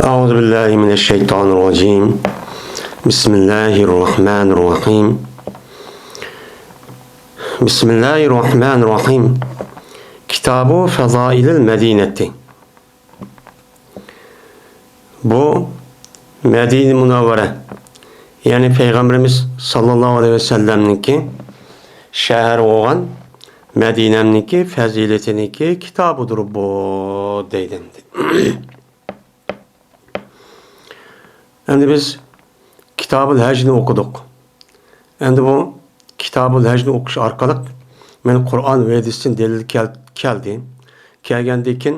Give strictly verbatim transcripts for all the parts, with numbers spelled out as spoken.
أعوذ بالله من الشيطان الرجيم. بسم الله الرحمن الرحيم. بسم الله الرحمن الرحيم. كتاب فضائل المدينة. بۇ مەدىنە مۇنەۋۋەرە، يەنى پەيغەمبىرىمىز ساللاللاھۇ ئەلەيھى ۋەسەللەمنىڭكى شەھىرى بولغان مەدىنەمنىڭكى پەزىلىتىنىڭكى كىتابىدۇر بۇ، دەيدۇ. ئەمدى بىز كىتابۇل ھەجنى ئوقۇدۇق. ئەمدى بۇ كىتابۇل ھەجنى ئوقۇش ئارقىلىق مەن قۇرئان ۋە ھەدىستىن دەلىل كەل-، كەلدى. كەلگەندىن كېيىن،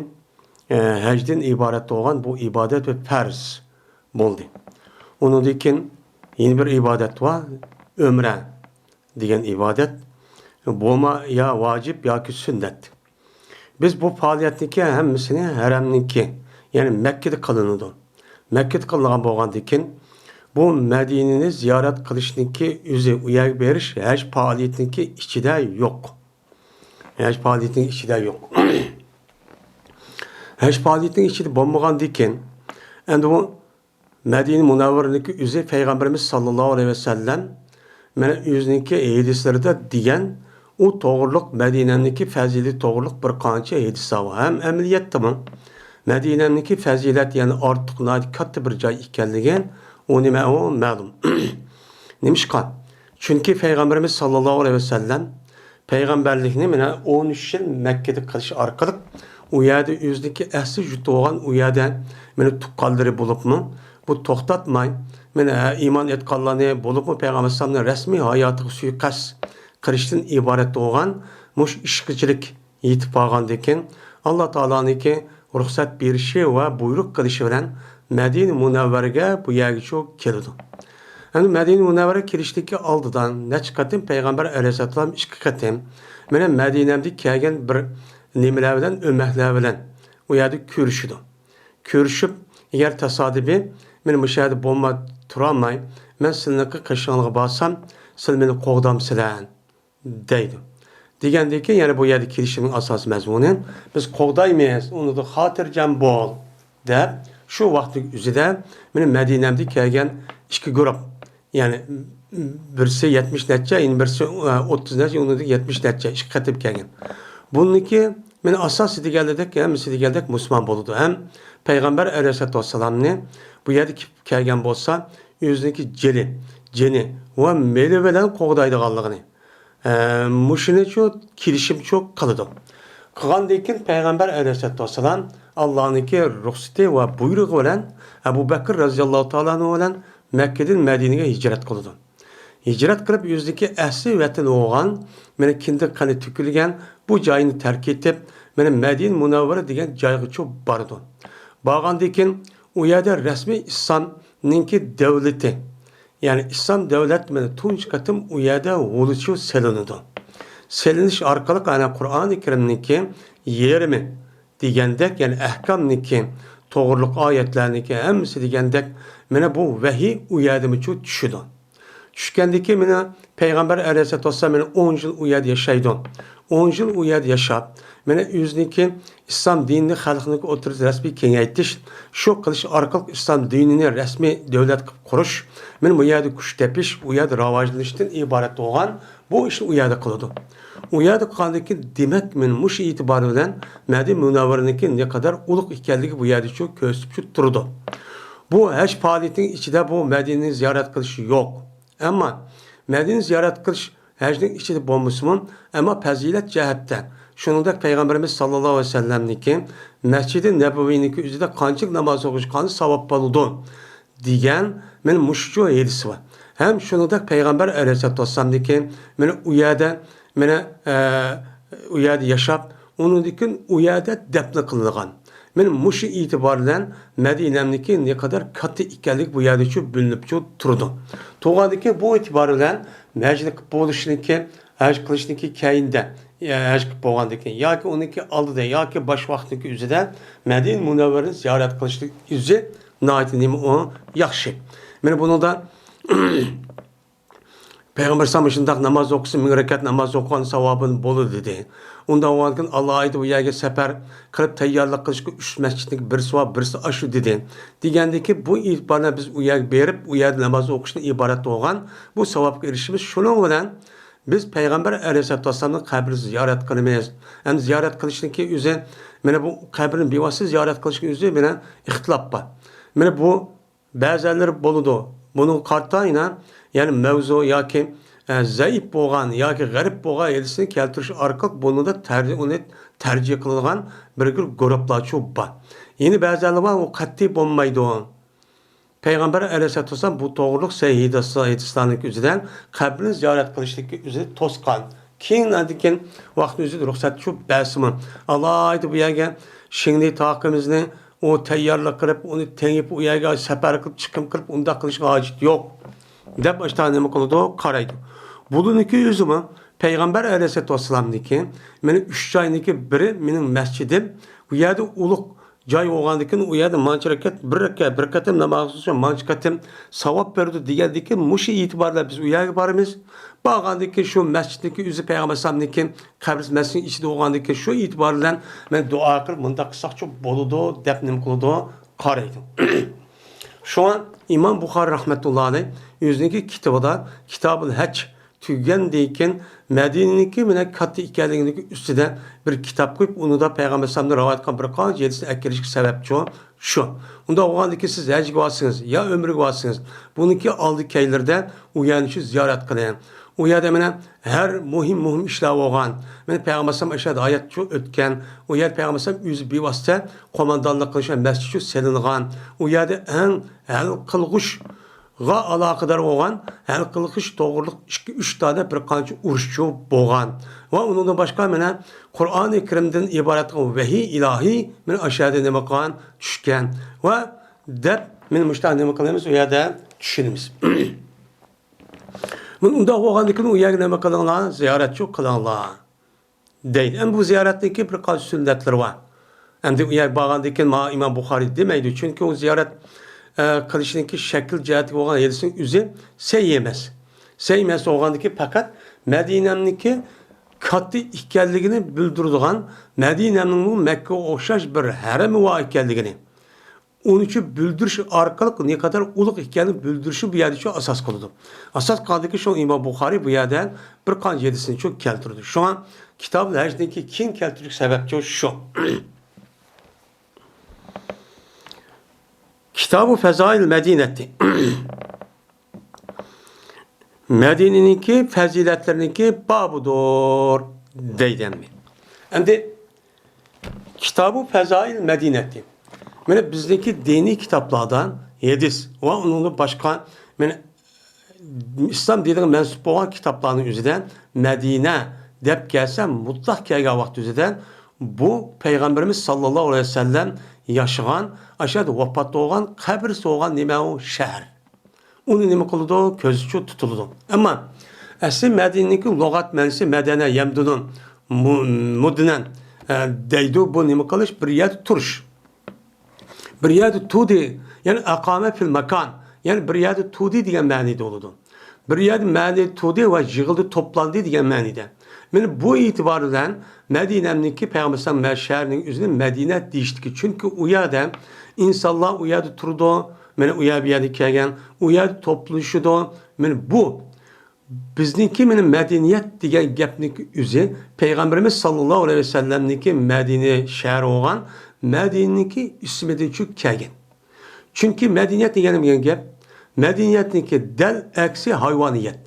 ئە، ھەجدىن ئىبارەت بولغان بۇ ئىبادەت بىر پەرز بولدى. ئۇنىڭدىن كېيىن يەنە بىر ئىبادەت بار، ئۆمرە دېگەن ئىبادەت. بۇمۇ يا ۋاجىپ ياكى سۈننەت. بىز بۇ پائالىيەتنىڭكى ھەممىسىنى ھەرەمنىڭكى، يەنى مەككىدە قىلىنىدۇ. مەككىدە قىلىنغان بولغاندىكىن، بۇ مەدىنىنى زىيارەت قىلىشنىڭكى ئۆزى، ئۇ يەرگە بېرىش ھەج پائالىيىتىنىڭكى ئىچىدە يوق. ھەج پائالىيىتىنىڭ ئىچىدە يوق. ھەج پائالىيىتىنىڭ ئىچىدە بولمىغاندىكىن، ئەمدى بۇ مەدىنە مۇنەۋۋەرىنىڭكى ئۆزى پەيغەمبىرىمىز ساللاللاھۇ ئەلەيھى ۋەسەللەم مانا ئۆزىنىڭكى ھەدىسلىرىدە دېگەن، ئۇ توغرۇلۇق، مەدىنەنىڭكى پەزىلىتى توغرۇلۇق بىر قانچە ھەدىسلەر بار. ھەم ئەمەلىيەتتىمۇ مەدىنەنىڭكى پەزىلەت، يەنى ئارتۇق ناھايىتى كاتتا بىر جاي ئىكەنلىكى، ئۇ نېمە، ئۇ مەلۇم. نېمىشقا؟ چۈنكى پەيغەمبىرىمىز ساللاللاھۇ ئەلەيھى ۋەسەللەم پەيغەمبەرلىكنى مانا ئون ئۈچ يىل مەككىدە قىلىش ئارقىلىق، ئۇ يەردە ئۆزىنىڭكى ئەسلى يۇرتى بولغان ئۇ يەردە مانا تۇغقانلىرى بولۇپمۇ، بۇ توختاتماي، مانا ئىمان ئېيتقانلارنى بولۇپمۇ پەيغەمبەر ئەلەيھىسسالامنى رەسمىي ھاياتىغا سۇيىقەست قىلىشتىن ئىبارەت بولغان مۇشۇ ئىشقىچىلىك يېتىپ بارغاندىكىن، ئاللا تائالانىڭكى رۇخسەت بېرىشى ۋە بۇيرۇق قىلىشى بىلەن مەدىنە مۇنەۋۋەرىگە، بۇ يەرگىچۇ كېلىدۇ. ئەمدى مەدىنە مۇنەۋۋەرە كېلىشتىكى ئالدىدا نەچچە قېتىم پەيغەمبەر ئەلەيھىسسالام ئىككى قېتىم مانا مەدىنەمدە كەلگەن بىر نېمىلەر بىلەن، ئۆمەكلەر بىلەن ئۇ يەردە كۆرۈشىدۇ. كۆرۈشۈپ، ئەگەر تاسادىپىي مەن مۇشۇ يەردە بولماي تۇرالماي، مەن سىلىنىڭكى قېشىڭلارغا بارسام، سىلەر مېنى قوغدامسىلەر؟ دەيدۇ. دېگەندىن كېيىن، يەنە بۇ يەردە كېلىشىمنىڭ ئاساسىي مەزمۇنى، بىز قوغدايمىز، ئۇنىڭدىن خاتىرجەم بول، دەپ، شۇ ۋاقىتنىڭ ئۆزىدە مېنىڭ مەدىنەمدە كەلگەن ئىككى گۇرۇپ، يەنى بىرسى يەتمىش نەچچە، يەنە بىرسى، ئە، ئوتتۇز نەچچە، ئۇنىڭدىن يەتمىش نەچچە، ئىككى قېتىم كەلگەن. بۇنىڭكى مېنىڭ ئاساسىي دېگەنلىدەك، ھەممىسى دېگەندەك مۇسۇلمان بولىدۇ. ھەم پەيغەمبەر ئەلەيھىسسالاتۇ ۋەسسالامنى بۇ يەردە كېلىپ كەلگەن بولسا، ئۆزىنىڭكى جېنى، جېنى ۋە مېلى بىلەن قوغدايدىغانلىقىنى، ئە، مۇشۇنىچۇ كېلىشىمچۇ قىلىدۇ. قىلغاندىن كېيىن پەيغەمبەر ئەلەيھىسسالاتۇ ۋەسسالام ئاللانىڭكى رۇخسىتى ۋە بۇيرۇقى بىلەن ئەبۇ بەكىر رەزىياللاھۇ تائالا ئەنھۇ بىلەن مەككىدىن مەدىنىگە ھىجرەت قىلىدۇ. ھىجرەت قىلىپ ئۆزىنىڭكى ئەسلى ۋەتىنى بولغان، مانا كىندىك قېنى تۆكۈلگەن بۇ جاينى تەرك ئېتىپ، مانا مەدىنە مۇنەۋۋەرە دېگەن جايغىچۇ بارىدۇ. بارغاندىن كېيىن ئۇ يەردە رەسمىي ئىسلامنىڭكى دۆلىتى، يەنى ئىسلام دۆلەت مانا تۇنجى قېتىم ئۇ يەردە غۇلىچۇ سېلىنىدۇ. سېلىنىش ئارقىلىق ئەنە قۇرئانى كەرىمنىڭكى يېرىمى دېگەندەك، يەنى ئەھكامنىڭكى، توغرۇلۇق ئايەتلەرنىڭكى ھەممىسى دېگەندەك، مانا بۇ ۋەھىي ئۇ يەردىمۇچۇ چۈشىدۇ. چۈشكەندىن كېيىن مانا پەيغەمبەر ئەلەيھىسسالاتۇ ۋەسسالام مانا ئون يىل ئۇ يەردە ياشايدۇ. ئون يىل ئۇ يەردە ياشاپ، مانا ئۆزىنىڭكى ئىسلام دىنىنى خەلقنىڭكى ئوتتۇرىسىدا رەسمىي كېڭەيتىش، شۇ قىلىش ئارقىلىق ئىسلام دىنىنى رەسمىي دۆلەت قىلىپ قۇرۇش، مانا بۇ يەردە كۈچ تېپىش، ئۇ يەردە راۋاجلىنىشتىن ئىبارەت بولغان بۇ ئىشنى ئۇ يەردە قىلىدۇ. ئۇ يەردە قىلغاندىن كېيىن، دېمەك، مانا مۇشۇ ئېتىبارى بىلەن مەدىنە مۇنەۋۋەرىنىڭكى نەقەدەر ئۇلۇغ ئىكەنلىكى بۇ يەردىچۇ كۆرسىتىپچۇ تۇرىدۇ. بۇ ھەج پائالىيىتىنىڭ ئىچىدە بۇ مەدىنىنى زىيارەت قىلىش يوق. ئەمما مەدىنە زىيارەت قىلىش ھەجنىڭ ئىچىدە بولمىسىمۇ، ئەمما پەزىلەت جەھەتتە، شۇنىڭدەك پەيغەمبىرىمىز ساللاللاھۇ ئەلەيھى ۋەسەللەمنىڭكى مەسچىدى نەبەۋىنىڭكى ئۆزىدە قانچىلىك ناماز ئوقۇش قانچە ساۋاب بولىدۇ دېگەن، مانا مۇشۇچۇ ھەدىسى بار. ھەم شۇنىڭدەك پەيغەمبەر ئەلەيھىسسالاتۇ ۋەسسالامنىڭكى مانا ئۇ يەردە، مانا، ئە، ئۇ يەردە ياشاپ، ئۇنىڭدىن كېيىن ئۇ يەردە دەپنە قىلىنغان. مانا مۇشۇ ئېتىبار بىلەن مەدىنەمنىڭكى نەقەدەر كاتتا ئىكەنلىكى بۇ يەردىچۇ بىلىنىپچۇ تۇرىدۇ. تۇرغاندىن كېيىن بۇ ئېتىبار بىلەن ھەجنى قىلىپ بولۇشنىڭكى، ھەج قىلىشنىڭكى كەينىدە، يا ھەج قىلىپ بولغاندىن كېيىن ياكى ئۇنىڭكى ئالدىدا ياكى باش ۋاقىتنىڭكى ئۆزىدە مەدىنە مۇنەۋۋەرىنى زىيارەت قىلىشنىڭ ئۆزى ناھايىتى نېمە ئۇ ياخشى. مانا بۇنىڭدا پەيغەمبەر ئەلەيھىسسالام مۇشۇنداق ناماز ئوقۇسا، مىڭ رەكەت ناماز ئوقۇغان ساۋابىنى بولىدۇ، دېدى. ئۇنداق بولغاندىكىن، ئالاھىدە ئۇ يەرگە سەپەر قىلىپ تەييارلىق قىلىشقا ئۈچ مەسچىتنىڭ بىرسى بار، بىرسى ئاشۇ، دېدى. دېگەندىكى، بۇ ئېتىبار بىلەن بىز ئۇ يەرگە بېرىپ، ئۇ يەردە ناماز ئوقۇشتىن ئىبارەت بولغان بۇ ساۋابقا ئېرىشىمىز. شۇنىڭ بىلەن بىز پەيغەمبەر ئەلەيھىسسالاتۇ ۋەسسالامنىڭ قەبرىسىنى زىيارەت قىلىمىز. ئەمدى زىيارەت قىلىشنىڭكى ئۆزى، مانا بۇ قەبرىنى بىۋاسىتە زىيارەت قىلىشنىڭ ئۆزى مانا ئىختىلاپ بار. مانا بۇ بەزەنلىرى بولىدۇ. بۇنىڭغا قارىتا يەنە، يەنى مەۋزۇ ياكى، ئە، زەئىپ بولغان ياكى غەرىب بولغان ھەدىسنى كەلتۈرۈش ئارقىلىق بۇنىڭدا تەر-، ئۇنى تەرجىھ قىلىدىغان بىر گۇرۇپلارچۇ بار. يەنە بەزەنلەر بار، ئۇ قەتئىي بولمايدۇ. پەيغەمبەر ئەلەيھىسسالاتۇ ۋەسسالام بۇ توغرۇلۇق سەھىھ ھەدىس-، ھەدىسلەرنىڭ ئۆزىدە قەبرىنى زىيارەت قىلىشنىڭكى ئۆزىنى توسقان. كېيىن ئاندىن كېيىن ۋاقىتنىڭ ئۆزىدە رۇخسەت شۇ بەرسىمۇ، ئالاھىدە بۇ يەرگە شىڭنى تاقىمىزنى ئۇ تەييارلىق قىلىپ، ئۇنى تېڭىپ، ئۇ يەرگە سەپەر قىلىپ، چىقىم قىلىپ، ئۇنداق قىلىشقا ھاجەت يوق، دەپ ئاشتا نېمە قىلىدۇ؟ قارايدۇ. بۇلارنىڭكى ئۆزىمۇ پەيغەمبەر ئەلەيھىسسالاتۇ ۋەسسالامنىڭكى، مېنىڭ ئۈچ جاينىڭكى بىرى مېنىڭ مەسچىدىم، ئۇ يەردە ئۇلۇغ جاي بولغاندىكىن، ئۇ يەردە مانچە رەكەت، بىر رەكەت، بىر قېتىم ناماز ئۈچۈن مانچە قېتىم ساۋاب بېرىدۇ دېگەندىكىن، مۇشۇ ئېتىبار بىلەن بىز ئۇ يەرگە بارىمىز. بارغاندىكىن شۇ مەسچىتنىڭكى ئۆزى پەيغەمبەر ئەلەيھىسسالامنىڭكى قەبرىسى مەسچىتنىڭ ئىچىدە بولغاندىكىن، شۇ ئېتىبار بىلەن مەن دۇئا قىلىپ مۇنداق قىلساقچۇ بولىدۇ دەپ نېمە قىلىدۇ؟ قارايدۇ. شۇڭا ئىمام بۇخارىي رەھمەتۇللا ئەلەيھ ئۆزىنىڭكى كىتابىدا، كىتابۇل ھەج، تۈگىگەندىن كېيىن مەدىنىنىڭكى مانا كاتتا ئىكەنلىكىنىڭ ئۈستىدە بىر كىتاب قويۇپ، ئۇنىڭدا پەيغەمبەر ئەلەيھىسسالامدىن رىۋايەت قىلغان بىر قانچە ھەدىسنى ئەكىرىشكە سەۋەبچۇ شۇ. ئۇنداق بولغاندىكىن سىز ھەجگە بارسىڭىز يا ئۆمرىگە بارسىڭىز، بۇنىڭكى ئالدى كەينىلىرىدە ئۇ يەرنى شۇ زىيارەت قىلىڭ. ئۇ يەردە مانا ھەر مۇھىم، مۇھىم ئىشلار بولغان. مانا پەيغەمبەر ئەلەيھىسسالام ئاشۇ يەردە ھاياتچۇ ئۆتكەن. ئۇ يەردە پەيغەمبەر ئەلەيھىسسالام ئۆزى بىۋاسىتە قوماندانلىق قىلىش مەسچىتچۇ سېلىنغان. ئۇ يەردە ئەڭ ھەل قىلغۇچ غا ئالاقىدار بولغان، ھەل قىلغۇچ توغرىلىق ئىككى، ئۈچ دانە بىر قانچە ئۇرۇشچۇ بولغان. ۋە ئۇنىڭدىن باشقا مانا قۇرئانى كەرىمدىن ئىبارەت قىلغان ۋەھىي ئىلاھىي مانا ئاشۇ يەردە نېمە قىلغان؟ چۈشكەن. ۋە دەپ مانا مۇشۇنداق نېمە قىلىمىز؟ ئۇ يەردە چۈشىنىمىز. مانا ئۇنداق بولغاندىكىن ئۇ يەرگە نېمە قىلىڭلار؟ زىيارەتچۇ قىلىڭلار. دەيدۇ. ئەمدى بۇ زىيارەتنىڭكى بىر قانچە سۈننەتلىرى بار. ئەمدى ئۇ يەرگە بارغاندىن كېيىن مانا ئىمام بۇخارىي دېمەيدۇ، چۈنكى ئۇ زىيارەت، ئە، قىلىشنىڭكى شەكىل جەھەتتىكى بولغان ھەدىسنىڭ ئۆزى سەھىھ ئەمەس. سەھىھ ئەمەس بولغاندىكى پەقەت مەدىنەمنىڭكى كاتتا ئىكەنلىكىنى بىلدۈرىدىغان، مەدىنەمنىڭمۇ مەككىگە ئوخشاش بىر ھەرىمى بار ئىكەنلىكىنى، ئۇنى شۇ بىلدۈرۈش ئارقىلىق نەقەدەر ئۇلۇغ ئىكەنلىكىنى بىلدۈرۈشنى بۇ يەردە شۇ ئاساس قىلىدۇ. ئاساس قىلغاندىكىن شۇ ئىمام بۇخارىي بۇ يەردە بىر قانچە ھەدىسنى شۇ كەلتۈرىدۇ. شۇڭا كىتابۇل ھەجنىڭكى كېيىن كەلتۈرۈش سەۋەبچۇ شۇ. كىتابۇ فەزائىل مەدىنەتى. مەدىنىنىڭكى پەزىلەتلىرىنىڭكى بابىدۇر دەيدۇ ئەمدى. ئەمدى كىتابۇ فەزائىل مەدىنەتى. مانا بىزنىڭكى دىنىي كىتابلاردا ھەدىس ۋە ئۇنىڭدىن باشقا، مانا ئىسلام دىنىغا مەنسۇپ بولغان كىتابلارنىڭ ئۆزىدە مەدىنە دەپ كەلسە، مۇتلەق كەلگەن ۋاقىت ئۆزىدە بۇ پەيغەمبىرىمىز ساللاللاھۇ ئەلەيھى ۋەسەللەم ياشىغان، ئاشۇ يەردە ۋاپات بولغان، قەبرىسى بولغان نېمە ئۇ شەھەر. ئۇنى نېمە قىلىدۇ؟ كۆزىچۇ تۇتۇلىدۇ. ئەمما ئەسلى مەدىنىنىڭكى لۇغەت مەنىسى مەدەنە يەمدۇنۇ مۇ-، مۇدنەن، ئە، دەيدۇ. بۇ نېمە قىلىش؟ بىر يەردە تۇرۇش. بىر يەردە تۇردى، يەنى ئەقامە فىل ماكان، يەنى بىر يەردە تۇردى دېگەن مەنىدە بولىدۇ. بىر يەردە مەنىدە تۇردى ۋە يىغىلدى، توپلاندى دېگەن مەنىدە. مانا بۇ ئېتىبار بىلەن مەدىنەمنىڭكى پەيغەمبەر ئەلەيھىسسالام شەھىرىنىڭ ئۆزىنى مەدىنە دېيىشتىكى. چۈنكى ئۇ يەردە ئىنسانلار ئۇ يەردە تۇرىدۇ، مانا ئۇ يەر بۇ يەردە كەلگەن، ئۇ يەردە توپلىشىدۇ. مانا بۇ بىزنىڭكى مانا مەدەنىيەت دېگەن گەپنىڭكى ئۆزى پەيغەمبىرىمىز ساللاللاھۇ ئەلەيھى ۋەسەللەمنىڭكى مەدىنە شەھىرى بولغان مەدىنىنىڭكى ئىسمىدىن چۈشۈپ كەلگەن. چۈنكى مەدەنىيەت دېگەن نېمە دېگەن گەپ؟ مەدەنىيەتنىڭكى دەل ئەكسى ھايۋانىيەت.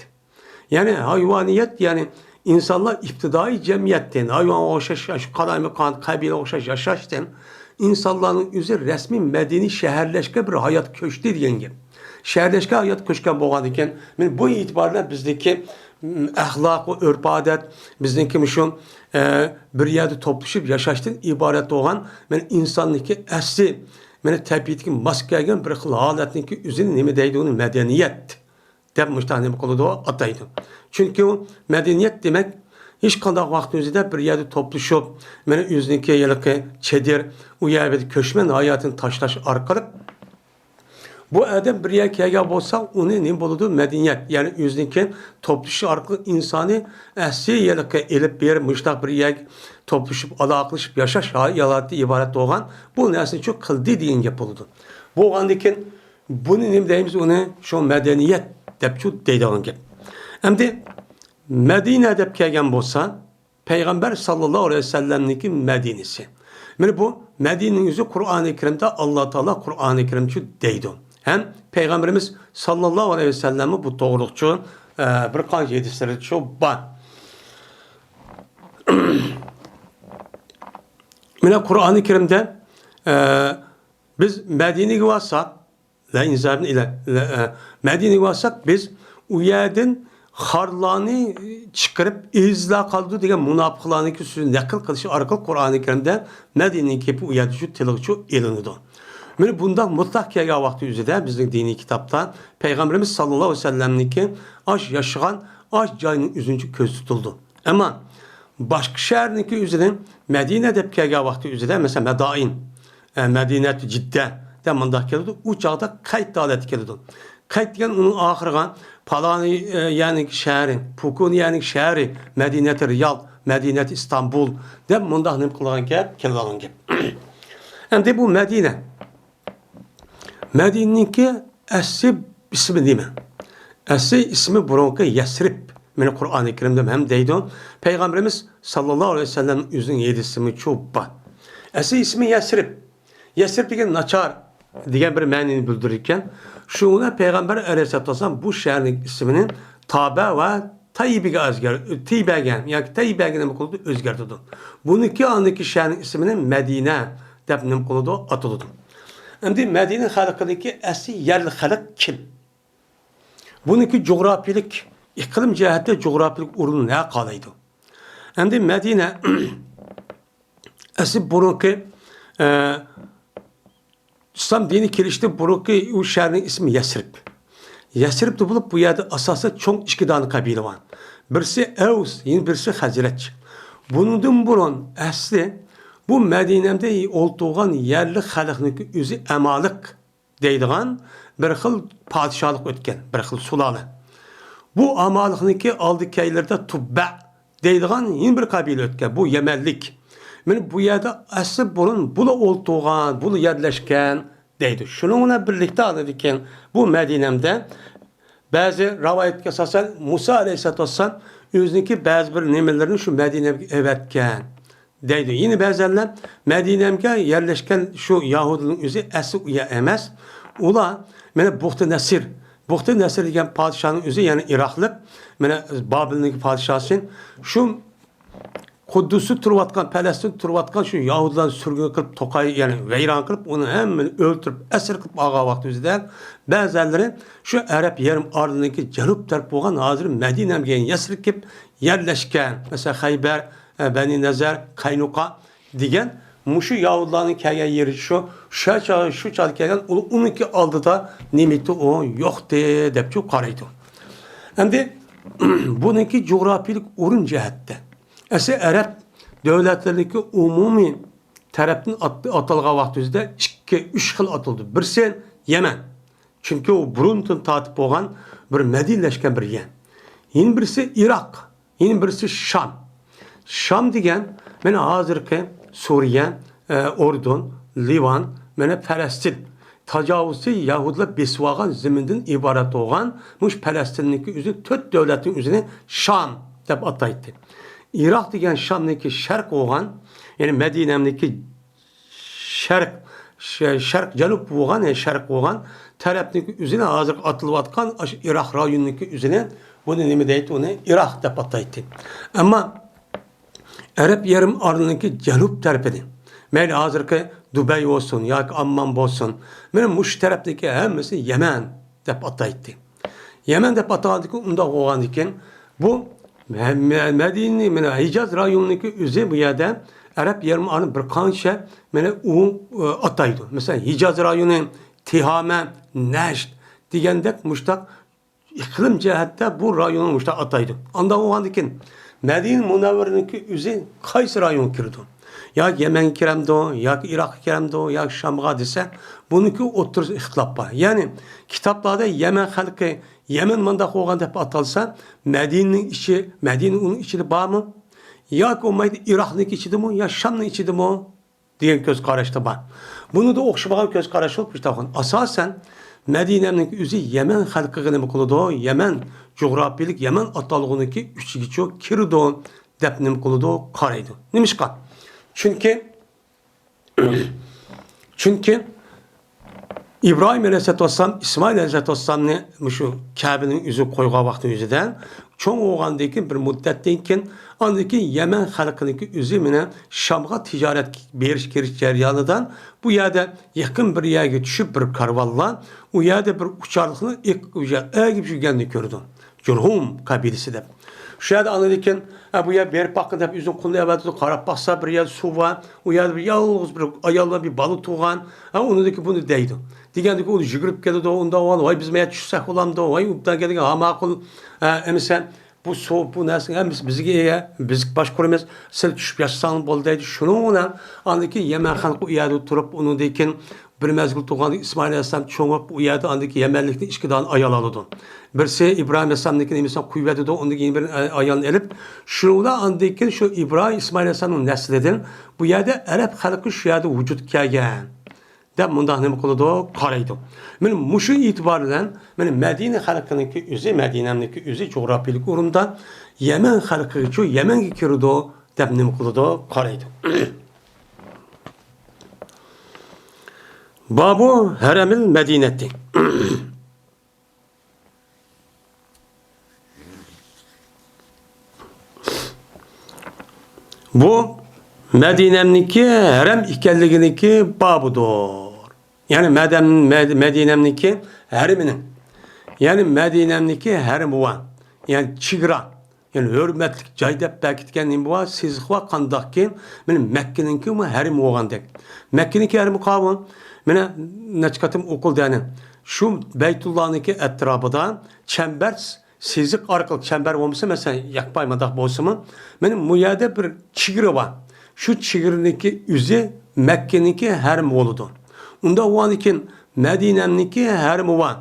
يەنى ھايۋانىيەت، يەنى ئىنسانلار ئىپتىدائىي جەمئىيەتتىن ھايۋانغا ئوخشاش، شۇ قالايمىقان قەبىلىگە ئوخشاش ياشاشتىن، ئىنسانلارنىڭ ئۆزى رەسمىي مەدەنىي شەھەرلەشكە بىر ھايات كۆچتى دېگەن گەپ. شەھەرلەشكە ھايات كۆچكەن بولغاندىكىن، مانا بۇ ئېتىبار بىلەن بىزنىڭكى، م، ئەخلاق ۋە ئۆرپ-ئادەت، بىزنىڭكى مۇشۇ، ئە، بىر يەردە توپلىشىپ ياشاشتىن ئىبارەت بولغان، مانا ئىنساننىڭكى ئەسلى، مانا تەبىئىتىگە ماس كەلگەن بىر خىل ھالەتنىڭكى ئۆزىنى نېمە دەيدۇ؟ ئۇنى مەدەنىيەت دەپ مۇشۇنداق نېمە قىلىدۇ، ئاتايدۇ. چۈنكى ئۇ مەدەنىيەت دېمەك، ھېچقانداق ۋاقىتنىڭ ئۆزىدە بىر يەردە توپلىشىپ، مانا ئۆزىنىڭكى ھېلىقى چېدىر، ئۇ يەردە كۆچمەن ھاياتىنى تاشلاش ئارقىلىق بۇ ئادەم بىر يەرگە كەلگەن بولسا، ئۇنى نېمە بولىدۇ؟ مەدەنىيەت، يەنى ئۆزىنىڭكى توپلىشىش ئارقىلىق ئىنسانى ئەسلى يەرلىككە ئېلىپ بېرىپ، مۇشۇنداق بىر يەرگە توپلىشىپ، ئالاقىلىشىپ ياشاش ھالىتى ئىبارەت بولغان بۇ نەرسىنى شۇ قىلدى دېگەن گەپ بولىدۇ. بولغاندىكىن بۇنى نېمە دەيمىز؟ ئۇنى شۇ مەدەنىيەت دەپچۇ دەيدىغان گەپ. ئەمدى مەدىنە دەپ كەلگەن بولسا، پەيغەمبەر ساللاللاھۇ ئەلەيھى ۋەسەللەمنىڭكى مەدىنىسى. مانا بۇ مەدىنىنىڭ ئۆزى قۇرئانى كەرىمدە ئاللا تائالا قۇرئانى كەرىمچۇ دەيدۇ. ھەم پەيغەمبىرىمىز ساللاللاھۇ ئەلەيھى ۋەسەللەممۇ بۇ توغرۇلۇقچۇ، ئە، بىر قانچە ھەدىسلىرىچۇ بار. مانا قۇرئانى كەرىمدە، ئە، بىز مەدىنىگە بارساق، لە ئىنسابىن ئىلە، لە، ئە، مەدىنىگە بارساق، بىز ئۇ يەردىن خارلارنى چىقىرىپ، ئېزىزلار قالىدۇ دېگەن مۇناپىقلارنىڭكى سۆزىنى نەقىل قىلىشى ئارقىلىق قۇرئانى كەرىمدە مەدىنىنىڭ گېپى ئۇ يەردە شۇ تىلغىچۇ ئېلىنىدۇ. مانا بۇنداق مۇتلەق كەلگەن ۋاقتى ئۆزىدە بىزنىڭ دىنىي كىتابتا پەيغەمبىرىمىز ساللاللاھۇ ئەلەيھى ۋەسەللەمنىڭكى ئاش ياشىغان ئاش جايىنىڭ ئۆزىنچە كۆزدە تۇتۇلىدۇ. ئەمما باشقا شەھەرنىڭكى ئۆزىنى مەدىنە دەپ كەلگەن ۋاقتى ئۆزىدە، مەسىلەن، مەدائىن، ئە، مەدىنەتۇ جىددە دەپ مۇنداق كېلىدۇ. ئۇ چاغدا قەيت ھالەتتە كېلىدۇ. قەيت دېگەن ئۇنىڭ ئاخىرىغا پالانى، ئە، يەرنىڭ شەھىرى، پۇكۇنى يەرنىڭ شەھىرى، مەدىنەتى رىياد، مەدىنەتى ئىستانبۇل دەپ مۇنداق نېمە قىلغان گەپ، كېلىدىغان گەپ. ئەمدى بۇ مەدىنە. مەدىنىنىڭكى ئەسلى ئىسمى نېمە؟ ئەسلى ئىسمى بۇرۇنقى يەسرىب. مانا قۇرئانى كەرىمدە ھەم دەيدۇ. پەيغەمبىرىمىز ساللاللاھۇ ئەلەيھى ۋەسەللەم ئۆزىنىڭ ھەدىسىمۇچۇ بار. ئەسلى ئىسمى يەسرىب. يەسرىب دېگەن ناچار دېگەن بىر مەنىنى بىلدۈرىدىكەن. شۇڭا پەيغەمبەر ئەلەيھىسسالاتۇ ۋەسسالام بۇ شەھەرنىڭ ئىسمىنى تابە ۋە تەيبىگە ئۆزگەر-، تەيبەگە ياكى تەيبەگە نېمە قىلىدۇ؟ ئۆزگەرتىدۇ. بۇنىڭكى ئاندىكى شەھەرنىڭ ئىسمىنى مەدىنە دەپ نېمە قىلىدۇ؟ ئاتىلىدۇ. ئەمدى مەدىنە خەلقىنىڭكى ئەسلى يەرلىك خەلق كىم؟ بۇنىڭكى جۇغراپىيىلىك، ئىقلىم جەھەتتە جۇغراپىيىلىك ئورنى نەگە قالايدۇ؟ ئەمدى مەدىنە ئەسلى بۇرۇنقى، ئە، ئىسلام دىنى كېلىشتىن بۇرۇنقى ئۇ شەھەرنىڭ ئىسمى يەسرىب. يەسرىبتە بولۇپ، بۇ يەردە ئاساسەن چوڭ ئىككى دانە قەبىلە بار. بىرسى ئەۋس، يەنە بىرسى خەزرەج. بۇنىڭدىن بۇرۇن ئەسلى بۇ مەدىنەمدە ئولتۇرغان يەرلىك خەلقنىڭكى ئۆزى ئەمالىق دەيدىغان بىر خىل پادىشاھلىق ئۆتكەن، بىر خىل سۇلالە. بۇ ئەمالىقنىڭكى ئالدى كەينىلىرىدە تۇببە دەيدىغان يەنە بىر قەبىلە ئۆتكەن. بۇ يەمەنلىك. مانا بۇ يەردە ئەسلى بۇرۇن بۇلا ئولتۇرغان، بۇلا يەرلەشكەن دەيدۇ. شۇنىڭ بىلەن بىرلىكتە ئاندىن كېيىن بۇ مەدىنەمدە بەزى رىۋايەتكە ئاساسەن مۇسا ئەلەيھىسسالاتۇ ۋەسسالام ئۆزىنىڭكى بەزى بىر نېمىلىرىنى شۇ مەدىنەگە ئەۋەتكەن دەيدۇ. يەنە بەزەنلەر مەدىنەگە يەرلەشكەن شۇ يەھۇدىيلارنىڭ ئۆزى ئەسلى ئۇ يەر ئەمەس. ئۇلار مانا بۇختى نەسىر، بۇختى نەسىر دېگەن پادىشاھنىڭ ئۆزى، يەنى ئىراقلىق، مانا بابىلنىڭ پادىشاھى شۇ قۇددۇستا تۇرۇۋاتقان، پەلەستىندە تۇرۇۋاتقان شۇ يەھۇدىيلارنى سۈرگۈن قىلىپ، توقاي، يەنى ۋەيران قىلىپ، ئۇنى ھەممىنى ئۆلتۈرۈپ، ئەسىر قىلىپ ئالغان ۋاقتىمىزدا بەزەنلىرى شۇ ئەرەب يېرىم ئارىلىنىڭكى جەنۇب تەرىپى بولغان ھازىر مەدىنەگە يەسرىب كېلىپ يەرلەشكەن. مەسىلەن، خەيبەر، ئە، بەنى نەزەر، قەينۇقا دېگەن مۇشۇ يەھۇدىيلارنىڭ كەلگەن يېرى شۇ، شۇ چاغ-، شۇ چاغدا كەلگەن، ئۇ-، ئۇنىڭكى ئالدىدا نېمىتى ئۇ يوقتى دەپچۇ قارايدۇ. ئەمدى بۇنىڭكى جۇغراپىيىلىك ئورۇن جەھەتتە ئەسلى ئەرەب دۆلەتلىرىنىڭكى ئومۇمىي تەرەپتىن ئات-، ئاتالغان ۋاقتىمىزدا ئىككى، ئۈچ خىل ئاتىلىدۇ. بىرسى يەمەن. چۈنكى ئۇ بۇرۇندىن تارتىپ بولغان بىر مەدەنىيلەشكەن بىر يەر. يەنە بىرسى ئىراق، يەنە بىرسى شام. شام دېگەن مانا ھازىرقى سۈرىيە، ئە، ئوردۇن، لىۋان، مانا پەلەستىن. تاجاۋۇزچى يەھۇدىيلار بېسىۋالغان زېمىندىن ئىبارەت بولغان مۇشۇ پەلەستىننىڭكى ئۆزى تۆت دۆلەتنىڭ ئۆزىنى شام دەپ ئاتايتتى. ئىراق دېگەن شامنىڭكى شەرق بولغان، يەنى مەدىنەمنىڭكى شەرق، شە-، شەرق جەنۇب بولغان، يەنى شەرق بولغان تەرەپنىڭكى ئۆزىنى ھازىرقى ئاتىلىۋاتقان ئاشۇ ئىراق رايونىنىڭكى ئۆزىنى، بۇنى نېمە دەيتتى؟ ئۇنى ئىراق دەپ ئاتايتتى. ئەمما ئەرەب يېرىم ئارىلىنىڭكى جەنۇب تەرىپىنى، مەيلى ھازىرقى دۇبەي بولسۇن ياكى ئاممان بولسۇن، مانا مۇشۇ تەرەپنىڭكى ھەممىسىنى يەمەن دەپ ئاتايتتى. يەمەن دەپ ئاتىغاندىكىن، ئۇنداق بولغاندىكىن، بۇ مە-، مە-، مەدىنە، مانا ھىجاز رايونىنىڭكى ئۆزى بۇ يەردە ئەرەب يېرىم ئارىلىنى بىر قانچە مانا ئۇ، ئاتايدۇ. مەسىلەن، ھىجاز رايونى، تىھامە، نەجد دېگەندەك مۇشتاق ئىقلىم جەھەتتە بۇ رايوننى مۇشۇنداق ئاتايدۇ. ئانداق بولغاندىكىن، مەدىنە مۇنەۋۋەرىنىڭكى ئۆزى قايسى رايونغا كىرىدۇ؟ ياكى يەمەنگە كىرەمدۇ، ياكى ئىراققا كىرەمدۇ، ياكى شامغا دېسە، بۇنىڭكى ئوتتۇرىسىدا ئىختىلاپ بار. يەنى كىتابلاردا يەمەن خەلقى يەمەن مۇنداق بولغان دەپ ئاتالسا، مەدىنىنىڭ ئىچى، مەدىنە ئۇنىڭ ئىچىدە بارمۇ؟ ياكى بولمايدۇ ئىراقنىڭكى ئىچىدىمۇ، يا شامنىڭ ئىچىدىمۇ؟ دېگەن كۆز قاراشتا بار. بۇنىڭدا ئوخشىمىغان كۆز قاراش بولۇپ، مۇشۇنداق. ئاساسەن، مەدىنەنىڭ ئۆزى يەمەن خەلقىگە نېمە قىلىدۇ؟ يەمەن، جۇغراپىيىلىك يەمەن ئاتالغۇنىڭكى ئىچىگىچۇ كىرىدۇ دەپ نېمە قىلىدۇ؟ قارايدۇ. نېمىشقا؟ چۈنكى، چۈنكى ئىبراھىم ئەلەيھىسسالاتۇ ۋەسسالام ئىسمائىل ئەلەيھىسسالاتۇ ۋەسسالامنى مۇشۇ كەبىنىڭ ئۆزىگە قويغان ۋاقتى ئۆزىدە چوڭ بولغاندىن كېيىن، بىر مۇددەتتىن كېيىن، ئاندىن كېيىن يەمەن خەلقىنىڭكى ئۆزى مېنى شامغا تىجارەتكە بېرىش كېلىش جەريانىدا بۇ يەردە يېقىن بىر يەرگە چۈشۈپ، بىر كارۋانلار ئۇ يەردە بىر ئۇچارلىقنى ئېقىپ ئەگىپ يۈرگەننى كۆرىدۇ. جۇرھۇم قەبىلىسى دەپ. شۇ يەردە ئاندىن كېيىن، ھە، بۇ يەر بېرىپ باققىن دەپ ئۆزىنىڭ قولىنى ئەۋەتىدۇ، قاراپ باقسا، بىر يەردە سۇ بار، ئۇ يەردە بىر يالغۇز بىر ئايال بىلەن بىر بالا تۇغان، ھە، ئۇنىڭدىن كېيىن بۇنى دەيدۇ. دېگەندىكىن ئۇ يۈگۈرۈپ كېلىدۇ، ئۇندا ئۇ، ۋاي، بىز مەيەر چۈشسەك بولامدۇ، ۋاي، ئوبدان كەلگەن، ھا، ماقۇل، ھە، ئەمىسە، بۇ سۇ، بۇ نەرسىنىڭ ھەممىسى بىزگە ئىگە، بىز باشقۇرىمىز، سىلەر چۈشۈپ ياتساڭلار بولدى دەيدۇ. شۇنىڭ بىلەن ئاندىن كېيىن يەمەن خەلقى ئۇ يەردە تۇرۇپ، ئۇنىڭدىن كېيىن بىر مەزگىل تۇرغاندىن كېيىن ئىسمائىل ئەلەيھىسسالام چوڭىيىپ، ئۇ يەردە ئاندىن كېيىن يەمەنلىكتىن ئىككى دانە ئايال ئالىدۇ. بىرسى ئىبراھىم ئەلەيھىسسالامنىڭكى نېمىسىنى قويۇۋېتىدۇ، ئۇنىڭدىن كېيىن بىر ئايالنى ئېلىپ، شۇنىڭ بىلەن ئاندىن كېيىن شۇ ئىبراھىم ئىسمائىل ئەلەيھىسسالامنىڭ نەسلىدىن بۇ يەردە ئەرەب خەلقى شۇ يەردە ۋۇجۇدقا كەلگەن دەپ مۇنداق نېمە قىلىدۇ؟ قارايدۇ. مانا مۇشۇ ئېتىبار بىلەن مانا مەدىنە خەلقىنىڭكى ئۆزى، مەدىنەمنىڭكى ئۆزى جۇغراپىيىلىك ئورۇندا يەمەن خەلقىگىچۇ، يەمەنگە كىرىدۇ دەپ نېمە قىلىدۇ؟ قارايدۇ. بابۇ ھەرەمىل مەدىنەتى. بۇ مەدىنەمنىڭكى ھەرەم ئىكەنلىكىنىڭكى بابىدۇر. يەنى مەدەم-، مەد-، مەدىنەمنىڭكى ھەرىمىنىڭ. يەنى مەدىنەمنىڭكى ھەرىمى بار. يەنى چېگرا. يەنى ھۆرمەتلىك جاي دەپ بەكىتكەن نېمە بار؟ سىزىق بار قانداقكى؟ مانا مەككىنىڭكى ھەرىمى بولغاندەك. مەككىنىڭكى ھەرىمى قاۋۇ. مانا نەچچە قېتىم ئوقۇلدى يەنى. شۇ بەيتۇللانىڭكى ئەتراپىدا چەمبەر سىزىق ئارقىلىق چەمبەر بولمىسا، مەسىلەن، ياقپاي مۇنداق بولسىمۇ، مانا بۇ يەردە بىر چېگرا بار. شۇ چېگرىنىڭكى ئۆزى مەككىنىڭكى ھەرىمى بولىدۇ. ئۇنداق بولغاندىكىن مەدىنەمنىڭكى ھەرىمى بار.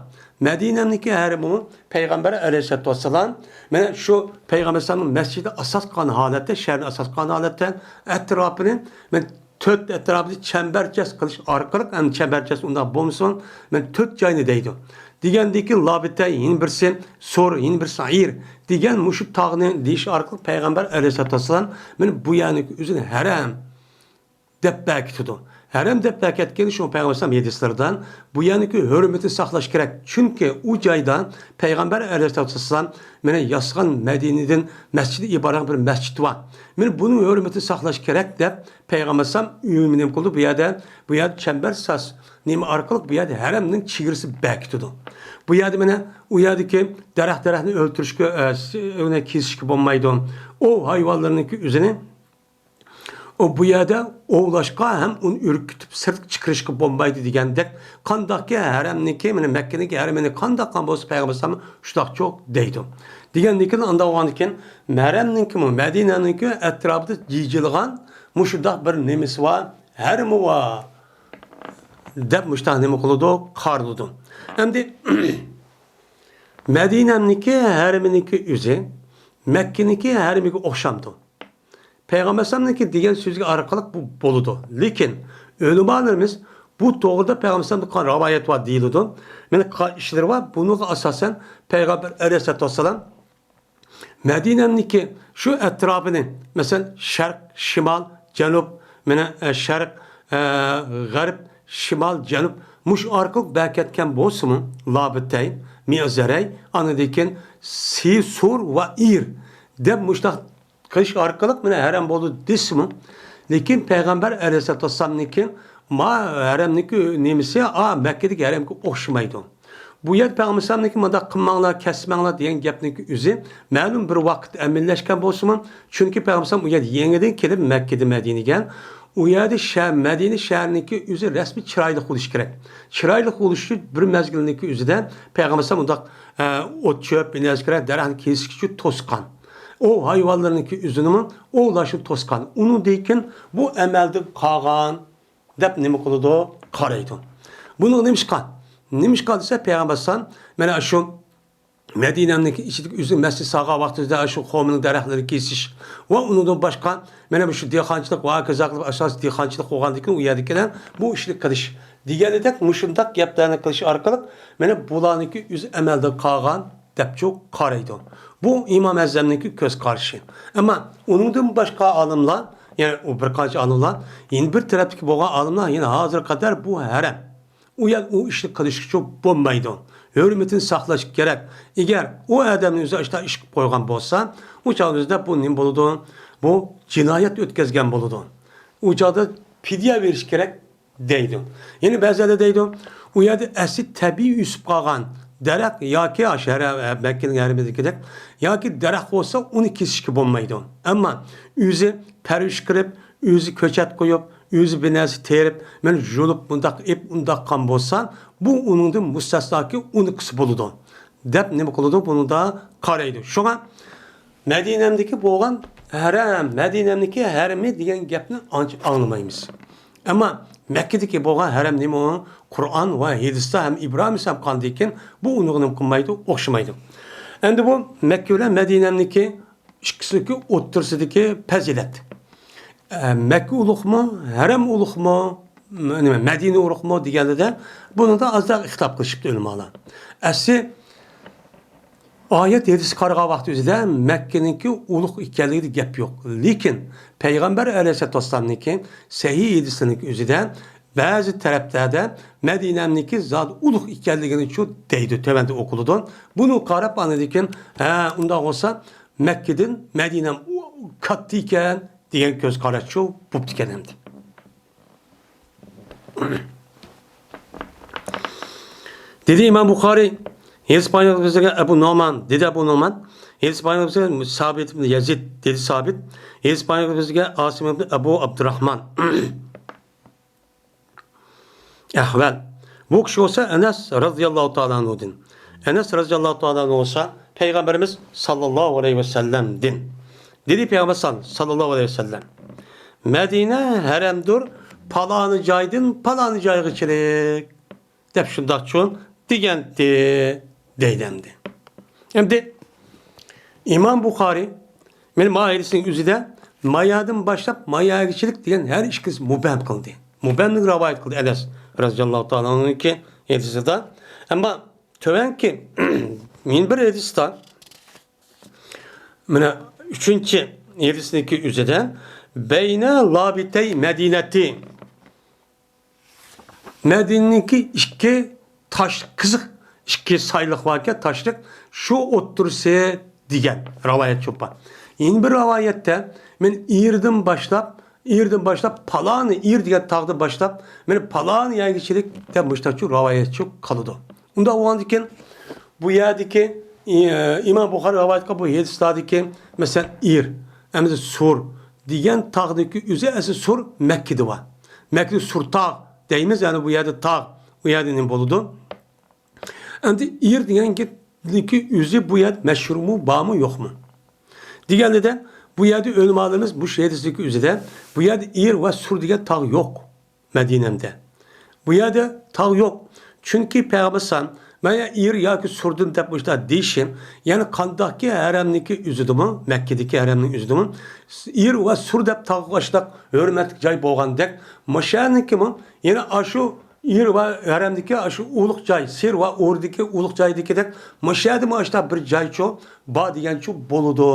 مەدىنەمنىڭكى ھەرىمى پەيغەمبەر ئەلەيھىسسالاتۇ ۋەسسالام، مانا شۇ پەيغەمبەر ئەلەيھىسسالامنىڭ مەسچىتى ئاساس قىلغان ھالەتتە، شەھەرنى ئاساس قىلغان ھالەتتە ئەتراپىنى، مانا تۆت ئەتراپىدا چەمبەرچاس قىلىش ئارقىلىق، ئەمدى چەمبەرچاس ئۇنداق بولمىسۇن، مانا تۆت جاينى دەيدۇ. دېگەندىكى لابىتەي، يەنە بىرسى سور، يەنە بىرسى ئىر دېگەن مۇشۇ تاغنى دېيىش ئارقىلىق پەيغەمبەر ئەلەيھىسسالاتۇ ۋەسسالام مانا بۇ يەرنىڭكى ئۆزىنى ھەرەم دەپ بەكىتىدۇ. ھەرەم دەپ بەكەتكىنى شۇ پەيغەمبەر ئەلەيھىسسالام ھەدىسلىرىدىن بۇ يەرنىڭكى ھۆرمىتىنى ساقلاش كېرەك. چۈنكى ئۇ جايدا پەيغەمبەر ئەلەيھىسسالاتۇ ۋەسسالام مانا ياسىغان مەدىنىدىن مەسچىدى ئىبارەت بىر مەسچىت بار. مانا بۇنىڭ ھۆرمىتىنى ساقلاش كېرەك دەپ پەيغەمبەر ئەلەيھىسسالام ئۆيىنى نېمە قىلدى؟ بۇ يەردە، بۇ يەردە چەمبەر ساز نېمە ئارقىلىق بۇ يەردە ھەرەمنىڭ چېگرىسى بەكىتىدۇ. بۇ يەردە مانا ئۇ يەردىكى دەرەخ-دەرەخنى ئۆلتۈرۈشكە، ئە، س-، ئۇنى كېسىشكە بولمايدۇ. ئوۋ ھايۋانلىرىنىڭكى ئۆزىنى ئۇ بۇ يەردە ئوۋلاشقا ھەم ئۇنى ئۈركۈتۈپ سىرتقا چىقىرىشقا بولمايدۇ دېگەندەك، قانداقكى ھەرەمنىڭكى، مانا مەككىنىڭكى ھەرىمىنى قانداق قىلغان بولسا پەيغەمبەر ئەلەيھىسسالام شۇنداق چوق دەيدۇ. دېگەندىن كېيىن ئانداق بولغاندىن كېيىن ھەرەمنىڭكىمۇ، مەدىنەنىڭكى ئەتراپىدا جىيجىلغان مۇشۇنداق بىر نېمىسى بار، ھەرىمى بار دەپ مۇشۇنداق نېمە قىلىدۇ؟ قارىلىدۇ. ئەمدى مەدىنەنىڭكى ھەرىمىنىڭكى ئۆزى مەككىنىڭكى ھەرىمىگە ئوخشامدۇ؟ پەيغەمبەر ئەلەيھىسسالامنىڭكى دېگەن سۆزى ئارقىلىق بۇ بولىدۇ. لېكىن ئۆلىمالىرىمىز بۇ توغرىدا پەيغەمبەر ئەلەيھىسسالامدىن قىلغان رىۋايەت بار دېيىلىدۇ. مانا قىلغان ئىشلىرى بار. بۇنىڭغا ئاساسەن پەيغەمبەر ئەلەيھىسسالاتۇ ۋەسسالام مەدىنەمنىكى شۇ ئەتراپىنى، مەسىلەن، شەرق، شىمال، جەنۇب، مانا، ئە، شەرق، ئە، غەرب، شىمال، جەنۇب، مۇشۇ ئارقىلىق بەكەتكەن بولسىمۇ، لابىتەي، مىئزەرەي، ئاندىن كېيىن سىسۇر ۋە ئىر دەپ مۇشۇنداق قىلىش ئارقىلىق مانا ھەرەم بولدى دېسىمۇ، لېكىن پەيغەمبەر ئەلەيھىسسالاتۇ ۋەسسالامنىڭكى ما ھەرەمنىڭكى نېمىسى، ئا، مەككىدىكى ھەرەمگە ئوخشىمايدۇ. بۇ يەردە پەيغەمبەر ئەلەيھىسسالامنىڭكى مۇنداق قىلماڭلار، كەسمەڭلار دېگەن گەپنىڭكى ئۆزى مەلۇم بىر ۋاقىت ئەمەلىيلەشكەن بولسىمۇ، چۈنكى پەيغەمبەر ئەلەيھىسسالام ئۇ يەردە يېڭىدىن كېلىپ مەككىدىن مەدىنىگە، ئۇ يەردە شەھەر، مەدىنە شەھىرىنىڭكى ئۆزى رەسمىي چىرايلىق بولۇشى كېرەك. چىرايلىق بولۇش ئۈچۈن بىر مەزگىلنىڭكى ئۆزىدە پەيغەمبەر ئەلەيھىسسالام ئۇنداق، ئە، ئوت چۆپ، نەرسە كېرەك، دەرەخنى كېسىش ئۈچۈن توسقان. ئوۋ ھايۋانلىرىنىڭكى ئۆزىنىمۇ ئوۋلاشنى توسقان. ئۇنىڭدىن كېيىن بۇ ئەمەلدىن قالغان دەپ نېمە قىلىدۇ؟ قارايدۇ. بۇنىڭ نېمىشقا؟ نېمىشقا دېسە، پەيغەمبەر ئەلەيھىسسالام مانا شۇ مەدىنەمنىڭكى ئىچىدىكى ئۆزى مەسچىت سالغان ۋاقتىدا شۇ خورمىنىڭ دەرەخلىرىنى كېسىش ۋە ئۇنىڭدىن باشقا مانا مۇشۇ دېھقانچىلىق ۋە ھاكازا قىلىپ ئاساسىي دېھقانچىلىق بولغاندىكىن ئۇ يەردىكىلەر بۇ ئىشنى قىلىش دېگەندەك مۇشۇنداق گەپلەرنى قىلىش ئارقىلىق مانا بۇلارنىڭكى ئۆزى ئەمەلدىن قالغان دەپچۇ قارايدۇ. بۇ ئىمام ئەزەمنىڭكى كۆز قارىشى. ئەمما ئۇنىڭدىن باشقا ئالىملار، يەنى ئۇ بىر قانچە ئالىملار، يەنە بىر تەرەپتىكى بولغان ئالىملار يەنە ھازىرغا قەدەر بۇ ھەرەم. ئۇ يەر ئۇ ئىشنى قىلىشقىچۇ بولمايدۇ. ھۆرمىتىنى ساقلاش كېرەك. ئەگەر ئۇ ئادەمنى ئۆزى ئاشتا ئىش قىلىپ قويغان بولسا، ئۇ چاغدا ئۆزىدە بۇ نېمە بولىدۇ؟ بۇ جىنايەت ئۆتكەزگەن بولىدۇ. ئۇ چاغدا پىدىيە بېرىش كېرەك دەيدۇ. يەنە بەزىلەر دەيدۇ، ئۇ يەردە ئەسلى تەبىئىي ئۆسۈپ قالغان دەرەخ ياكى ئاشۇ ھەرە-، مەككىنىڭ ھەرىمىدىكىدەك ياكى دەرەخ بولسا ئۇنى كېسىشكە بولمايدۇ. ئەمما ئۆزى پەرۋىش قىلىپ، ئۆزى كۆچەت قويۇپ، ئۆزى بىر نەرسە تېرىپ، مانا يۇلۇپ مۇنداق ئېپ ئۇنداق قىلغان بولسا، بۇ ئۇنىڭدىن مۇستەسناكى ئۇنىڭكىسى بولىدۇ، دەپ نېمە قىلىدۇ؟ بۇنىڭدا قارايدۇ. شۇڭا مەدىنەمدىكى بولغان ھەرەم، مەدىنەمدىكى ھەرىمى دېگەن گەپنى ئانچە ئاڭلىمايمىز. ئەمما مەككىدىكى بولغان ھەرەم نېمە ئۇ؟ قۇرئان ۋە ھەدىستە ھەم ئىبراھىم ئەلەيھىسسالام قالغاندىن كېيىن بۇ ئۇنىڭغا نېمە قىلمايدۇ؟ ئوخشىمايدۇ. ئەمدى بۇ مەككە بىلەن مەدىنەمنىكى ئىككىسىنىڭكى ئوتتۇرىسىدىكى پەزىلەت. ئە، مەككە ئۇلۇغمۇ، ھەرەم ئۇلۇغمۇ، نېمە، مەدىنە ئۇلۇغمۇ دېگەندە بۇنىڭدا ئازراق ئىختىلاپ قىلىشىپتۇ ئۆلىمالار. ئەسلى ئايەت ھەدىسكە قارىغان ۋاقتى ئۆزىدە مەككىنىڭكى ئۇلۇغ ئىكەنلىكىدە گەپ يوق. لېكىن پەيغەمبەر ئەلەيھىسسالاتۇ ۋەسسالامنىڭكى سەھىھ ھەدىسلىرىنىڭكى ئۆزىدە بەزى تەرەپلەردە مەدىنەمنىڭكى زادى ئۇلۇغ ئىكەنلىكىنىچۇ دەيدۇ، تۆۋەندە ئوقۇلىدۇ. بۇنى قاراپ ئاندىن كېيىن، ھە، ئۇنداق بولسا مەككىدىن مەدىنەم كاتتا ئىكەن دېگەن كۆز قاراشچۇ بوپتىكەن ئەمدى. دېدى ئىمام بۇخارىي، ھەدىس بايان بىزگە ئەبۇ نومان، دېدى ئەبۇ نومان، ھەدىس بايان بىزگە سابىت ئىبن يەزىد، دېدى سابىت، ھەدىس بايان بىزگە ئاسىم ئىبن ئەبۇ ئابدۇراھمان. ئەھۋال. بۇ كىشى بولسا ئەنەس رازىياللاھۇ تائالا ئەنھۇدىن. ئەنەس رازىياللاھۇ تائالا ئەنھۇ بولسا پەيغەمبىرىمىز ساللاللاھۇ ئەلەيھى ۋەسەللەمدىن. دېدى پەيغەمبەر سال-، ساللاللاھۇ ئەلەيھى ۋەسەللەم، مەدىنە ھەرەمدۇر، پالانى جايدىن پالانى جايغىچىلىك، دەپ شۇنداقچۇ دېگەنتى، دەيدۇ ئەمدى. ئەمدى ئىمام بۇخارىي مانا ما ھەدىسنىڭ ئۆزىدە مايادىن باشلاپ ماياگىچىلىك دېگەن ھەر ئىككىسى مۇبھەم قىلدى. مۇبھەملىك رىۋايەت قىلدى ئەنەس رازىياللاھۇ تائالا ئەنھۇنىڭكى ھەدىسىدا. ئەمما تۆۋەنكى يەنە بىر ھەدىستا مانا ئۈچىنچى ھەدىسنىڭكى ئۆزىدە بەينە لابىتەي مەدىنەتى. مەدىنىنىڭكى ئىككى تاش، قىزىق ئىككى سايلىق باركەن، تاشلىق، شۇ ئوتتۇرىسى دېگەن رىۋايەت چوپان. يەنە بىر رىۋايەتتە مەن ئېرىدىن باشلاپ، ئېرىدىن باشلاپ پالانى ئېرى دېگەن تاغدىن باشلاپ مەن پالانى يەرگىچىلىك دەپ مۇشتاچۇ رىۋايەتچۇ قىلىدۇ. ئۇنداق بولغاندىكىن بۇ يەردىكى، ئى، ئىمام بۇخارى رىۋايەت قىلغان بۇ ھەدىسلاردىكى، مەسىلەن، ئېر، ئەمدى سۇر دېگەن تاغدىكى ئۆزى ئەسلى سۇر مەككىدە بار. مەككىدە سۇر تاغ دەيمىز، يەنى بۇ يەردە تاغ، ئۇ يەردە نېمە بولىدۇ؟ ئەمدى ئېر دېگەنكى ئۆزى بۇ يەردە مەشھۇرمۇ، بارمۇ، يوقمۇ؟ دېگەندە بۇ يەردە ئۆلىمالىرىمىز مۇشۇ ھەدىستىكى ئۆزىدە بۇ يەردە ئېر ۋە سۇر دېگەن تاغ يوق. مەدىنەمدە. بۇ يەردە تاغ يوق. چۈنكى پەيغەمبەر ئەلەيھىسسالام، مانا ئېر ياكى سۇردىن دەپ مۇشۇنداق دېيىشى، يەنى قانداقكى ھەرەمنىڭكى ئۆزىدىمۇ، مەككىدىكى ھەرەمنىڭ ئۆزىدىمۇ ئېر ۋە سۇر دەپ تاغقا ئاشۇنداق ھۆرمەتلىك جاي بولغاندەك، مۇشۇ يەرنىڭكىمۇ يەنە ئاشۇ ئېر ۋە ھەرەمدىكى ئاشۇ ئۇلۇغ جاي، سىر ۋە ئورىدىكى ئۇلۇغ جايدىكىدەك مۇشۇ يەردىمۇ ئاشۇنداق بىر جايچۇ بار دېگەنچۇ بولىدۇ.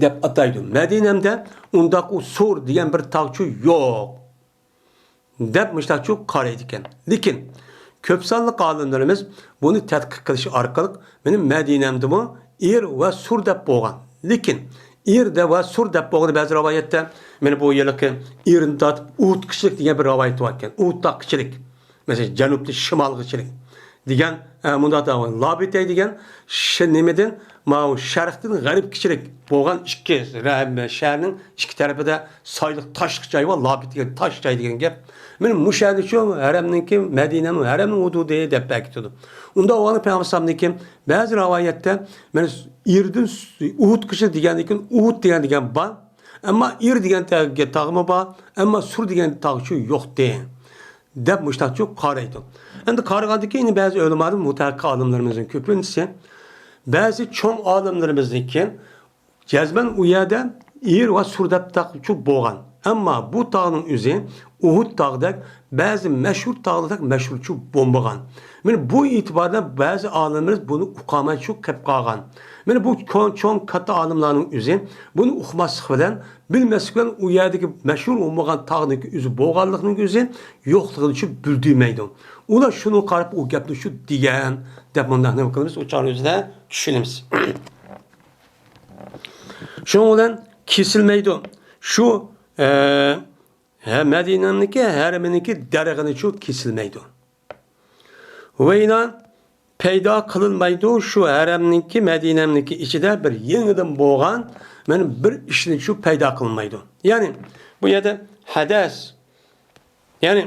دەپ ئاتايدۇ. مەدىنەمدە ئۇنداق ئۇ سۇر دېگەن بىر تاغچۇ يوق، دەپ مۇشۇنداقچۇ قارايدىكەن. لېكىن كۆپ سانلىق ئالىملىرىمىز بۇنى تەتقىق قىلىش ئارقىلىق مېنىڭ مەدىنەمدىمۇ ئېر ۋە سۇر دەپ بولغان. لېكىن ئېر دە ۋە سۇر دەپ بولغىنى بەزى رىۋايەتتە مېنى بۇ ھېلىقى ئېرىنى تارتىپ ئۇھۇد قىچىلىك دېگەن بىر رىۋايەت باركەن. ئۇھۇد تاغ قىچىلىك. مەسىلەن، جەنۇبتىن شىمالغىچىلىك دېگەن، ئە، مۇنداق دەۋاتىدۇ. لابىتەي دېگەن ش-، نېمىدىن، ماۋۇ شەرقتىن غەربكىچىلىك بولغان ئىككى رە-، شەھەرنىڭ ئىككى تەرىپىدە سايلىق تاشلىق جاي بار، لابىت دېگەن تاش جاي دېگەن گەپ. مانا مۇشۇ يەردىچۇ ھەرەمنىڭكى، مەدىنەنىڭ ھەرەمنىڭ ھۇدۇدى دەپ بەكىتىدۇ. ئۇنداق بولغاندا پەيغەمبەر ئەلەيھىسسالامنىڭكى بەزى رىۋايەتتە، مانا ئېرىدىن ئۇھۇد قىشى دېگەندىن كېيىن، ئۇھۇد دېگەن، دېگەن بار. ئەمما ئېرى دېگەن تاغ-، تاغمۇ بار، ئەمما سۇر دېگەن تاغچۇ يوقتى، دەپ مۇشتاقچۇ قارايدۇ. ئەمدى قارىغاندىن كېيىن بەزى ئۆلىمالار، مۇتەھەققىق ئالىملىرىمىزنىڭ كۆپىنچىسى، بەزى چوڭ ئالىملىرىمىزنىڭكى جەزمەن ئۇ يەردە ئېرى ۋە سۇر دەپ تاغچۇ بولغان. ئەمما بۇ تاغنىڭ ئۆزى ئۇھۇد تاغدەك بەزى مەشھۇر تاغلاردەك مەشھۇرچۇ بولمىغان. مانا بۇ ئېتىباردا بەزى ئالىملىرىمىز بۇنى ئۇقالمايچۇ قېلىپ قالغان. مانا بۇ چوڭ، چوڭ كاتتا ئالىملارنىڭ ئۆزى بۇنى ئۇقماسلىق بىلەن، بىلمەسلىك بىلەن ئۇ يەردىكى مەشھۇر بولمىغان تاغنىڭكى ئۆزى بولغانلىقىنىڭ ئۆزى يوقلۇقىنى شۇ بىلدۈرمەيدۇ. ئۇلار شۇنىڭغا قاراپ ئۇ گەپنى شۇ دېگەن دەپ مۇنداق نېمە قىلىمىز، ئۇ چاغنىڭ ئۆزىدە چۈشىنىمىز. شۇنىڭ بىلەن كېسىلمەيدۇ. شۇ، ئە، ھە، مەدىنەنىڭكى ھەرىمىنىڭكى دەرىخىنىچۇ كېسىلمەيدۇ. ۋەينا پەيدا قىلىنمايدۇ. شۇ ھەرەمنىڭكى، مەدىنەنىڭكى ئىچىدە بىر يېڭىدىن بولغان، مانا بىر ئىشنىچۇ پەيدا قىلىنمايدۇ. يەنى بۇ يەردە ھەدەس، يەنى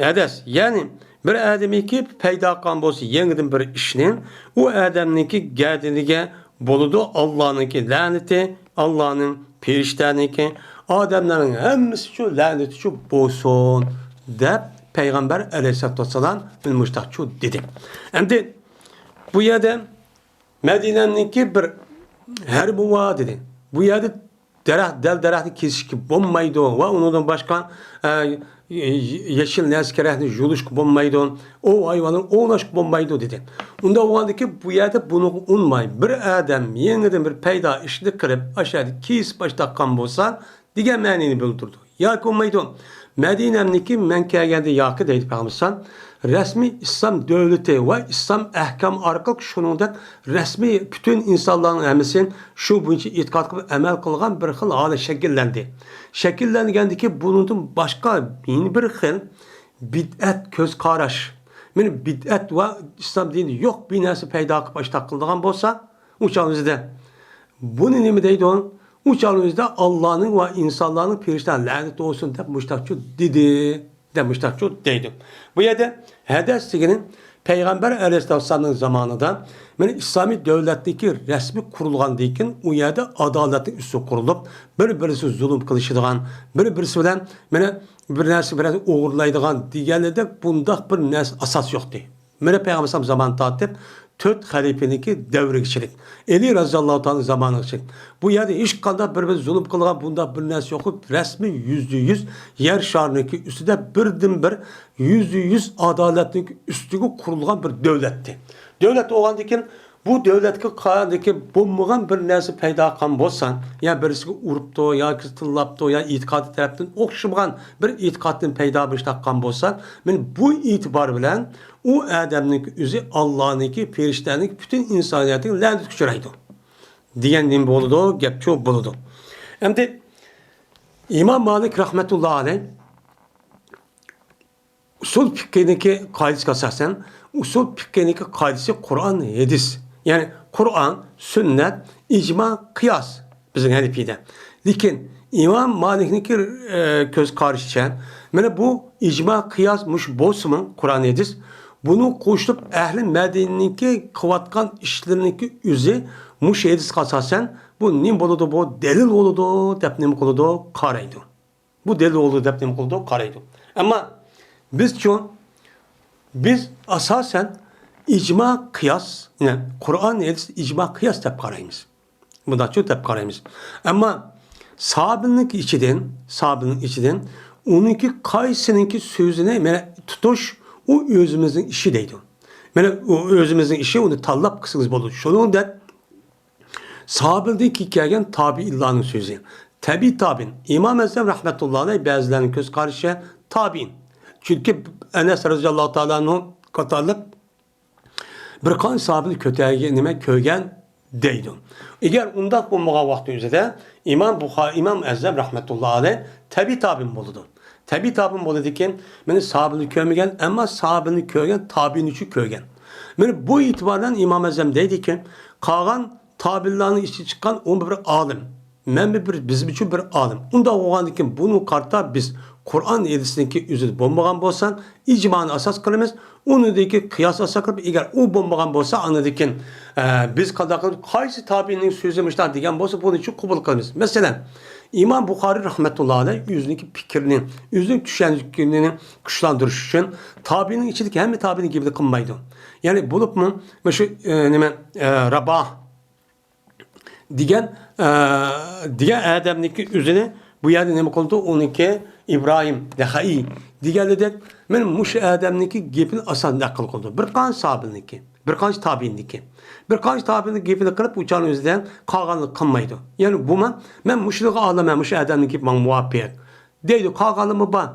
ھەدەس، يەنى بىر ئادەمنىڭكى پەيدا قىلغان بولسا يېڭىدىن بىر ئىشنى، ئۇ ئادەمنىڭكى گەدىنىگە بولىدۇ ئاللانىڭكى لەنىتى، ئاللانىڭ، پېرىشتەنىڭكى، ئادەملەرنىڭ ھەممىسىچۇ لەنىتىچۇ بولسۇن، دەپ پەيغەمبەر ئەلەيھىسسالاتۇ ۋەسسالام مۇشتاقچۇ دېدى. ئەمدى بۇ يەردە مەدىنەنىڭكى بىر ھەرىمى بار دېدى. بۇ يەردە دەرەخ، دەل دەرەخنى كېسىشكە بولمايدۇ ۋە ئۇنىڭدىن باشقا، ئە، يېشىل نەرسە كېرەكنى يۇلۇشقا بولمايدۇ، ئوۋ ھايۋانلارنى ئوۋلاشقا بولمايدۇ دېدى. ئۇنداق بولغاندىكىن بۇ يەردە بۇنىڭغا ئۇنىماي، بىر ئادەم يېڭىدىن بىر پەيدا ئىشنى قىلىپ، ئاشۇ يەردە كېسىپ باشلاپ قالغان بولسا، دېگەن مەنىنى بىلدۈرىدۇ. ياكى بولمايدۇ، مەدىنەمنىكى مەن كەلگەندە ياكى دەيدۇ پەيغەمبەر، رەسمىي ئىسلام دۆلىتى ۋە ئىسلام ئەھكامى ئارقىلىق شۇنىڭدەك رەسمىي پۈتۈن ئىنسانلارنىڭ ھەممىسى شۇ بويىچە ئېتىقاد قىلىپ ئەمەل قىلغان بىر خىل ھالەت شەكىللەندى. شەكىللەنگەندىكى بۇنىڭدىن باشقا يەنە بىر خىل بىدئەت كۆز قاراش. مانا بىدئەت ۋە ئىسلام دىنىدا يوق بىر نەرسە پەيدا قىلىپ ئاشتاق قىلىدىغان بولسا، ئۇ چاغنىڭ ئۆزىدە بۇنى نېمە دەيدۇ؟ ئۇ چاغنىڭ ئۆزىدە ئاللانىڭ ۋە ئىنسانلارنىڭ پېرىشتە لەنەت بولسۇن دەپ مۇشتاقچۇ دېدى، دەپ مۇشتاقچۇ دەيدۇ. بۇ يەردە ھەدەس دېگىنى پەيغەمبەر ئەلەيھىسسالامنىڭ زامانىدا مانا ئىسلامىي دۆلەتنىڭكى رەسمىي قۇرۇلغاندىن كېيىن ئۇ يەردە ئادالەتنىڭ ئۈستىگە قۇرۇلۇپ، بىر-بىرسى زۇلۇم قىلىشىدىغان، بىر-بىرسى بىلەن مانا بىر نەرسە، بىر نەرسە ئوغرىلايدىغان دېگەنلىرىدەك بۇنداق بىر نەرسە ئاساس يوقتى. مانا پەيغەمبەر ئەلەيھىسسالام زامانى تارتىپ تۆت خەلىپىنىڭكى دەۋرىگىچىلىك، ئەلى رەزىياللاھۇ تائالا زامانىغىچىلىك، بۇ يەردە ھېچقانداق بىر-بىرى زۇلۇم قىلغان بۇنداق بىر نەرسە يوق. رەسمىي يۈزدە يۈز يەر شارىنىڭكى ئۈستىدە بىردىنبىر يۈزدە يۈز ئادالەتنىڭ ئۈستىگە قۇرۇلغان بىر دۆلەتتى. دۆلەت بولغاندىكىن بۇ دۆلەتكە قاراندىكى بولمىغان بىر نەرسە پەيدا قىلغان بولسا، يا بىرسىگە ئۇرۇپتۇ، ياكى تىللاپتۇ، يا ئېتىقادى تەرەپتىن ئوخشىمىغان بىر ئېتىقادتىن پەيدا بولۇشتاققان بولسا، مانا بۇ ئېتىبار بىلەن ئۇ ئادەمنىڭكى ئۆزى ئاللانىڭكى، پېرىشتەنىڭكى، پۈتۈن ئىنسانىيەتنىڭ لەنىتىگە ئۇچرايدۇ دېگەن نېمە بولىدۇ؟ گەپچۇ بولىدۇ. ئەمدى ئىمام مالىك رەھمەتۇللا ئەلەيھ ئۇسۇل پىقھىنىڭكى قائىدىسىگە ئاساسەن، ئۇسۇل پىقھىنىڭكى قائىدىسى قۇرئان، ھەدىس. يەنى قۇرئان، سۈننەت، ئىجما، قىياس بىزنىڭ ھەنىپىيدە. لېكىن ئىمام مالىكنىڭكى، ئە، كۆز قارىشىچە، مانا بۇ ئىجما، قىياس مۇشۇ بولسىمۇ، قۇرئان، ھەدىس، بۇنىڭ قوشۇلۇپ ئەھلى مەدىنىنىڭكى قىلىۋاتقان ئىشلىرىنىڭكى ئۆزى مۇشۇ ھەدىسكە ئاساسەن بۇ نېمە بولىدۇ، بۇ دەلىل بولىدۇ دەپ نېمە قىلىدۇ، قارايدۇ. بۇ دەلىل بولىدۇ دەپ نېمە قىلىدۇ؟ قارايدۇ. ئەمما بىزچۇ؟ بىز ئاساسەن ئىجما، قىياس، يەنى قۇرئان، ھەدىس، ئىجما، قىياس دەپ قارايمىز. بۇنداقچۇ دەپ قارايمىز. ئەمما ساھابىنىڭكى ئىچىدىن، ساھابىنىڭ ئىچىدىن ئۇنىڭكى قايسىنىڭكى سۆزىنى مانا تۇتۇش، ئۇ ئۆزىمىزنىڭ ئىشى دەيدۇ. مانا ئۇ ئۆزىمىزنىڭ ئىشى، ئۇنى تاللاپ قىلسىڭىز بولىدۇ. شۇنىڭدەك ساھابىدىن كېيىن كەلگەن تابىئىنلارنىڭ سۆزى. تەبىئىي تابىئىن. ئىمام ئەزەم رەھمەتۇللا ئەلەيھ بەزىلەرنىڭ كۆز قارىشىچە تابىئىن. چۈنكى ئەنەس رەزىياللاھۇ تائالا ئەنھۇ قاتارلىق بىر قانچە ساھابىنى كۆتەرگەن، نېمە، كۆرگەن دەيدۇ. ئەگەر ئۇنداق بولمىغان ۋاقتى ئۆزىدە ئىمام بۇخارى، ئىمام ئەزەم رەھمەتۇللا ئەلەيھ تەبىئىي تابىئىن بولىدۇ. تەبىئىي تابىئىن بولىدىكەن، مانا ساھابىنى كۆرمىگەن، ئەمما ساھابىنى كۆرگەن، تابىئىنىچۇ كۆرگەن. مانا بۇ ئېتىبار بىلەن ئىمام ئەزەم دەيدىكى، قالغان تابىئىنلارنىڭ ئىچىدىن چىققان ئۇمۇ بىر ئالىم. مەنمۇ بىر، بىزمۇچۇ بىر ئالىم. ئۇنداق بولغاندىكىن بۇنىڭغا قارىتا بىز قۇرئان ھەدىسنىڭكى ئۆزىدە بولمىغان بولسا، ئىجمانى ئاساس قىلىمىز. ئۇنىڭدىكى قىياس ئاساس قىلىپ، ئەگەر ئۇ بولمىغان بولسا، ئاندىن كېيىن، ئە، بىز قانداق قىلىپ، قايسى تابىئىنىڭ سۆزى مۇشۇنداق دېگەن بولسا، بۇنى شۇ قوبۇل قىلىمىز. مەسىلەن، ئىمام بۇخارىي رەھمەتۇللا ئەلەيھ ئۆزىنىڭكى پىكرىنى، ئۆزىنىڭ چۈشەنچىسىنى كۈچلەندۈرۈش ئۈچۈن تابىئىنىڭ ئىچىدىكى ھەممە تابىئىنىڭ گېپىنى قىلمايدۇ. يەنى بولۇپمۇ مۇشۇ، ئە، نېمە، ئە، راباھ دېگەن، ئە، دېگەن ئادەمنىڭكى ئۆزىنى بۇ يەردە نېمە قىلىدۇ؟ ئۇنىڭكى ئىبراھىم نەخەئىي دېگەنلىدەك، مانا مۇشۇ ئادەمنىڭكى گېپىنى ئاساس نەقىل قىلىدۇ. بىر قانچە ساھابىنىڭكى، بىر قانچە تابىئىننىڭكى، بىر قانچە تابىئىننىڭ گېپىنى قىلىپ، ئۇ چاغنىڭ ئۆزىدە قالغاننى قىلمايدۇ. يەنى بۇ مەن، مەن مۇشۇنىڭغا ئالىمەن، مۇشۇ ئادەمنىڭ گېپى ماڭا مۇۋاپىق دەيدۇ. قالغانلىرىمۇ بار.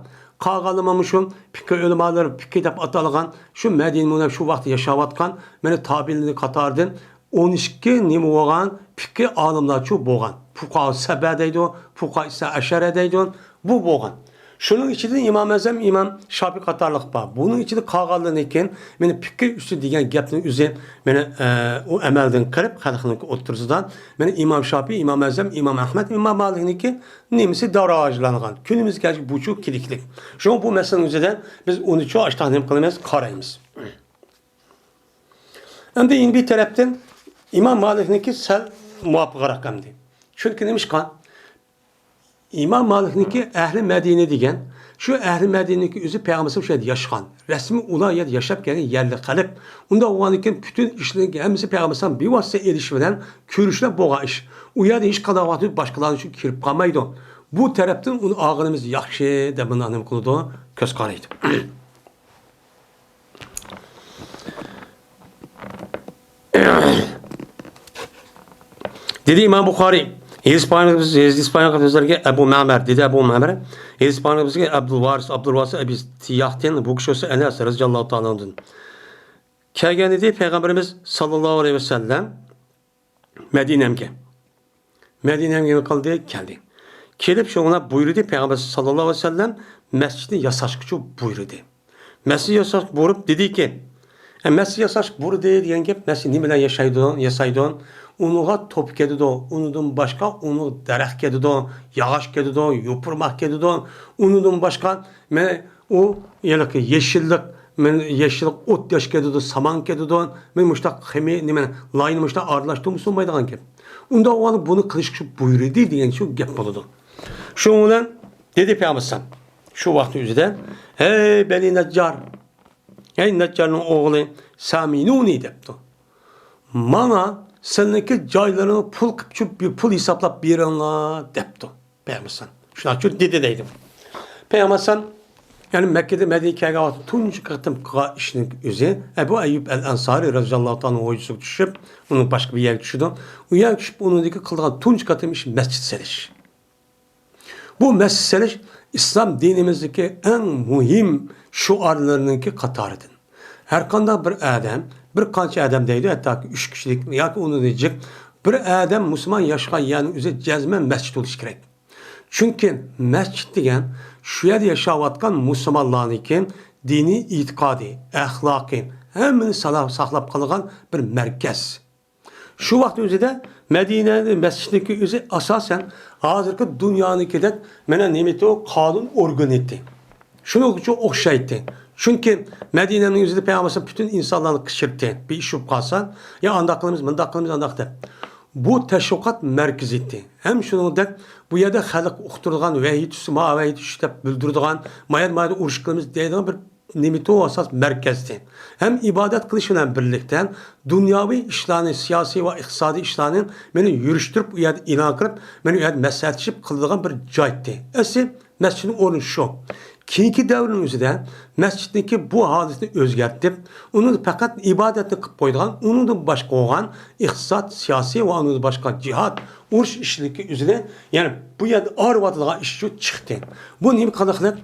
قالغانلىرىمۇ مۇشۇ پىقھى ئۆلىمالىرى، پىقھى دەپ ئاتالغان شۇ مەدىنە مۇنەۋۋەردە شۇ ۋاقىتتا ياشاۋاتقان مانا تابىئىنلار قاتارىدىن ئون ئىككى نېمە بولغان، پىقھى ئالىملارچۇ بولغان. فۇقاھا سەبە دەيدۇ، فۇقاھا ئىسنا ئەشەرە دەيدۇ، بۇ بولغان. شۇنىڭ ئىچىدە ئىمام ئەزەم، ئىمام شاپىئى قاتارلىق بار. بۇنىڭ ئىچىدە قالغانلىرىنىڭكى مانا پىقھى ئۈستى دېگەن گەپنىڭ ئۆزى مانا، ئە، ئۇ ئەمەلدىن قىلىپ، خەلقنىڭ ئوتتۇرىسىدا مانا ئىمام شاپىئى، ئىمام ئەزەم، ئىمام ئەھمەد، ئىمام مالىكنىڭكى نېمىسى داۋراۋاجلانغان. كۈنىمىزگە كەلگەچكە بۇچۇ كېلىكلىك. شۇڭا بۇ مەسىلىنىڭ ئۆزىدە بىز ئۇنى چوڭ ئاشتاق نېمە قىلىمىز، قارايمىز. ئەمدى يەنە بىر تەرەپتىن ئىمام مالىكنىڭكى سەل مۇۋاپىقراق ئەمدى. چۈنكى نېمىشقا؟ ئىمام مالىكنىڭكى ئەھلى مەدىنە دېگەن، شۇ ئەھلى مەدىنىنىڭكى ئۆزى پەيغەمبەر ئەلەيھىسسالام شۇ يەردە ياشىغان. رەسمىي ئۇلار يەردە ياشاپ كەلگەن يەرلىك خەلق. ئۇنداق بولغاندىن كېيىن پۈتۈن ئىشلىرىنىڭ ھەممىسى پەيغەمبەر ئەلەيھىسسالام بىۋاسىتە ئېرىشىش بىلەن كۆرۈشۈپ بولغان ئىش. ئۇ يەردە ھېچقانداق ۋاقىتتا باشقىلارنىڭ ئىچىگە كىرىپ قالمايدۇ. بۇ تەرەپتىن ئۇنى ئالغىنىمىز ياخشى دەپ مۇنداق نېمە قىلىدۇ؟ كۆز قارايدۇ. دېدى ئىمام بۇخارىي، ھەدىس بايان قىلىپ، ھەدىس بايان قىلىپ سۆزلەرگە ئەبۇ مەمەر، دېدى ئەبۇ مەمەر، ھەدىس بايان قىلىپ سۆزلەرگە ئەبدۇل ۋارىس، ئەبدۇل ۋارىس ئەبى تىياھتىن، بۇ كىشى بولسا ئەنەس رەزىياللاھۇ تائالا ئاندىن. كەلگەن ئىدى پەيغەمبىرىمىز ساللاللاھۇ ئەلەيھى ۋەسەللەم مەدىنەمگە. مەدىنەمگە نېمە قىلدى؟ كەلدى. كېلىپ شۇڭا بۇيرۇدى، پەيغەمبەر ساللاللاھۇ ئەلەيھى ۋەسەللەم مەسچىتنى ياساشقىچۇ بۇيرۇدى. مەسچىت ياساش بۇيرۇپ دېدىكى، ئە، مەسچىت ياساش بۇيرۇدى دېگەن گەپ، مەسچىت نېمە بىلەن ياشايدۇ، ياسايدۇ؟ ئۇنىڭغا توپا كېتىدۇ، ئۇنىڭدىن باشقا ئۇنىڭ دەرەخ كېتىدۇ، ياغاچ كېتىدۇ، يوپۇرماق كېتىدۇ، ئۇنىڭدىن باشقا مەن ئۇ ھېلىقى يېشىللىق، مەن يېشىللىق ئوت ياش كېتىدۇ، سامان كېتىدۇ، مەن مۇشتاق خىمىيە، نېمە، لاينى مۇشتاق ئارىلاشتۇرمىسا بولمايدىغان گەپ. ئۇنداق بولغاندا بۇنى قىلىشقا شۇ بۇيرۇدى دېگەن شۇ گەپ بولىدۇ. شۇنىڭ بىلەن دېدى پەيغەمبەر ئەلەيھىسسالام، شۇ ۋاقىتنىڭ ئۆزىدە، ھەي بەنى نەججار، ھەي نەججارنىڭ ئوغلى، سامىنۇنى دەپتۇ. ماڭا سىلىنىڭكى جايلىرىڭ پۇل قىپچۇ، پۇل ھېسابلاپ بېرىڭلار دەپتۇ. پەيغەمبەر ئەلەيھىسسالام شۇنداق دېدى دەيدۇ. پەيغەمبەر ئەلەيھىسسالام، يەنى مەككىدىن مەدىنىگە كەلگەن ۋاقىتتا تۇنجى قېتىم قىلغان ئىشنىڭ ئۆزى، ئەبۇ ئەييۇب ئەل ئەنسارى رەزىياللاھۇ تائالا ھويزىسىغا چۈشۈپ، ئۇنىڭ باشقا بىر يەرگە چۈشىدۇ. ئۇ يەرگە چۈشۈپ، ئۇنىڭدىكى قىلىدىغان تۇنجى قېتىم ئىش مەسچىت سېلىش. بۇ مەسچىت سېلىش ئىسلام دىنىمىزدىكى ئەڭ مۇھىم شوئارلىرىنىڭكى قاتارىدىن. ھەرقانداق بىر ئادەم، بىر قانچە ئادەم دەيدۇ، ھەتتاكى ئۈچ كىشىلىك ياكى ئۇنىڭدىن جىق بىر ئادەم مۇسۇلمان ياشىغان يەرنىڭ ئۆزى جەزمەن مەسچىت بولۇشى كېرەك. چۈنكى مەسچىت دېگەن شۇ يەردە ياشاۋاتقان مۇسۇلمانلارنىڭكى دىنىي ئېتىقادى، ئەخلاقى، ھەممىنى سالا-، ساقلاپ قالغان بىر مەركەز. شۇ ۋاقىت ئۆزىدە مەدىنە مەسچىتىنىڭكى ئۆزى ئاساسەن ھازىرقى دۇنيانىڭكىدەك مانا نېمىتۇ قانۇن ئورگىنى ئىدى. شۇنىڭغا ئوخشايتتى. چۈنكى مەدىنەنىڭ ئۆزىدە پەيغەمبەر ئەلەيھىسسالام پۈتۈن ئىنسانلارنى قىچىرتتى. بىر ئىش بولۇپ قالسا، يا ئانداق قىلىمىز، مۇنداق قىلىمىز، ئانداق دەپ. بۇ تەشۋىقات مەركىزى ئىدى. ھەم شۇنىڭدەك بۇ يەردە خەلق ئۇقتۇرىدىغان ۋەھىي چۈشسە، ما ۋەھىي چۈشتى دەپ بىلدۈرىدىغان، ما يەردە، ما يەردە ئۇرۇش قىلىمىز دەيدىغان بىر نېمىتۇ ئاساس مەركەزدىن ھەم ئىبادەت قىلىش بىلەن بىرلىكتە دۇنياۋى ئىشلارنى، سىياسىي ۋە ئىقتىسادىي ئىشلارنى مېنى يۈرۈشتۈرۈپ، ئۇ يەردە ئېلان قىلىپ، مېنى ئۇ يەردە مەسلىھەتلىشىپ قىلىدىغان بىر جايتى. ئەسلى مەسچىتنىڭ ئورنى شۇ. كېيىنكى دەۋرنىڭ ئۆزىدە مەسچىتنىڭكى بۇ ھالىتىنى ئۆزگەرتىپ، ئۇنى پەقەت ئىبادەتنى قىلىپ قويىدىغان، ئۇنىڭدىن باشقا بولغان ئىقتىساد، سىياسىي ۋە ئۇنىڭدىن باشقا جىھاد، ئۇرۇش ئىشلىكى ئۆزىنى، يەنى بۇ يەردە ئايرىۋاتىدىغان ئىش شۇ چىقتى. بۇ نېمە قىلىقلىق؟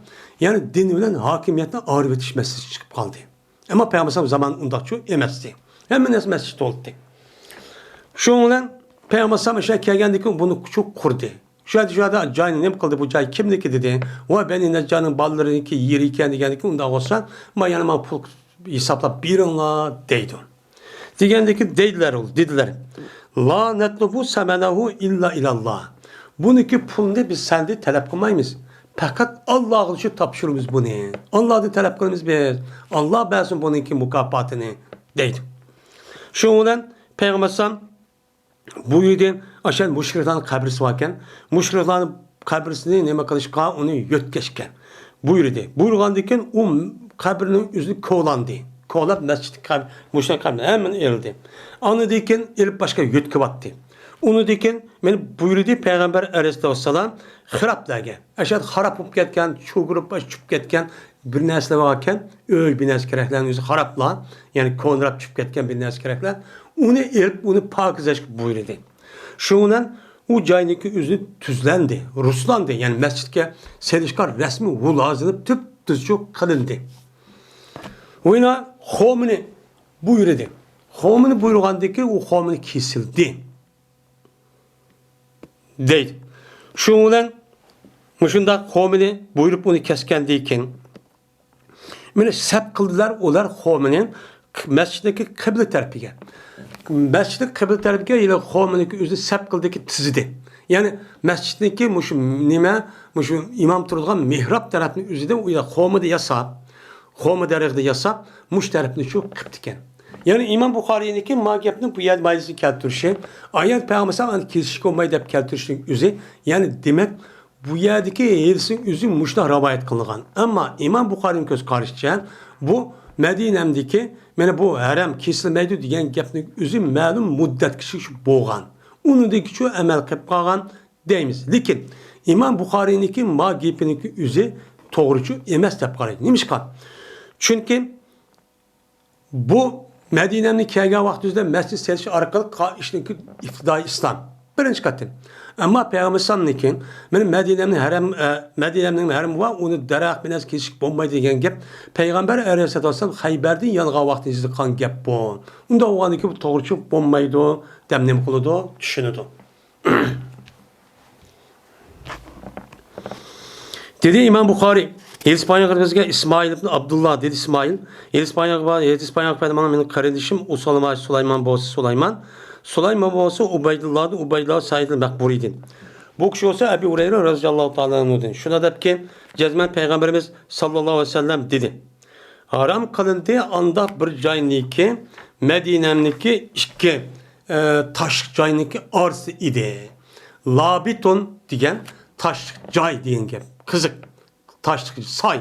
يەنى دىن بىلەن ھاكىمىيەتنى ئايرىۋېتىش مەسىلىسى چىقىپ قالدى. ئەمما پەيغەمبەر ئەلەيھىسسالام زامانى ئۇنداقچۇ ئەمەستى. ھەممە نەرسە مەسچىت تولدى. شۇنىڭ بىلەن پەيغەمبەر ئەلەيھىسسالام ئىشقا كەلگەندىن كېيىن بۇنى چوڭ قۇردى. شۇ يەردە، شۇ يەردە جاينى نېمە قىلدى؟ بۇ جاي كىمنىكى دېدى. ۋاي بەنى نەججارنىڭ بالىلىرىنىڭكى يېرى ئىكەن دېگەندىن كېيىن، ئۇنداق بولسا، ما يەنە ماڭا پۇل يېساپلاپ بېرىڭلار دەيدۇ. دېگەندىكى دەيدىلەر ئۇ، دېدىلەر. لا نەتلۇبۇ سەمەنەھۇ ئىللا ئىلاللا. بۇنىڭكى پۇلىنى بىز سەندىن تەلەپ قىلمايمىز. پەقەت ئاللاغا شۇ تاپشۇرىمىز بۇنى. ئاللادىن تەلەپ قىلىمىز بىز. ئاللا بەرسۇن بۇنىڭكى مۇكاپاتىنى، دەيدۇ. شۇنىڭ بىلەن پەيغەمبەر ئەلەيھىسسالام بۇيرۇدى، ئاشۇ مۇشرىكلارنىڭ قەبرىسى باركەن، مۇشرىكلارنىڭ قەبرىسىنى نېمە قىلىشقا، ئۇنى يۆتكەشكە بۇيرۇدى. بۇيرۇغاندىن كېيىن ئۇ قەبرىنىڭ ئۆزىنى كولاندى. كولاپ مەسچىتتىكى قەبرە، مۇشۇ قەبرىنى ھەممىنى ئېلىدى. ئاندىن كېيىن ئېلىپ باشقا يۆتكىۋەتتى. ئۇنىڭدىن كېيىن مېنى بۇيرۇدى پەيغەمبەر ئەلەيھىسسالام خىرابلارغا، ئەشەدە خاراب بولۇپ كەتكەن، چۇرۇپ چۈشۈپ كەتكەن بىر نەرسىلەر باركەن، ئۆي بىر نەرسە كېرەكلەرنىڭ ئۆزى خارابلا، يەنى كونىراپ چۈشۈپ كەتكەن بىر نەرسە كېرەكلەر، ئۇنى ئېلىپ، ئۇنى پاكىزلەشكە بۇيرۇدى. شۇنىڭ بىلەن ئۇ جاينىڭكى ئۆزى تۈزلەندى، رۇسلاندى، يەنى مەسچىتكە سېلىشقا رەسمىي ھازىرلىنىپ تۈپتۈزۈك قىلىندى. ۋىنا خومىنى بۇيرۇدى. خومىنى بۇيرۇغاندىن كېيىن ئۇ خومىنى كېسىلدى، دەيدۇ. شۇنىڭ بىلەن مۇشۇنداق خومىنى بۇيرۇپ ئۇنى كەسكەندىن كېيىن، مانا سەپ قىلدىلار ئۇلار خومىنى مەسچىتنىڭكى قىبلە تەرىپىگە. مەسچىتنىڭ قىبلە تەرىپىگە يەنە خومىنىڭكى ئۆزى سەپ قىلدىكى تىزىدى. يەنى مەسچىتنىڭكى مۇشۇ نېمە، مۇشۇ ئىمام تۇرىدىغان مېھراب تەرەپنىڭ ئۆزىدە ئۇ يەر خومىدا ياساپ، خوما دەرىخىدە ياساپ، مۇشۇ تەرەپنى شۇ قىپتىكەن. يەنى ئىمام بۇخارىينىڭكى ما گەپنى بۇ يەردە مايىسىنى كەلتۈرۈشى، ئايەت پەيغەمبەر ئەلەيھىسسالام كېسىشكە بولمايدۇ دەپ كەلتۈرۈشنىڭ ئۆزى، يەنى دېمەك، بۇ يەردىكى ھەدىسنىڭ ئۆزى مۇشۇنداق رىۋايەت قىلىنغان. ئەمما ئىمام بۇخارىنىڭ كۆز قارىشىچە، بۇ مەدىنەمدىكى، مانا بۇ ھەرەم كېسىلمەيدۇ دېگەن گەپنىڭ ئۆزى مەلۇم مۇددەتكىچە شۇ بولغان. ئۇنىڭدىن كېيىن شۇ ئەمەل قىلىپ قالغان دەيمىز. لېكىن ئىمام بۇخارىينىڭكى ما گېپىنىڭكى ئۆزى توغرىچۇ ئەمەس دەپ قارايدۇ. نېمىشقا؟ چۈنكى بۇ مەدىنەمنى كەلگەن ۋاقتىمىزدا مەسچىت سېلىش ئارقىلىق قا-، ئىشنىڭكى ئىپتىدائىي ئىسلام. بىرىنچى قېتىم. ئەمما پەيغەمبەر ئەلەيھىسسالامنىڭكى، مانا مەدىنەمنىڭ ھەرەم، ئە، مەدىنەمنىڭ ھەرىمى بار، ئۇنى دەرەخ بىلەن كېسىشكە بولمايدۇ دېگەن گەپ پەيغەمبەر ئەلەيھىسسالام خەيبەردىن يانغان ۋاقتىدا يېزىلغان گەپ بۇ. ئۇنداق بولغاندىكىن بۇ توغرىچۇ بولمايدۇ دەپ نېمە قىلىدۇ؟ چۈشىنىدۇ. دېدى ئىمام بۇخارىي، ھېدىس بايان قىلغۇچىغا ئىسمائىل ئىبن ئابدۇللا، دېدى ئىسمائىل، ھېدىس بايان، ھېدىس بايان قىلىپ بەرگەن مېنىڭ قېرىندىشىم ئۇسامە، سۇلايمان بولسا سۇلايمان، سۇلايمان بولسا ئۇبەيدۇللا، ئۇبەيدۇللا سەئىد ئەل مەقبۇرىدىن. بۇ كىشى بولسا ئەبۇ ھۇرەيرە رەزىياللاھۇ تائالا ئەنھۇدىن. شۇنداق دەپكى، جەزمەن پەيغەمبىرىمىز ساللاللاھۇ ئەلەيھى ۋەسەللەم دېدى. ھارام قىلىندى ئانداق بىر جاينىكى، مەدىنەمنىكى ئىككى، ئە، تاشلىق جاينىكى ئارىسى ئىدى. لابىتۇن دېگەن تاشلىق جاي دېگەن گەپ. قىزىق، تاشلىق ساي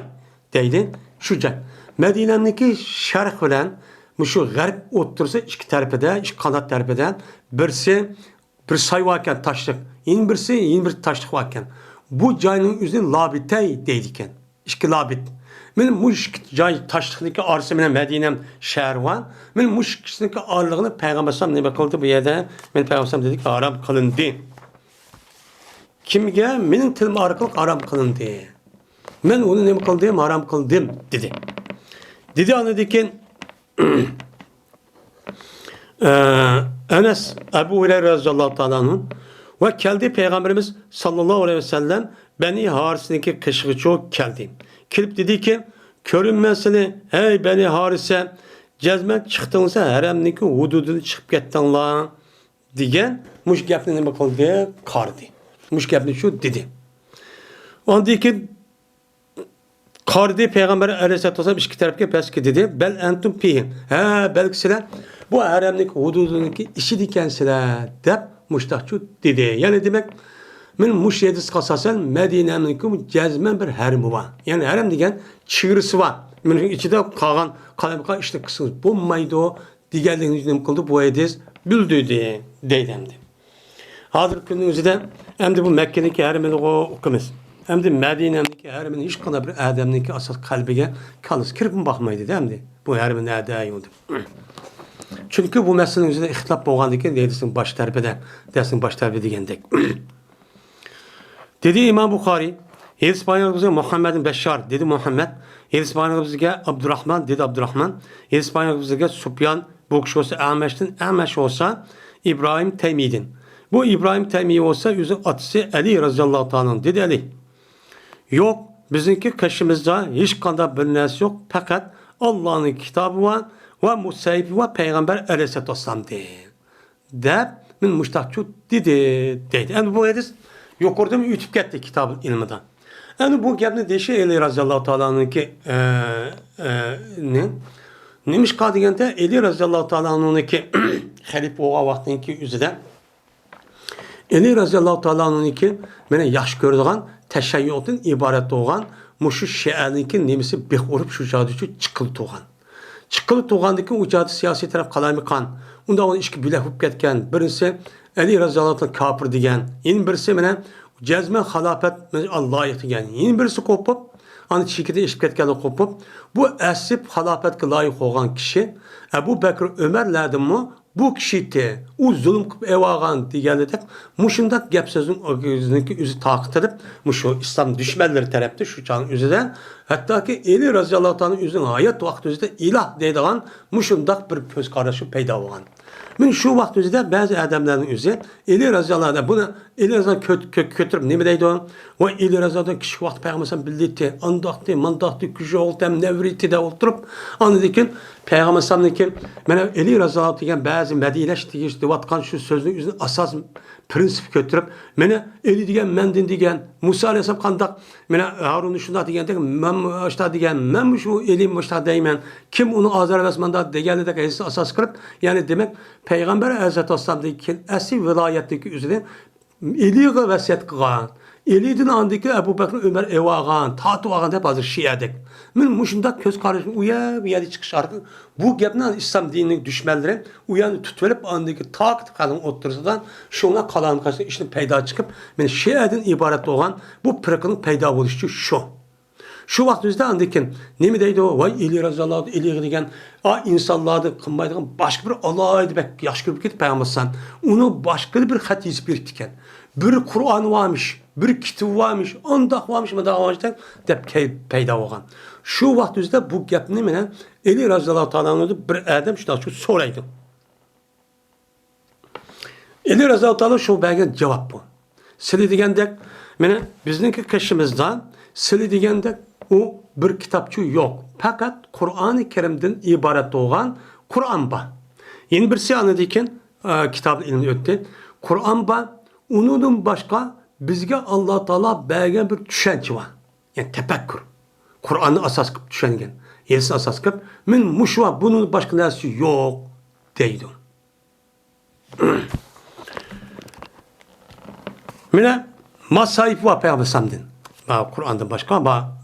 دەيدۇ. شۇ جاي. مەدىنەمنىكى شەرق بىلەن مۇشۇ غەرب ئوتتۇرىسى ئىككى تەرىپىدە، ئىككى قانات تەرىپىدە بىرسى بىر ساي باركەن تاشلىق، يەنە بىرسى، يەنە بىر تاشلىق باركەن. بۇ جاينىڭ ئۆزىنى لابىتەي دەيدىكەن. ئىككى لابىت. مانا مۇشۇ ئىككى جاي تاشلىقنىڭكى ئارىسى بىلەن مەدىنە شەھىرى بار. مانا مۇشۇ ئىككىسىنىڭكى ئارىلىقىنى پەيغەمبەر ئەلەيھىسسالام نېمە قىلدى بۇ يەردە؟ مانا پەيغەمبەر ئەلەيھىسسالام دېدىكى، ھارام قىلىندى. كىمگە؟ مېنىڭ تىلىم ئارقىلىق ھارام قىلىندى. مەن ئۇنى نېمە قىلدىم؟ ھارام قىلدىم، دېدى. دېدى ئاندىن كېيىن، ئە، ئەنەس، ئەبۇ ھۇرەيرە رەزىياللاھۇ تائالا ئەنھۇ ۋە كەلدى پەيغەمبىرىمىز ساللاللاھۇ ئەلەيھى ۋەسەللەم بەنى ھارىسنىڭكى قېشىغىچۇ كەلدى. كېلىپ دېدىكى، كۆرۈنمەسىلى، ھەي بەنى ھارىسە، جەزمەن چىقتىڭلار ھەرەمنىڭكى ھۇدۇدىدىن چىقىپ كەتتىڭلار، دېگەن مۇشۇ گەپنى نېمە قىلدى؟ قارىدى. مۇشۇ گەپنى شۇ دېدى. ئاندىن كېيىن قارىدى پەيغەمبەر ئەلەيھىسسالاتۇ ۋەسسالام ئىككى تەرەپكە پەسكە دېدى، بەل ئەنتۇم فىھى. ھە، بەلكى سىلەر بۇ ھەرەمنىڭكى ھۇدۇدىنىڭكى ئىچىدىكەنسىلەر دەپ مۇشتاقچۇ دېدى. يەنى دېمەك، مەن مۇشۇ ھەدىسكە ئاساسەن مەدىنەنىڭكى جەزمەن بىر ھەرىمى بار. يەنى ھەرەم دېگەن چېگرىسى بار. مېنىڭ ئىچىدە قالغان قالايمىقان ئىشنى قىلسىڭىز بولمايدۇ دېگەنلىكنى نېمە قىلدى؟ بۇ ھەدىس بىلدۈردى دەيدۇ ئەمدى. ھازىرقى كۈننىڭ ئۆزىدە ئەمدى بۇ مەككىنىڭكى ھەرىمىنىغۇ ئۇقىمىز. ئەمدى مەدىنەنىڭكى ھەرىمىنى ھېچقانداق بىر ئادەمنىڭكى ئاساس قەلبىگە، كاللىسى كىرىپمۇ باقمايدۇ-دە ئەمدى. بۇ ھەرىمى نەدە يۇ دەپ. چۈنكى بۇ مەسىلىنىڭ ئۆزىدە ئىختىلاپ بولغاندىكىن، ھەدىسنىڭ باش تەرىپىدە، دەرسنىڭ باش تەرىپى دېگەندەك. دېدى ئىمام بۇخارىي، ھەدىس بايان قىلغۇچىغا مۇھەممەد بىن بەششار، دېدى مۇھەممەد. ھەدىس بايان قىلغۇچىغا ئابدۇراخمان، دېدى ئابدۇراخمان. ھەدىس بايان قىلغۇچىغا سۇپيان، بۇ كىشى بولسا ئەمەشتىن، ئەمەش بولسا ئىبراھىم تەيمىدىن. بۇ ئىبراھىم تەيمى بولسا ئۆزىنىڭ ئاتىسى ئەلى رەزىياللاھۇ تائالا ئەنھۇ، دېدى ئەلى. يوق، بىزنىڭكى قېشىمىزدا ھېچقانداق بىر نەرسە يوق، پەقەت ئاللانىڭ كىتابى بار ۋە مۇسەيبى ۋە پەيغەمبەر ئەلەيھىسسالاتۇ ۋەسسالامدىن. دەپ، مەن مۇشتاقچۇ دېدى، دەيدۇ. ئەمدى بۇ ھەدىس يۇقىرىدىمۇ ئۆتۈپ كەتتى كىتابۇل ئىلمىدا. ئەنە بۇ گەپنى دېيىشى ئەلى رەزىياللاھۇ تائالانىڭكى، ئە، ئە، نى-، نېمىشقا دېگەندە، ئەلى رەزىياللاھۇ تائالانىڭكى خەلىپە بولغان ۋاقتىنىڭكى ئۆزىدە، ئەلى رەزىياللاھۇ تائالانىڭكى مېنى ياخشى كۆرىدىغان تەشەييۇدىن ئىبارەت بولغان مۇشۇ شىئەنىڭكى نېمىسى بىخ ئۇرۇپ شۇ جايدا چىققىلى تۇرغان. چىققىلى تۇرغاندىكىن ئۇ جايدا سىياسىي تەرەپ قالايمىقان. ئۇنداق ئۇنى ئىككى بۆلەك بولۇپ كەتكەن. بىرسى ئەلى رەزىياللاھۇ تائالا كاپىر دېگەن. يەنە بىرسى مانا جەزمەن خىلاپەت لايىق دېگەن. يەنە بىرسى قوپۇپ، ئانا چېكىدىن ئېشىپ كەتكەنلىك قوپۇپ، بۇ ئەسلى خىلاپەتكە لايىق بولغان كىشى ئەبۇ بەكرى ئۆمەرلەردىنمۇ بۇ كىشى ئىدى، ئۇ زۇلۇم قىلىپ ئېلىۋالغان دېگەنلىدەك، مۇشۇنداق گەپ سۆزنىڭ ئۆزىنىڭكى ئۆزى تارقىتىلىپ، مۇشۇ ئىسلام دۈشمەنلىرى تەرەپتىن شۇ چاغنىڭ ئۆزىدە، ھەتتاكى ئەلى رەزىياللاھۇ تائالا ئۆزىنىڭ ھايات ۋاقتى ئۆزىدە ئىلاھ دەيدىغان مۇشۇنداق بىر كۆز قاراشى پەيدا بولغان. مانا شۇ ۋاقىت ئۆزىدە بەزى ئادەملەرنىڭ ئۆزى ئەلى رەزىياللاھۇ ئەنھۇ بۇنى ئەلى رەزىياللاھۇ كۆت-، كۆ-، كۆتۈرۈپ نېمە دەيدۇ؟ ۋاي ئەلى رەزىياللاھۇ كىچىك ۋاقتى پەيغەمبەر ئەلەيھىسسالام بىللىتى، ئانداقتى، مانداقتى، كۈچى ئوغلىتەم نەۋرىتى دەپ ئولتۇرۇپ، ئاندىن كېيىن پەيغەمبەر ئەلەيھىسسالامنىڭكى مانا ئەلى رەزىياللاھۇ دېگەن بەزى مەدھىيەلەش دېگۈچ دەۋاتقان شۇ سۆزنىڭ ئۆزىنى ئاساس پىرىنسىپ كۆتۈرۈپ، مانا ئەلى دېگەن مەندىن دېگەن، مۇسا ئەلەيھىسسالام قانداق، مانا ھارۇننى شۇنداق دېگەندەك، مەن ئاشتا دېگەن، مەن شۇ ئەلى مۇشتا دەيمەن، كىم ئۇنى ئازار بەرسە مانداق دېگەنلىدەك ھەدىسنى ئاساس قىلىپ، يەنى دېمەك، پەيغەمبەر ئەلەيھىسسالاتۇ ۋەسسالامدىن كېيىن ئەسلى ۋىلايەتنىڭكى ئۆزىنى ئەلىگە ۋەسىيەت قىلغان. ئەلىدىن ئاندىن كېيىن ئەبۇ بەكرى ئۆمەر ئېلىۋالغان، تارتىۋالغان دەپ ھازىر شىئەدەك. مانا مۇشۇنداق كۆز قاراشنى ئۇ يەر، بۇ يەردە چىقىش ئارقىلىق بۇ گەپنى ئىسلام دىنىنىڭ دۈشمەنلىرى ئۇ يەرنى تۇتۇۋېلىپ، ئاندىن كېيىن تارقىتىپ خەلقنىڭ ئوتتۇرىسىدا شۇڭا قالايمىقانچىلىق ئىشنى پەيدا چىقىپ، مانا شىئەدىن ئىبارەت بولغان بۇ پىرقىنىڭ پەيدا بولۇشى شۇ. شۇ ۋاقىت ئۆزىدە ئاندىن كېيىن نېمە دەيدۇ؟ ۋاي ئەلى رەزىياللاھۇ ئەنھۇ ئەلىگە دېگەن، ئا، ئىنسانلاردىن قىلمايدىغان باشقا بىر ئالاھىدە بەك ياخشى كۆرۈپ كېتىپ پەيغەمبەر ئەلەيھىسسالام. ئۇنىڭ باشقا بىر خەت يېزىپ بېرىپتىكەن. بىر قۇرئان بارمىش، بىر كىتاب بارمىش، ئانداق بارمىش، مۇنداق بارمىش دەپ كەي-، پەيدا بولغان. شۇ ۋاقىت ئۆزىدە بۇ گەپنى مانا ئەلى رەزىياللاھۇ تائالا ئەنھۇدىن بىر ئادەم شۇنداق سورايدۇ. ئەلى رەزىياللاھۇ تائالا شۇ بەرگەن جاۋاب بۇ. سىلى دېگەندەك، مانا بىزنىڭكى قېشىمىزدا سىلى دېگەندەك ئۇ بىر كىتابچۇ يوق. پەقەت قۇرئانى كەرىمدىن ئىبارەت بولغان قۇرئان بار. يەنە بىرسى ئاندىن كېيىن، ئە، كىتابنى ئىلمىنى ئۆتتى. قۇرئان بار. ئۇنىڭدىن باشقا بىزگە ئاللا تائالا بەرگەن بىر چۈشەنچە بار. يەنى تەپەككۇر. قۇرئاننى ئاساس قىلىپ چۈشەنگەن. ھەدىسنى ئاساس قىلىپ، مانا مۇشۇ بار، بۇنىڭدىن باشقا نەرسە يوق دەيدۇ. مانا ما سەھىپە بار پەيغەمبەر ئەلەيھىسسالامدىن. ما قۇرئاندىن باشقا ما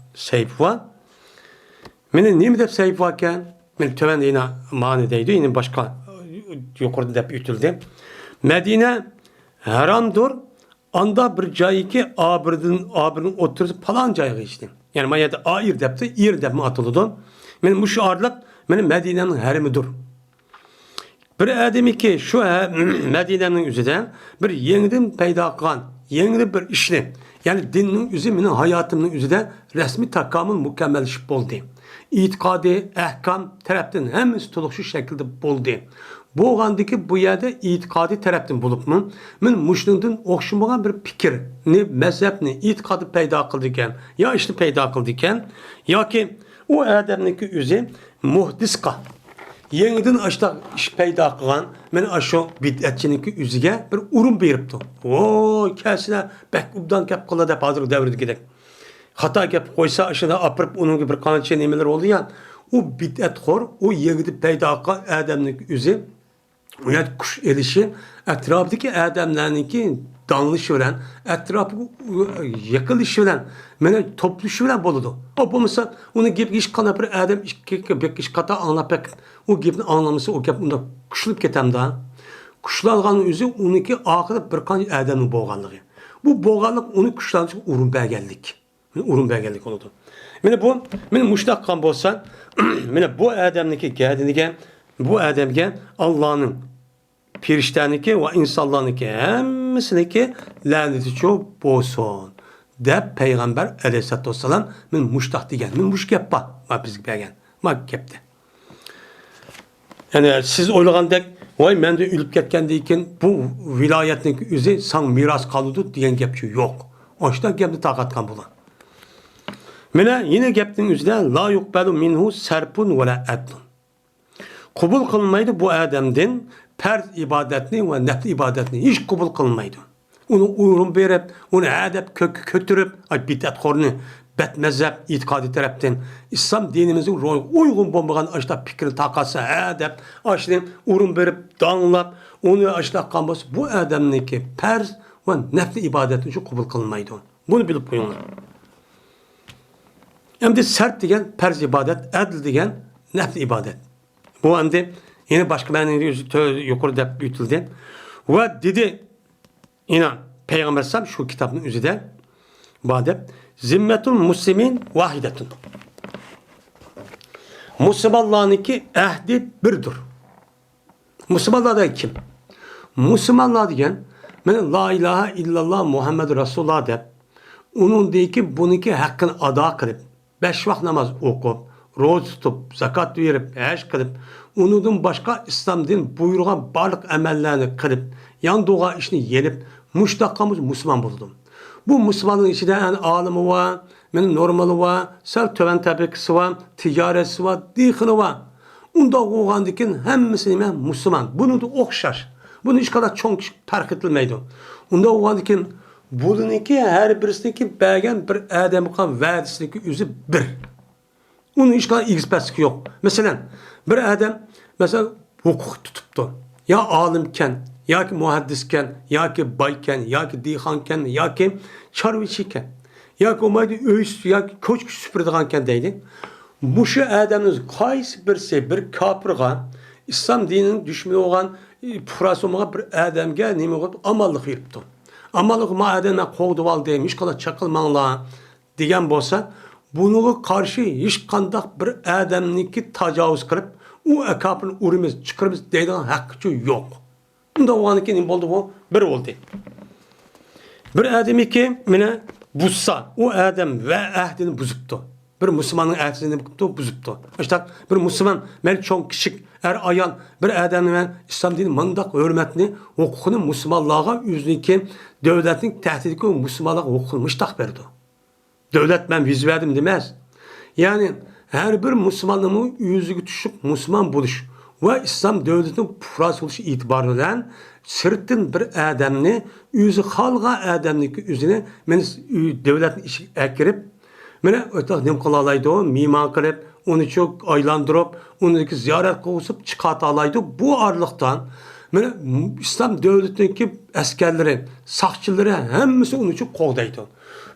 سەھىپە بار. مانا نېمە دەپ سەھىپە باركەن؟ مانا تۆۋەندە يەنە مانى دەيدۇ، يەنە باشقا يۇقىرىدا دەپ ئۆتۈلدى. مەدىنە ھارامدۇر، ئاندا بىر جايكى ئابىردىن، ئابىرنىڭ ئوتتۇرىسى پالان جايغا ئىشتى. يەنى ما يەردە ئائىر دەپتۇ، ئىر دەپمۇ ئاتىلىدۇ. مانا مۇشۇ ئارىلىق مانا مەدىنەنىڭ ھەرىمىدۇر. بىر ئادەمكى شۇ ھە-، مەدىنەنىڭ ئۆزىدە بىر يېڭىدىن پەيدا قىلغان، يېڭىدىن بىر ئىشنى، يەنى دىننىڭ ئۆزى مېنىڭ ھاياتىمنىڭ ئۆزىدە رەسمىي تاكامۇل مۇكەممەللىشىپ بولدى. ئېتىقادى، ئەھكام تەرەپتىن ھەممىسى تولۇق شۇ شەكىلدە بولدى. بولغاندىكى بۇ يەردە ئېتىقادى تەرەپتىن بولۇپمۇ، مانا مۇشۇنىڭدىن ئوخشىمىغان بىر پىكىرنى، مەزھەپنى، ئېتىقادنى پەيدا قىلىدىكەن، يا ئىشنى پەيدا قىلىدىكەن، ياكى ئۇ ئادەمنىڭكى ئۆزى مۇھدىسقا، يېڭىدىن ئاشۇنداق ئىش پەيدا قىلغان، مانا ئاشۇ بىدئەتچىنىڭكى ئۆزىگە بىر ئورۇن بېرىپتۇ. ۋوي، كەلسىلە، بەك ئوبدان گەپ قىلدى دەپ ھازىرقى دەۋردىكىدەك. خاتا گەپ قويسا، ئاشۇنداق ئاپىرىپ ئۇنىڭغا بىر قانچە نېمىلەر بولىدىكەن. ئۇ بىدئەتخور، ئۇ يېڭىدىن پەيدا قىلغان ئادەمنىڭكى ئۆزى ئۇ يەردە كۈچ ئېلىشى، ئەتراپىدىكى ئادەملەرنىڭكى داڭلىشى بىلەن، ئەتراپىغا يېقىلىشى بىلەن، مانا توپلىشى بىلەن بولىدۇ. ئۇ بولمىسا، ئۇنىڭ گېپىگە ھېچقانداق بىر ئادەم ئىككى، بىر ئىككى قاتا ئاڭلاپ بەك، ئۇ گېپىنى ئاڭلىمىسا، ئۇ گەپ ئۇنداق كۈچلىنىپ كېتەمدۇ. كۈچلەنگەن ئۆزى ئۇنىڭكى ئارقىدا بىر قانچە ئادەمنىڭ بولغانلىقى. بۇ بولغانلىق ئۇنى كۈچلەندۈرۈشكە ئورۇن بەرگەنلىك. ئورۇن بەرگەنلىك بولىدۇ. مانا بۇ، مانا مۇشۇنداق قىلغان بولسا، مانا بۇ ئادەمنىڭكى گەدىنىگە، بۇ ئادەمگە ئاللانىڭ، پېرىشتەنىڭكى ۋە ئىنسانلارنىڭكى ھەممىسىنىڭكى لەنىتىچۇ بولسۇن، دەپ پەيغەمبەر ئەلەيھىسسالاتۇ ۋەسسالام مانا مۇشۇنداق دېگەن، مانا مۇشۇ گەپ بار، مانا بىزگە بەرگەن، مانا گەپتە. يەنى سىز ئويلىغاندەك، ۋاي، مەندىن ئۆلۈپ كەتكەندىن كېيىن بۇ ۋىلايەتنىڭ ئۆزى ساڭا مىراس قالىدۇ دېگەن گەپچۇ يوق. ئاشۇنداق گەپنى تارقاتقان بۇلار. مانا يەنە گەپنىڭ ئۆزىدە، لا يۇقبەلۇ مىنھۇ سەرپۇن ۋەلا ئەدلۇن. قوبۇل قىلمايدۇ بۇ ئادەمدىن پەرز ئىبادەتنى ۋە نەپلى ئىبادەتنى ھېچ قوبۇل قىلمايدۇ. ئۇنى ئورۇن بېرىپ، ئۇنى ھە دەپ كۆككە كۆتۈرۈپ، ئاي، بىدئەتخورنى، بەتمەزھەپ ئېتىقادى تەرەپتىن ئىسلام دىنىمىزنىڭ روھىغا ئۇيغۇن بولمىغان ئاشۇنداق پىكىرنى تارقاتسا، ھە دەپ، ئاشۇنى ئورۇن بېرىپ، داڭلاپ، ئۇنى ئاشۇنداق قىلغان بولسا، بۇ ئادەمنىڭكى پەرز ۋە نەپلى ئىبادەتنى شۇ قوبۇل قىلمايدۇ. بۇنى بىلىپ قويۇڭلار. ئەمدى سەرت دېگەن پەرز ئىبادەت، ئەدل دېگەن نەپلى ئىبادەت. بۇ ئەمدى يەنە باشقا مەنىدە ئۆزى تۆ-، يۇقىرى دەپ ئۆتۈلدى. ۋە دېدى، ئىنا، پەيغەمبەر ئەلەيھىسسالام شۇ كىتابنىڭ ئۆزىدە بار دەپ، زىممەتۇل مۇسلىمىن ۋاھىدەتۇن. مۇسۇلمانلارنىڭكى ئەھدى بىردۇر. مۇسۇلمانلار دېگەن كىم؟ مۇسۇلمانلار دېگەن، مانا لا ئىلاھە ئىللاللا مۇھەممەد رەسۇلۇللا دەپ، ئۇنىڭدىكى بۇنىڭكى ھەققىنى ئادا قىلىپ، بەش ۋاق ناماز ئوقۇپ، روزا تۇتۇپ، زاكات بېرىپ، ھەج قىلىپ، ئۇنىڭدىن باشقا ئىسلام دىن بۇيرۇغان بارلىق ئەمەللەرنى قىلىپ، ياندۇرغان ئىشنى يېنىپ، مۇشۇنداق قىلغان بولسا مۇسۇلمان بولىدۇ. بۇ مۇسۇلماننىڭ ئىچىدە ئەنە ئالىمى بار، مانا نورمالى بار، سەل تۆۋەن تەبىقىسى بار، تىجارەتچىسى بار، دېھقىنى بار. ئۇنداق بولغاندىكىن ھەممىسى نېمە؟ مۇسۇلمان. بۇنىڭدا ئوخشاش. بۇنى ھېچقانداق چوڭ كىچىك پەرق ئېتىلمەيدۇ. ئۇنداق بولغاندىكىن بۇنىڭكى ھەر بىرسىنىڭكى بەرگەن بىر ئادەمگە قىلغان ۋەدىسىنىڭكى ئۆزى بىر. ئۇنىڭ ھېچقانداق ئېگىز-پەسلىكى يوق. مەسىلەن، بىر ئادەم، مەسىلەن، ھوقۇق تۇتۇپتۇ. يا ئالىمكەن، ياكى مۇھەددىسكەن، ياكى بايكەن، ياكى دېھقانكەن، ياكى چارۋىچىكەن، ياكى بولمايدۇ ئۆي سۈ-، ياكى كوچكا سۈپۈرىدىغانكەن دەيلى. مۇشۇ ئادەمنىڭ قايسى بىرسى بىر كاپىرغا، ئىسلام دىنىنىڭ دۈشمىنى بولغان، ئى، پۇقراسى بولمىغان بىر ئادەمگە نېمە قىلىپ ئامانلىق بېرىپتۇ؟ ئامانلىق، ما ئادەمنى مەن قوغدىۋالدىم، ھېچقانداق چاقىلماڭلار دېگەن بولسا، بۇنىڭغا قارشى ھېچقانداق بىر ئادەمنىڭكى تاجاۋۇز قىلىپ، ئۇ ئەكاپىرنى ئۇرىمىز، چىقىرىمىز دەيدىغان ھەققىچۇ يوق. ئۇنداق بولغاندىكىن نېمە بولدى بۇ؟ بىر بولدى. بىر ئادەمكى مېنى بۇزسا، ئۇ ئادەم ۋە ئەھدىنى بۇزۇپتۇ. بىر مۇسۇلماننىڭ ئەھدىسىنى نېمە قىپتۇ؟ بۇزۇپتۇ. ئاشتاق بىر مۇسۇلمان، مەيلى چوڭ كىچىك، ئەر ئايال، بىر ئادەمنى مەن ئىسلام دىنى مۇنداق ھۆرمەتنى، ھوقۇقىنى مۇسۇلمانلارغا ئۆزىنىڭكى دۆلەتنىڭ تەھدىتىدىكى مۇسۇلمانلارغا ھوقۇقىنى مۇشتاق بەردى. دۆلەت مەن ۋىزا بەردىم دېمەس. يەنى ھەر بىر مۇسۇلماننىڭمۇ ئۆزىگە تۇشلۇق مۇسۇلمان بولۇش ۋە ئىسلام دۆلىتىنىڭ پۇقراسى بولۇش ئېتىبارى بىلەن سىرتتىن بىر ئادەمنى ئۆزى خالىغان ئادەمنىڭكى ئۆزىنى مېنى دۆلەتنىڭ ئىچىگە ئەكىرىپ، مانا ئۆتەك نېمە قىلالايدۇ، مېھمان قىلىپ، ئۇنى چوك ئايلاندۇرۇپ، ئۇنىڭكى زىيارەت قىلغۇزۇپ چىقارتالايدۇ. بۇ ئارىلىقتا مانا ئىسلام دۆلىتىنىڭكى ئەسكەرلىرى، ساقچىلىرى ھەممىسى ئۇنى چوك قوغدايدۇ.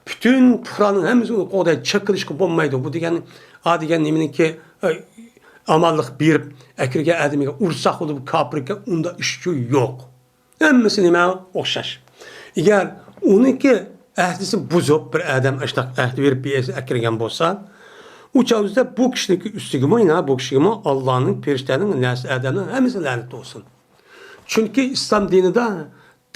پۈتۈن پۇقرانىڭ ھەممىسى ئۇنى قوغدايدۇ. چېقىلىشقا بولمايدۇ. بۇ دېگەن، ئا دېگەن نېمىنىڭكى، ئە، ئامانلىق بېرىپ ئەكىرگەن ئادىمىگە ئۇرساق بولىدۇ، بۇ كاپىركەن، ئۇنداق ئىشچۇ يوق. ھەممىسى نېمە ئوخشاش. ئەگەر ئۇنىڭكى ئەھدىسىنى بۇزۇپ، بىر ئادەم ئاشۇنداق ئەھدى بېرىپ، بىر ئەكىرگەن بولسا، ئۇ چاغدا بۇ كىشىنىڭكى ئۈستىگىمۇ، يەنە بۇ كىشىگىمۇ ئاللانىڭ، پەرىشتەنىڭ، نەرسە ئادەمنىڭ ھەممىسى لەنەت بولسۇن. چۈنكى ئىسلام دىنىدا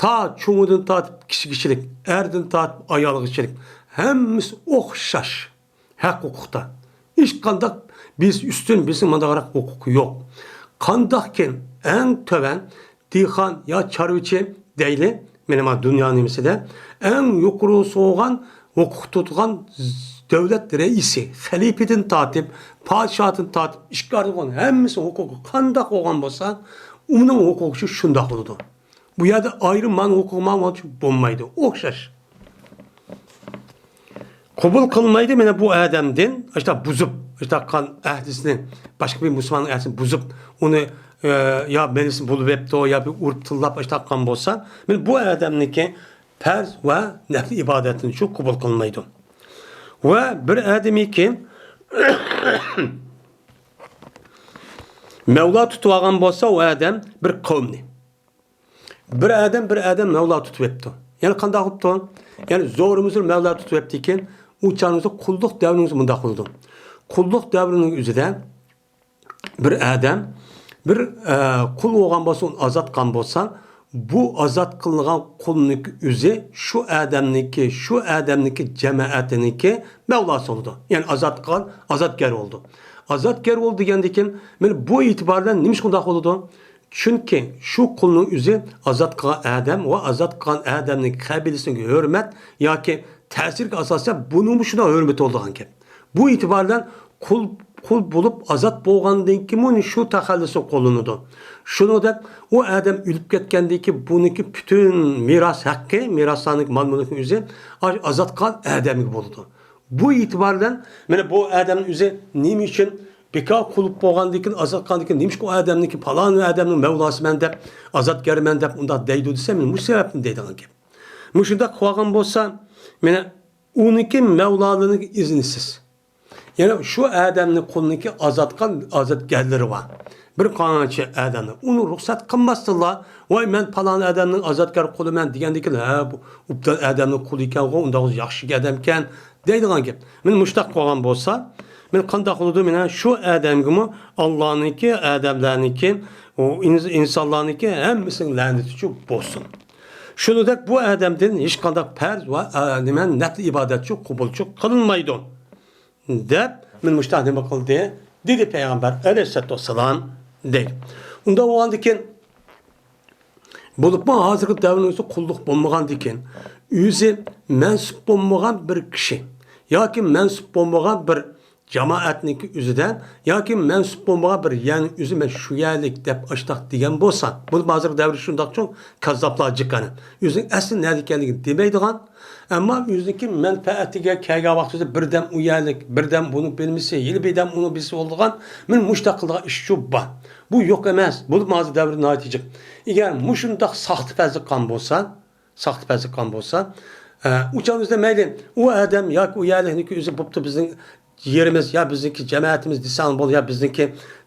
تا چوڭىدىن تارتىپ كىچىكىچىلىك، ئەردىن تارتىپ ئايالغىچىلىك، ھەممىسى ئوخشاش. ھەق ھوقۇقتا ھېچقانداق بىز ئۈستۈن، بىزنىڭ مۇنداقراق ھوقۇق يوق. قانداقكىن ئەڭ تۆۋەن دېھقان يا چارۋىچى دەيلى، مېنىڭ دۇنيا نېمىسىدە ئەڭ يۇقىرى سوغان ھوقۇق تۇتقان دۆلەت رەئىسى، خەلىپىدىن تارتىپ، پادىشاھتىن تارتىپ، ئىشكاردىن ھەممىسى ھوقۇقى قانداق بولغان بولسا، ئۇنىڭ ھوقۇقى شۇنداق بولىدۇ. بۇ يەردە ئايرىم مانا ھوقۇق، مانا بولمايدۇ، ئوخشاش. قوبۇل قىلمايدۇ مانا بۇ ئادەمدىن، ئاشتا بۇزۇپ، ئاشتا قىلغان ئەھدىسىنى، باشقا بىر مۇسۇلماننىڭ ئەھدىسىنى بۇزۇپ، ئۇنى، ئە، يا مەنىسىنى بولۇۋېپتۇ، يا بىر ئۇرۇپ تىللاپ، ئاشتا قىلغان بولسا، مانا بۇ ئادەمنىڭكى پەرز ۋە نەپلى ئىبادەتنى شۇ قوبۇل قىلمايدۇ. ۋە بىر ئادەمنىڭكى مەۋلا تۇتۇۋالغان بولسا، ئۇ ئادەم بىر قەۋمنى، بىر ئادەم، بىر ئادەم مەۋلا تۇتۇۋېپتۇ. يەنى قانداق بوپتۇ؟ يەنى زورىمۇ زور مەۋلا تۇتۇۋېپتىكەن، ئۇ چاغنىڭىزدا قۇللۇق دەۋرىنىڭىز مۇنداق بولىدۇ. قۇللۇق دەۋرىنىڭ ئۆزىدە بىر ئادەم، بىر، ئە، قۇل بولغان بولسا، ئۇنى ئازاد قىلغان بولسا، بۇ ئازاد قىلىنغان قۇلنىڭكى ئۆزى شۇ ئادەمنىڭكى، شۇ ئادەمنىڭكى جەمەئەتىنىڭكى مەۋلاسى بولىدۇ. يەنى ئازاد قىلغان، ئازادگەر بولىدۇ. ئازادگەر بولدى دېگەندىكىن، مانا بۇ ئېتىبار بىلەن نېمىشقا ئۇنداق بولىدۇ؟ چۈنكى شۇ قۇلنىڭ ئۆزى ئازاد قىلغان ئادەم ۋە ئازاد قىلغان ئادەمنىڭ قەبىلىسىگە ھۆرمەت ياكى تەسىرگە ئاساسەن بۇنىڭمۇ شۇنداق ھۆرمىتى بولىدىغان گەپ. بۇ ئېتىبار بىلەن قۇل قۇل بولۇپ ئازاد بولغاندىن كېيىنمۇ شۇ تەخەللۇسنى قوللىنىدۇ. شۇنىڭدەك ئۇ ئادەم ئۆلۈپ كەتكەندىن كېيىن بۇنىڭكى پۈتۈن مىراس ھەققى، مىراسلارنىڭ مال-مۈلكىنىڭ ئۆزى ئاشۇ ئازاد قىلغان ئادەمگە بولىدۇ. بۇ ئېتىبار بىلەن مانا بۇ ئادەمنىڭ ئۆزى نېمە ئۈچۈن بىكار قۇل بولغاندىن كېيىن، ئازاد قىلغاندىن كېيىن، نېمىشقا ئۇ ئادەمنىڭكى پالان ئادەمنىڭ مەۋلاسىمەن دەپ، ئازادكارمەن دەپ ئۇنداق دەيدۇ دېسە، مانا مۇشۇ سەۋەبتىن دەيدىغان گەپ. مۇشۇنداق قىلغان بولسا، مانا ئۇنىڭكى مەۋلالىرىنىڭ ئىزنىسىز. يەنى شۇ ئادەمنى قۇلنىڭكى ئازاد قىلغان ئازادكارلىرى بار. بىر قانچە ئادەمنى ئۇنى رۇخسەت قىلماستىنلا، ۋاي، مەن پالان ئادەمنىڭ ئازادكار قۇلىمەن دېگەندىكىن، ھە، بۇ ئوبدان ئادەمنىڭ قۇلى ئىكەنغۇ، ئۇنداق ياخشى ئادەمكەن دەيدىغان گەپ. مانا مۇشۇنداق قىلغان بولسا، مانا قانداق بولىدۇ؟ مانا شۇ ئادەمگىمۇ ئاللانىڭكى، ئادەملەرنىڭكى، ئۇ ئىنس-، ئىنسانلارنىڭكى ھەممىسىنىڭ لەنىتىچۇ بولسۇن. شۇنىڭدەك بۇ ئادەمدىن ھېچقانداق پەرز ۋە، ئە، نېمە، نەپلى ئىبادەتچۇ قوبۇلچۇ قىلىنمايدۇ. دەپ، مانا مۇشۇنداق نېمە قىلدى؟ دېدى پەيغەمبەر ئەلەيھىسسالاتۇ ۋەسسالام، دەيدۇ. ئۇنداق بولغاندىكىن، بولۇپمۇ ھازىرقى دەۋرنىڭ ئۆزى قۇللۇق بولمىغاندىكىن، ئۆزى مەنسۇپ بولمىغان بىر كىشى ياكى مەنسۇپ بولمىغان بىر جامائەتنىڭكى ئۆزىدە ياكى مەنسۇپ بولمىغان بىر يەرنىڭ ئۆزى مەن شۇ يەرلىك دەپ ئاشتاق دېگەن بولسا، بۇ ھازىرقى دەۋردە شۇنداق چوڭ كاززاپلار جىق ئەنە. ئۆزىنىڭ ئەسلى نەدە ئىكەنلىكىنى دېمەيدىغان، ئەمما ئۆزىنىڭكى مەنپەئەتىگە كەلگەن ۋاقتىدا بىردەم ئۇ يەرلىك، بىردەم بۇنىڭ بىلمىسى، يەنە بىردەم ئۇنىڭ بىلسە بولىدىغان، مانا مۇشۇنداق قىلىدىغان ئىشچۇ بار. بۇ يوق ئەمەس، بولۇپمۇ ھازىر دەۋردە ناھايىتى جىق. ئەگەر مۇشۇنداق ساختىپەزلىك قىلغان بولسا، ساختىپەزلىك قىلغان بولسا، ئە، ئۇ چاغدا بىزدە مەيلى، ئۇ ئادەم ياكى ئۇ يەرلىكنىڭكى ئۆزى بوپتۇ، بىزنىڭ يېرىمىز يا بىزنىڭكى جەمەتىمىز دېسەڭ بولىدۇ، يا بىزنىڭكى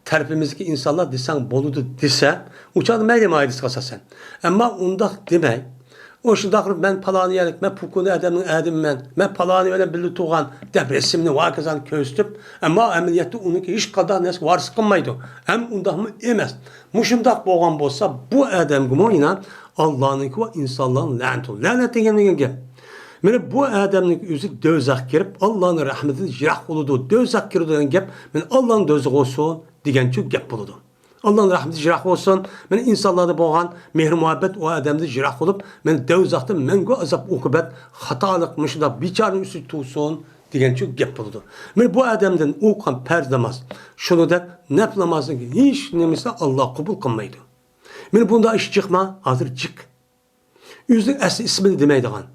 تەرىپىمىزدىكى ئىنسانلار دېسەڭ بولىدۇ دېسە، ئۇ چاغدا مەيلى مايىدىسىغا ئاساسەن. ئەمما ئۇنداق دېمەي، ئۇ شۇنداق قىلىپ، مەن پالانى يەرلىك، مەن پۇكۇنى ئادەمنىڭ ئادىمىمەن، مەن پالانى بىلەن بىللە تۇرغان دەپ رەسىمنى ۋاكازانى كۆرسىتىپ، ئەمما ئەمەلىيەتتە ئۇنىڭكى ھېچقانداق نەرسىگە ۋارىسلىق قىلمايدۇ. ھەم ئۇنداقمۇ ئەمەس. مۇشۇنداق بولغان بولسا، بۇ ئادەمگىمۇ يەنە ئاللانىڭكى ۋە ئىنسانلارنىڭ لەنىتى، لەنەت دېگەن دېگەن گەپ. مانا بۇ ئادەمنىڭ ئۆزى دوزاخقا كىرىپ، ئاللانىڭ رەھمىتىدىن يىراق بولىدۇ. دوزاخقا كىرىدۇ دېگەن گەپ، مانا ئاللانىڭ دوزىخى بولسۇن دېگەنچۇ گەپ بولىدۇ. ئاللانىڭ رەھمىتى يىراق بولسۇن. مانا ئىنسانلاردا بولغان مېھىر-مۇھەببەت ئۇ ئادەمدىن يىراق بولۇپ، مانا دوزاختا مەڭگۈ ئازاب-ئوقۇبەت، خاتالىق مۇشۇنداق بىچارىنىڭ ئۈستىگە تۇغسۇن دېگەنچۇ گەپ بولىدۇ. مانا بۇ ئادەمدىن ئوقۇغان پەرز ناماز، شۇنىڭدەك نەپلى نامازنىڭ ھېچ نېمىسىنى ئاللا قوبۇل قىلمايدۇ. مانا بۇنداق ئىش جىقما؟ ھازىر جىق. ئۆزىنىڭ ئەسلى ئىسمىنى دېمەيدىغان،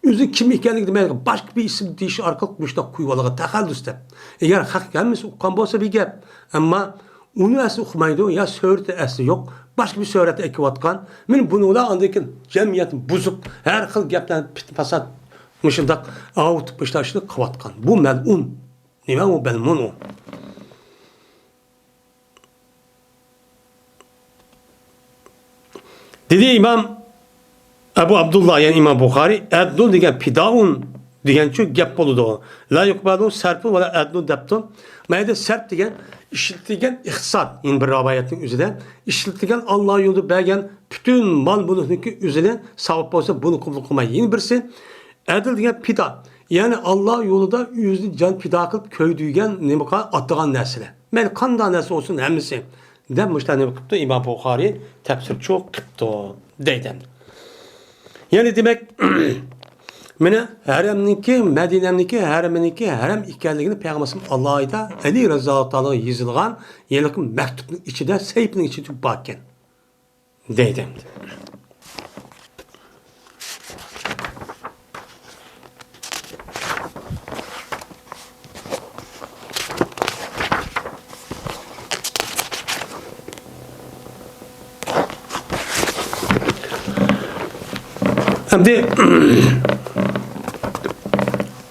ئۆزىنىڭ كىم ئىكەنلىكىنى دېمەيدىغان، باشقا بىر ئىسىم دېيىش ئارقىلىق مۇشۇنداق قويۇۋالغان تەخەللۇس دەپ. ئەگەر خەق ھەممىسى ئۇققان بولسا بىر گەپ، ئەمما ئۇنى ئەسلى ئۇقمايدۇ، يا سۈرىتى ئەسلى يوق، باشقا بىر سۈرەتتە ئەكىۋاتقان. مانا بۇنىڭلار ئاندىن كېيىن جەمئىيەتنى بۇزۇپ، ھەر خىل گەپلەرنى پىتنە-پاسات مۇشۇنداق ئاۋۇتۇپ مۇشۇنداق ئىشلارنى قىلىۋاتقان. بۇ مەلئۇن. نېمە ئۇ مەلئۇن ئۇ؟ دېدى ئىمام ئەبۇ ئابدۇللا، يەنى ئىمام بۇخارىي، ئەدلۇن دېگەن پىدائۇن دېگەنچۇ گەپ بولىدۇ. لا يۇقبەلۇ سەرپۇن ۋەلا ئەدلۇن دەپتۇ. مەيدە سەرپ دېگەن ئىشلىتىلگەن ئىقتىساد، يەنى بىر رىۋايەتنىڭ ئۆزىدە ئىشلىتىلگەن ئاللا يولىدا بەرگەن پۈتۈن مال-مۈلۈكنىڭكى ئۆزىنى ساۋاب بولسا بۇنى قوبۇل قىلمايدۇ. يەنە بىرسى ئەدىل دېگەن پىدا، يەنى ئاللا يولىدا ئۆزىنى جان پىدا قىلىپ كۆيدۈرگەن نېمىغا ئاتىغان نەرسىلەر. مەيلى قانداق نەرسە بولسۇن ھەممىسى. دەپ مۇشۇنداق نېمە قىپتۇ، ئىمام بۇخارىي تەپسىرچۇ قىپتۇ دەيدۇ. يەنى دېمەك، مانا ھەرەمنىڭكى، مەدىنەنىڭكى ھەرىمىنىڭكى ھەرەم ئىكەنلىكىنى پەيغەمبەرىمىز ئالاھىدە ئەلى رەزىياللاھۇ تائالا يېزىلغان ھېلىقى مەكتۇپنىڭ ئىچىدە، سەھىپىنىڭ ئىچىدە باركەن دەيدۇ. ئەمدى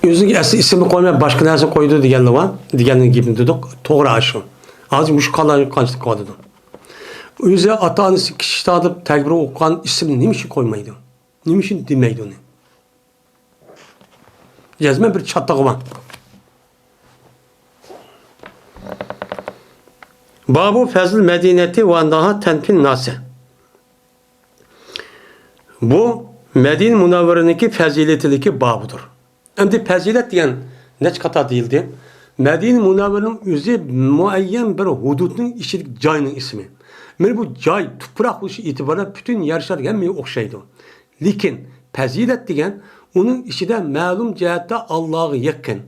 ئۆزىنىڭ ئەسلى ئىسمىنى قويماي باشقا نەرسە قويىدۇ دېگەنلەر بار. دېگەننىڭ گېپىنى دېدۇق. توغرا شۇ. ھازىر مۇشۇ قانلار قانچىلىك قىلىۋاتىدۇ. ئۆزى ئاتا-ئانىسى كىچىك چاغدا تەكبىر ئوقۇغان ئىسمىنى نېمە ئۈچۈن قويمايدۇ؟ نېمە ئۈچۈن دېمەيدۇ ئۇنى؟ جەزمەن بىر چاتىقى بار. بابۇ فەزل مەدىنەتى ۋە ئەنناھا تەنفىن ناسى. بۇ مەدىنە مۇنەۋۋەرىنىڭكى پەزىلىتىدىكى بابىدۇر. ئەمدى پەزىلەت دېگەن نەچچە قاتار دېيىلدى. مەدىنە مۇنەۋۋەرىنىڭ ئۆزى مۇئەييەن بىر ھۇدۇدنىڭ ئىچىدىكى جاينىڭ ئىسمى. مانا بۇ جاي تۇپراق بولۇشى ئېتىبارى بىلەن پۈتۈن يەر شارى ھەممىگە ئوخشايدۇ. لېكىن پەزىلەت دېگەن ئۇنىڭ ئىچىدە مەلۇم جەھەتتە ئاللاغا يېقىن،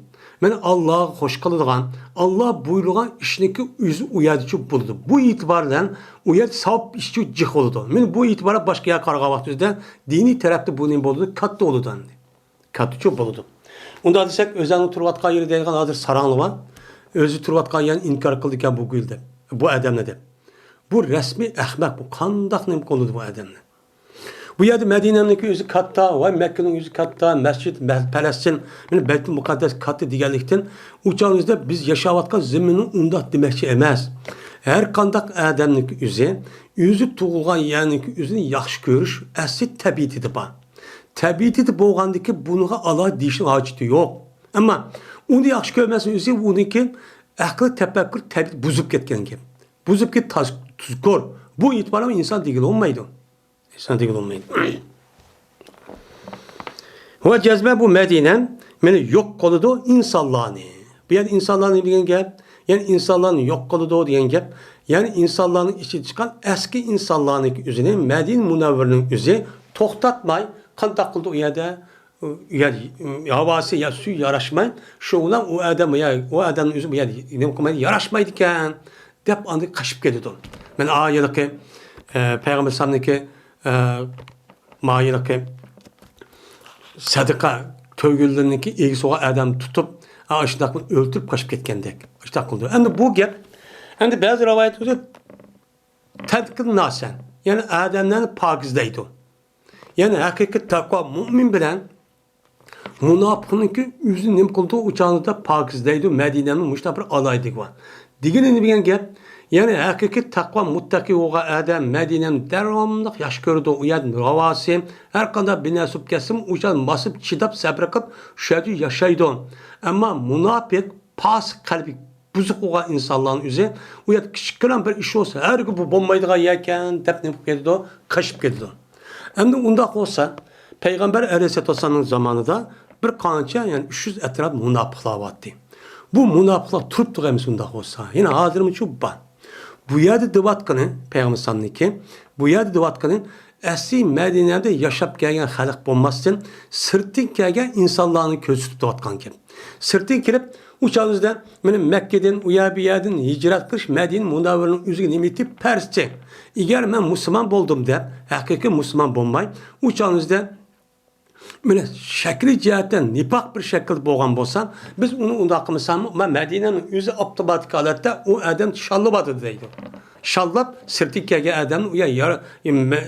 مانا ئاللاغا خوش قىلىدىغان، ئاللا بۇيرۇغان ئىشنىڭكى ئۆزى ئۇ يەردىچۇ بولىدۇ. بۇ ئېتىبار بىلەن ئۇ يەردە ساۋاب ئىشچۇ جىق بولىدۇ. مانا بۇ ئېتىبار بىلەن باشقا يەرگە قارىغان ۋاقتىمىزدا دىنىي تەرەپتە بۇ نېمە بولىدۇ؟ كاتتا بولىدۇ ئەمدى. كاتتىچۇ بولىدۇ. ئۇنداق دېسەك، ئۆزەڭنىڭ تۇرۇۋاتقان يېرى دەيدىغان ھازىر ساراڭلار بار. ئۆزى تۇرۇۋاتقان يەرنى ئىنكار قىلىدىكەن بۇ گۈل دەپ، بۇ ئادەمنى دەپ. بۇ رەسمىي ئەخمەق، بۇ قانداق نېمە قىلىدۇ بۇ ئادەمنى؟ بۇ يەردە مەدىنەنىڭكى ئۆزى كاتتا، ۋاي مەككىنىڭ ئۆزى كاتتا، مەسچىت، مە-، پەلەستىن، مانا بەيتۇل مۇقەددەس كاتتا دېگەنلىكتىن، ئۇ چاغىمىزدا بىز ياشاۋاتقان زېمىننى ئۇنداق دېمەكچى ئەمەس. ھەر قانداق ئادەمنىڭكى ئۆزى، ئۆزى تۇغۇلغان يەرنىڭكى ئۆزىنى ياخشى كۆرۈش ئەسلى تەبىئىتىدە بار. تەبىئىتىدە بولغاندىكى بۇنىڭغا ئالاھىدە دېيىشنىڭ ھاجىتى يوق. ئەمما ئۇنى ياخشى كۆرمەسنىڭ ئۆزى ئۇنىڭكى ئەقلى، تەپەككۇر، تەبىئىتى بۇزۇپ كەتكەن گەپ. بۇزۇپ كەت تاز-، تۇزكور. بۇ ئېتىبار بىلەن ئىنسان دېگىلى بولمايدۇ. ئىنسان دېگىلى بولمايدۇ. ۋە جەزمەن بۇ مەدىنە مانا يوق قىلىدۇ ئىنسانلارنى. بۇ يەردە ئىنسانلار نېمە دېگەن گەپ؟ يەنى ئىنسانلارنى يوق قىلىدۇ دېگەن گەپ. يەنى ئىنسانلارنىڭ ئىچىدىن چىققان ئەسكى ئىنسانلارنىڭ ئۆزىنى مەدىنە مۇنەۋۋەرىنىڭ ئۆزى توختاتماي، قانداق قىلدى ئۇ يەردە؟ ئۇ يەر، ھاۋاسى يا سۈيى ياراشماي، شۇ بىلەن ئۇ ئادەم يا ئۇ ئادەمنىڭ ئۆزى بۇ يەردە نېمە قىلمايدۇ، ياراشمايدىكەن دەپ ئاندىن قېچىپ كېتىدۇ. مانا ئا ھېلىقى، ئە، پەيغەمبەر ئەلەيھىسسالامنىڭكى، ئە، ما ھېلىقى سەدىقە تۆگىلىرىنىڭكى ئىگىسى بولغان ئادەمنى تۇتۇپ، ئا، ئاشۇنداق قىلىپ ئۆلتۈرۈپ قېچىپ كەتكەندەك. ئاشۇنداق قىلىدۇ. ئەمدى بۇ گەپ، ئەمدى بەزى رىۋايەت بولسا، تەنقىد ناسەن، يەنى ئادەملەرنى پاكىزلەيدۇ. يەنى ھەقىقىي تەقۋا مۇئمىن بىلەن مۇناپىقنىڭكى ئۆزىنى نېمە قىلىدۇ، ئۇ چاغدا پاكىزلەيدۇ، مەدىنەنىڭ مۇشۇنداق بىر ئالاھىدىلىكى بار. دېگىنى نېمە دېگەن گەپ؟ يەنى ھەقىقىي تەقۋا مۇتتەقى بولغان ئادەم مەدىنەنى داۋاملىق ياخشى كۆرىدۇ، ئۇ يەردە ھاۋاسى، ھەر قانداق بىر نەرسە بولۇپ كەتسىمۇ، ئۇ يەردە باسىپ، چىداپ، سەبرى قىلىپ، شۇ يەردە ياشايدۇ. ئەمما مۇناپىق، پاسىق قەلبى بۇزۇق بولغان ئىنسانلارنىڭ ئۆزى ئۇ يەردە كىچىككىنە بىر ئىش بولسا، ھەرگىز بۇ بولمايدىغان يەركەن دەپ نېمە قىلىپ كېتىدۇ؟ قېچىپ كېتىدۇ. ئەمدى ئۇنداق بولسا، پەيغەمبەر ئەلەيھىسسالاتۇ ۋەسسالامنىڭ زامانىدا بىر قانچە، يەنى ئۈچ يۈز ئەتراپ مۇناپىقلار بارتى. بۇ مۇناپىقلار تۇرۇپتۇ ئەمىسە ئۇنداق بولسا. يەنە ھازىرمۇچۇ بار. بۇ يەردە دەۋاتقىنى، پەيغەمبەر ئەلەيھىسسالامنىڭكى، بۇ يەردە دەۋاتقىنى ئەسلى مەدىنەدە ياشاپ كەلگەن خەلق بولماستىن، سىرتتىن كەلگەن ئىنسانلارنى كۆرسىتىپ دەۋاتقان گەپ. سىرتتىن كېلىپ، ئۇ چاغىمىزدا مانا مەككىدىن، ئۇ يەر بۇ يەردىن ھىجرەت قىلىش مەدىنە مۇنەۋۋەرىنىڭ ئۆزىگە نېمە ئېيتىپ پەرزچى. ئەگەر مەن مۇسۇلمان بولدۇم دەپ، ھەقىقىي مۇسۇلمان بولماي، ئۇ چاغىمىزدا مانا شەكلىي جەھەتتە نىپاق بىر شەكىلدە بولغان بولسا، بىز ئۇنى ئۇنداق قىلمىساقمۇ، مانا مەدىنەنىڭ ئۆزى ئاپتوماتىك ھالەتتە ئۇ ئادەم شاللىۋاتىدۇ دەيدۇ. شاللاپ، سىرتتىن كەلگەن ئادەمنى ئۇ يا-، يار-،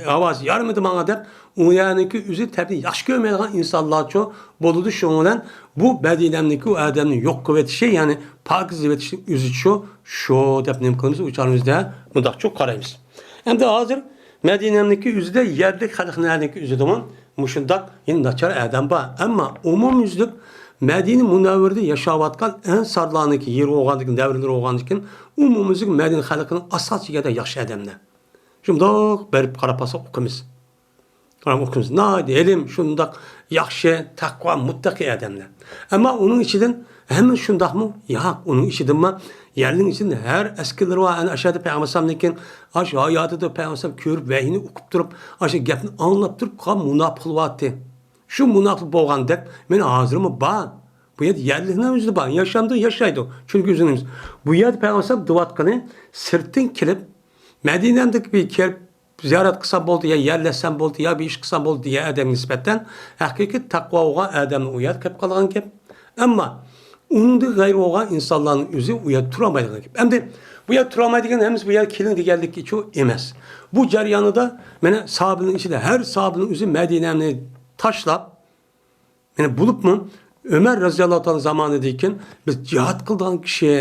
ھاۋاسى يارىمىدى ماڭا دەپ، ئۇ يەرنىڭكى ئۆزى تەبىئىي ياخشى كۆرمەيدىغان ئىنسانلارچۇ بولىدۇ. شۇنىڭ بىلەن بۇ مەدىنەمنىڭكى ئۇ ئادەمنى يوق قىلىۋېتىشى، يەنى پاكىزلىۋېتىشنىڭ ئۆزىچۇ شۇ دەپ نېمە قىلىمىز، ئۇ چاغىمىزدا مۇنداقچۇ قارايمىز. ئەمدى ھازىر مەدىنەمنىڭكى ئۆزىدە يەرلىك خەلقلەرنىڭكى ئۆزىدىمۇ مۇشۇنداق يەنە ناچار ئادەم بار. ئەمما ئومۇميۈزلۈك مەدىنە مۇنەۋۋەرىدە ياشاۋاتقان ئەنسارلارنىڭكى يېرى بولغاندىكىن، دەۋرىلىرى بولغاندىكىن، ئومۇميۈزلۈك مەدىنە خەلقىنىڭ ئاساسىي يەردە ياخشى ئادەملەر. شۇنداق بېرىپ قاراپ باقساق ئۇقىمىز. قاراپ ئۇقىمىز. ناھايىتى ھېلىم شۇنداق ياخشى، تەقۋا، مۇتتەقىي ئادەملەر. ئەمما ئۇنىڭ ئىچىدىن، ھەممە شۇنداقمۇ؟ ياق، ئۇنىڭ ئىچىدىنمۇ يەرنىڭ ئىچىدىن ھەر ئەسكىلىرى بار. ئەنە ئاشۇ يەردە پەيغەمبەر ئەلەيھىسسالامنىڭكى، ئاشۇ ھاياتىدا پەيغەمبەر ئەلەيھىسسالام كۆرۈپ، ۋەھىينى ئوقۇپ تۇرۇپ، ئاشۇ گەپنى ئاڭلاپ تۇرۇپ قالغان مۇناپىقلار بارتى. شۇ مۇناپىق بولغاندەك، مانا ھازىرمۇ بار. بۇ يەردە يەرلىكنىڭ ئۆزى بار. ياشامدۇ؟ ياشايدۇ. چۈنكى ئۆزىنىڭ، بۇ يەردە پەيغەمبەر ئەلەيھىسسالام دەۋاتقىنى، سىرتتىن كېلىپ، مەدىنەمدىكى بىر كېلىپ زىيارەت قىلسام بولدى، يا يەرلەشسەم بولدى، يا بىر ئىش قىلسام بولدى دېگەن ئادەمگە نىسبەتەن، ھەقىقىي تەقۋا بولغان ئادەمنى ئۇ يەردە قىلىپ قالغان گەپ. ئەمما ئۇنىڭدىن غەيرى بولغان ئىنسانلارنىڭ ئۆزى ئۇ يەردە تۇرالمايدىغان گەپ. ئەمدى بۇ يەردە تۇرالمايدىغان ھەممىسى بۇ يەرگە كېلىڭ دېگەنلىكچۇ ئەمەس. بۇ جەريانىدا مانا ساھابىنىڭ ئىچىدە ھەر ساھابىنىڭ ئۆزى مەدىنەنى تاشلاپ، مانا بولۇپمۇ ئۆمەر رەزىياللاھۇ تائالا زامانىدىكىن بىز جىھاد قىلىدىغان كىشى،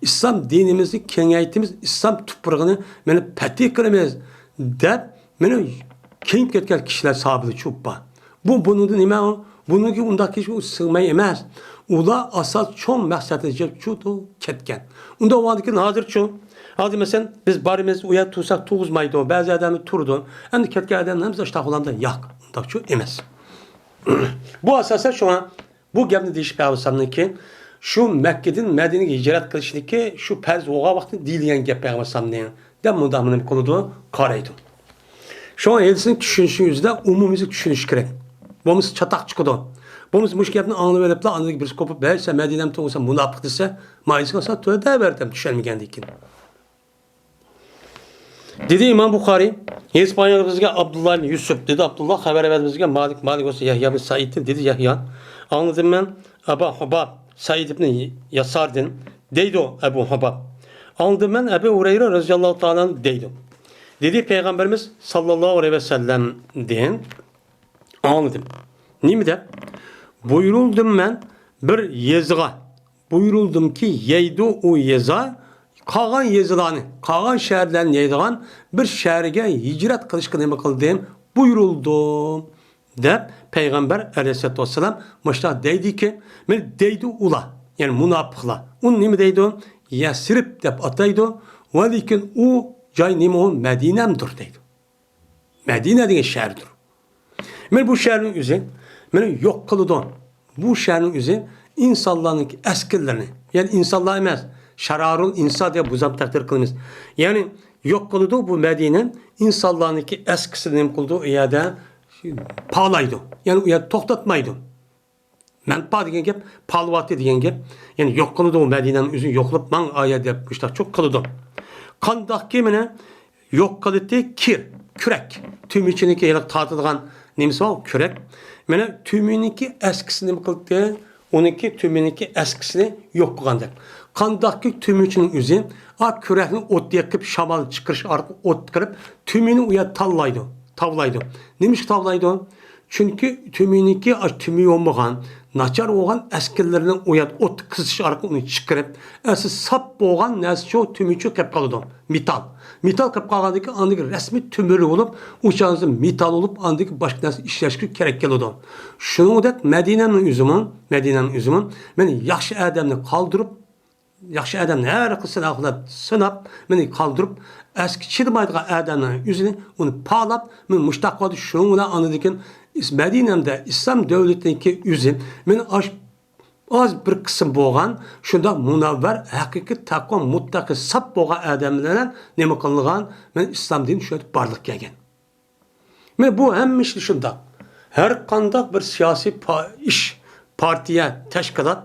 ئىسلام دىنىمىزنى كېڭەيتىمىز، ئىسلام تۇپرىقىنى مانا پەتھى قىلىمىز دەپ، مانا كېيىپ كەتكەن كىشىلەر ساھابىلەر چوپ بار. بۇ، بۇنىڭدا نېمە ئۇ؟ بۇنىڭكى ئۇنداق كىشى ئۇ سىغماي ئەمەس. ئۇلار ئاساس چوڭ مەقسەتنى جەپ چۇتۇ كەتكەن. ئۇنداق بولغاندىكىن ھازىرچۇ؟ ھازىر مەسىلەن، بىز بارىمىز، ئۇ يەردە تۇرساق تۇغۇزمايدۇ. بەزى ئادەملەر تۇرىدۇ. ئەمدى كەتكەن ئادەملەر ھەممىسى ئاشتاق بولامدا؟ ياق، ئۇنداقچۇ ئەمەس. بۇ ئاساسەن شۇڭا بۇ گەپنى دېيىش پەيغەمبەر ئەلەيھىسسالامنىڭكى شۇ مەككىدىن مەدىنىگە ھىجرەت قىلىشنىكى شۇ پەرز بولغان ۋاقتىدا دېيىلگەن گەپ پەيغەمبەر ئەلەيھىسسالامنىڭ دەپ مۇنداق نېمە قىلىدۇ، قارايدۇ. شۇڭا ھەدىسنى چۈشىنىشنىڭ ئۆزىدە ئومۇميۈزلۈك چۈشىنىش كېرەك. بولمىسا چاتاق چىقىدۇ. بولمىسا مۇشۇ گەپنى ئاڭلىۋېلىپلا ئاندىن بىرسى قوپۇپ، ھەي، سەن مەدىنەمدە تۇرغان، سەن مۇناپىق دېسە، مايىسىغا سا تۆدە بەرتەم چۈشەنمىگەندىن كېيىن. دېدى ئىمام بۇخارىي، يېزىپ بەرگەن بىزگە ئابدۇللا ئىبن يۈسۈپ، دېدى ئابدۇللا، خەۋەر بەردى بىزگە مالىك، مالىك بولسا يەھيا ئىبن سەئىدتىن، دېدى يەھيا، ئاڭلىدىم مەن ئەبا ھۇباب سەئىد ئىبن ياساردىن، دەيدۇ ئەبۇ ھۇباب. ئاڭلىدىم مەن ئەبۇ ھۇرەيرە رەزىياللاھۇ تائالا ئەنھۇ دەيدۇ. دېدى پەيغەمبىرىمىز ساللاللاھۇ ئەلەيھى ۋەسەللەمدىن، ئاڭلىدىم. نېمە دەپ؟ بۇيرۇلدۇم مەن بىر يېزىغا. بۇيرۇلدۇمكى يەيدۇ ئۇ يېزا، قالغان يېزىلارنى، قالغان شەھەرلەرنى يەيدىغان بىر شەھەرگە ھىجرەت قىلىشقا نېمە قىلدىم؟ بۇيرۇلدۇم، دەپ پەيغەمبەر ئەلەيھىسسالاتۇ ۋەسسالام مۇشۇنداق دەيدىكى، مەن دەيدۇ ئۇلار، يەنى مۇناپىقلار. ئۇ نېمە دەيدۇ؟ يەسرىب دەپ ئاتايدۇ. ۋە لېكىن ئۇ جاي نېمە ئۇ؟ مەدىنەمدۇر دەيدۇ. مەدىنە دېگەن شەھەردۇر. مانا بۇ شەھەرنىڭ ئۆزى مانا يوق قىلىدۇ. بۇ شەھەرنىڭ ئۆزى ئىنسانلارنىڭكى ئەسكىلىرىنى، يەنى ئىنسانلار ئەمەس، شارارۇل ئىنسان دەپ بۇزام تەقدىر قىلىمىز. يەنى يوق قىلىدۇ بۇ مەدىنە، ئىنسانلارنىڭكى ئەسكىسىنى نېمە قىلىدۇ؟ ئۇ يەردە پالايدۇ. يەنى ئۇ يەردە توختاتمايدۇ. مەنپا دېگەن گەپ، پالىۋاتى دېگەن گەپ. يەنى يوق قىلىدۇ ئۇ مەدىنەنىڭ ئۆزىنى، يوقلاپ ماڭ ئايە دەپ مۇشتاقچۇ قىلىدۇ. قانداقكى مانا يوق قىلىتى كىر، كۈرەك. تۈمۈچىنىڭكى ھېلىقى تارتىدىغان نېمىسى بار، كۈرەك. مانا تۈمۈنىڭكى ئەسكىسىنى نېمە قىلدى؟ ئۇنىڭكى تۈمۈنىڭكى ئەسكىسىنى يوق قىلغاندەك. قانداقكى تۈمۈچىنىڭ ئۆزى، ئا، كۈرەكنى ئوت يېقىپ، شامال چىقىرىش ئارقىلىق ئوت قىرىپ، تۈمىنى ئۇ يەردە تاللايدۇ، تاۋلايدۇ. نېمىشقا تاۋلايدۇ؟ چۈنكى تۈمىنىڭكى ئاش تۈمى بولمىغان، ناچار بولغان ئەسكىلىرىنى ئۇ يەردە ئوتتا قىزىتىش ئارقىلىق ئۇنى چىقىرىپ، ئەسلى ساپ بولغان نەرسىچۇ تۈمىچۇ قېلىپ قالىدۇ. مېتال. مېتال قېلىپ قالغاندىن كېيىن ئاندىن كېيىن رەسمىي تۈمۈر بولۇپ، ئۇ چاغدا مېتال بولۇپ، ئاندىن كېيىن باشقا نەرسە ئىشلەشكە كېرەك كېلىدۇ. شۇنىڭدەك مەدىنەمنىڭ ئۆزىمۇ، مەدىنەمنىڭ ئۆزىمۇ، مانا ياخشى ئادەمنى قالدۇرۇپ، ياخشى ئادەمنى ھەر خىل سىناقلار سىناپ، مېنى قالدۇرۇپ، ئەسكى چىدىمايدىغان ئادەمنىڭ ئۆزىنى ئۇنى پالاپ، مېنى مۇشتاق قىلدى. شۇنىڭ بىلەن ئاندىن كېيىن ئىس-، مەدىنەمدە ئىسلام دۆلىتىنىڭكى ئۆزى مېنى ئاش-، ئاز بىر قىسىم بولغان، شۇنداق مۇنەۋۋەر، ھەقىقىي تەقۋا، مۇتتەقى، ساپ بولغان ئادەم بىلەن نېمە قىلىنغان؟ مەن ئىسلام دىنى شۇ يەردە بارلىققا كەلگەن. مانا بۇ ھەممە ئىشتا شۇنداق. ھەر قانداق بىر سىياسىي پا-، ئىش، پارتىيە، تەشكىلات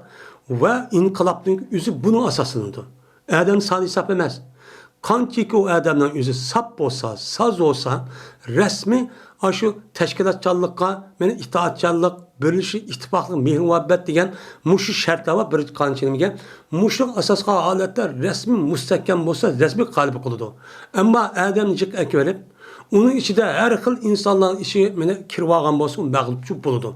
ۋە ئىنقىلابنىڭ ئۆزى بۇنىڭ ئاساسلىنىدۇ. ئادەم سانى ھېساب ئەمەس. قانچىكى ئۇ ئادەمنىڭ ئۆزى ساپ بولسا، ساز بولسا، رەسمىي ئاشۇ تەشكىلاتچانلىققا، مانا ئىتائەتچانلىق، بىرلىشىش، ئىتتىپاقلىق، مېھىر-مۇھەببەت دېگەن مۇشۇ شەرتلەر بار، بىر قانچە نېمىگە. مۇشۇنىڭ ئاساس قىلغان ھالەتتە رەسمىي مۇستەھكەم بولسا، رەسمىي غالىب قىلىدۇ. ئەمما ئادەمنى جىق ئەكىۋېلىپ، ئۇنىڭ ئىچىدە ھەر خىل ئىنسانلارنىڭ ئىچى مانا كىرىۋالغان بولسا، ئۇ مەغلۇپچۇ بولىدۇ.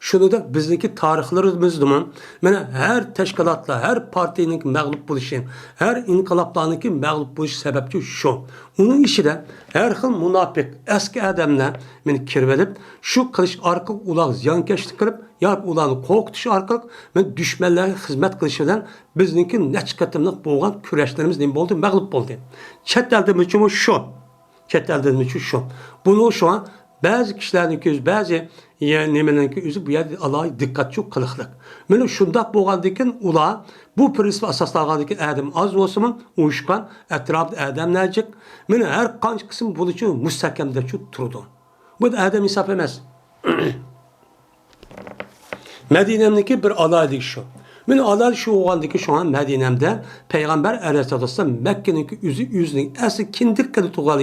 شۇنىڭدەك بىزنىڭكى تارىخلىرىمىزدىمۇ مانا ھەر تەشكىلاتلار، ھەر پارتىيىنىڭكى مەغلۇپ بولۇشى، ھەر ئىنقىلابلارنىڭكى مەغلۇپ بولۇش سەۋەبچى شۇ. ئۇنىڭ ئىچىدە ھەر خىل مۇناپىق، ئەسكى ئادەملەر مانا كىرىۋېلىپ، شۇ قىلىش ئارقىلىق ئۇلارغا زىيانكەشلىك قىلىپ، ياكى ئۇلارنى قورقۇتۇش ئارقىلىق مانا دۈشمەنلەرگە خىزمەت قىلىش بىلەن بىزنىڭكى نەچچە قېتىملىق بولغان كۈرەشلىرىمىز نېمە بولدى؟ مەغلۇپ بولدى. چەت ئەلدىمۇچۇمۇ شۇ. چەت ئەلدىمۇچۇ شۇ. بۇنى شۇڭا بەزى كىشىلەرنىڭكى ئۆزى، بەزى يە-، نېمىلەرنىڭكى ئۆزى بۇ يەردە ئالاھىدە دىققەتچۇ قىلىقلىق. مانا شۇنداق بولغاندىن كېيىن ئۇلار بۇ پىرىنسىپ ئاساسلانغاندىن كېيىن ئادەم ئاز بولسىمۇ، ئۇيۇشقان، ئەتراپىدا ئادەملەر جىق. مانا ھەر قانچە قىسىم بولۇشى مۇستەھكەمدەچۇ تۇرىدۇ. بۇ ئادەم ھېساب ئەمەس. مەدىنەمنىڭكى بىر ئالاھىدىلىكى شۇ. مانا ئالاھىدە شۇ بولغاندىكىن شۇڭا مەدىنەمدە پەيغەمبەر ئەلەيھىسسالاتۇ ۋەسسالام مەككىنىڭكى ئۆزى ئۆزىنىڭ ئەسلى كىندىك قىلىپ تۇرغان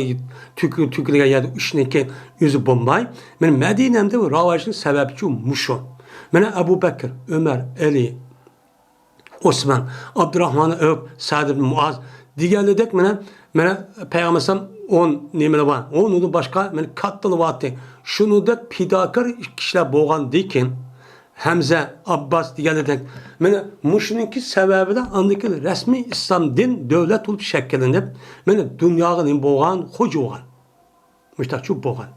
تۆكۈ-، تۆكۈلگەن يەردە ئىشنىڭكى ئۆزى بولماي، مانا مەدىنەمدە راۋاجلىنىش سەۋەبچۇ مۇشۇ. مانا ئەبۇ بەكىر، ئۆمەر، ئەلى، ئوسمان، ئابدۇراخمان ئەۋپ، سەئد ئىبن مۇئاز دېگەنلىدەك مانا، مانا پەيغەمبەر ئەلەيھىسسالام ئون نېمىلەر بار. ئۇنىڭدىن باشقا مانا كاتتىلىۋاتى. شۇنىڭدەك پىداكار كىشىلەر بولغاندىكىن، ھەمزە، ئابباس دېگەنلىدەك، مانا مۇشۇنىڭكى سەۋەبىدە ئاندىكى رەسمىي ئىسلام دىن دۆلەت بولۇپ شەكىللىنىپ، مانا دۇنياغا نېمە بولغان؟ خوجا بولغان. مۇشتاق چۇ بولغان.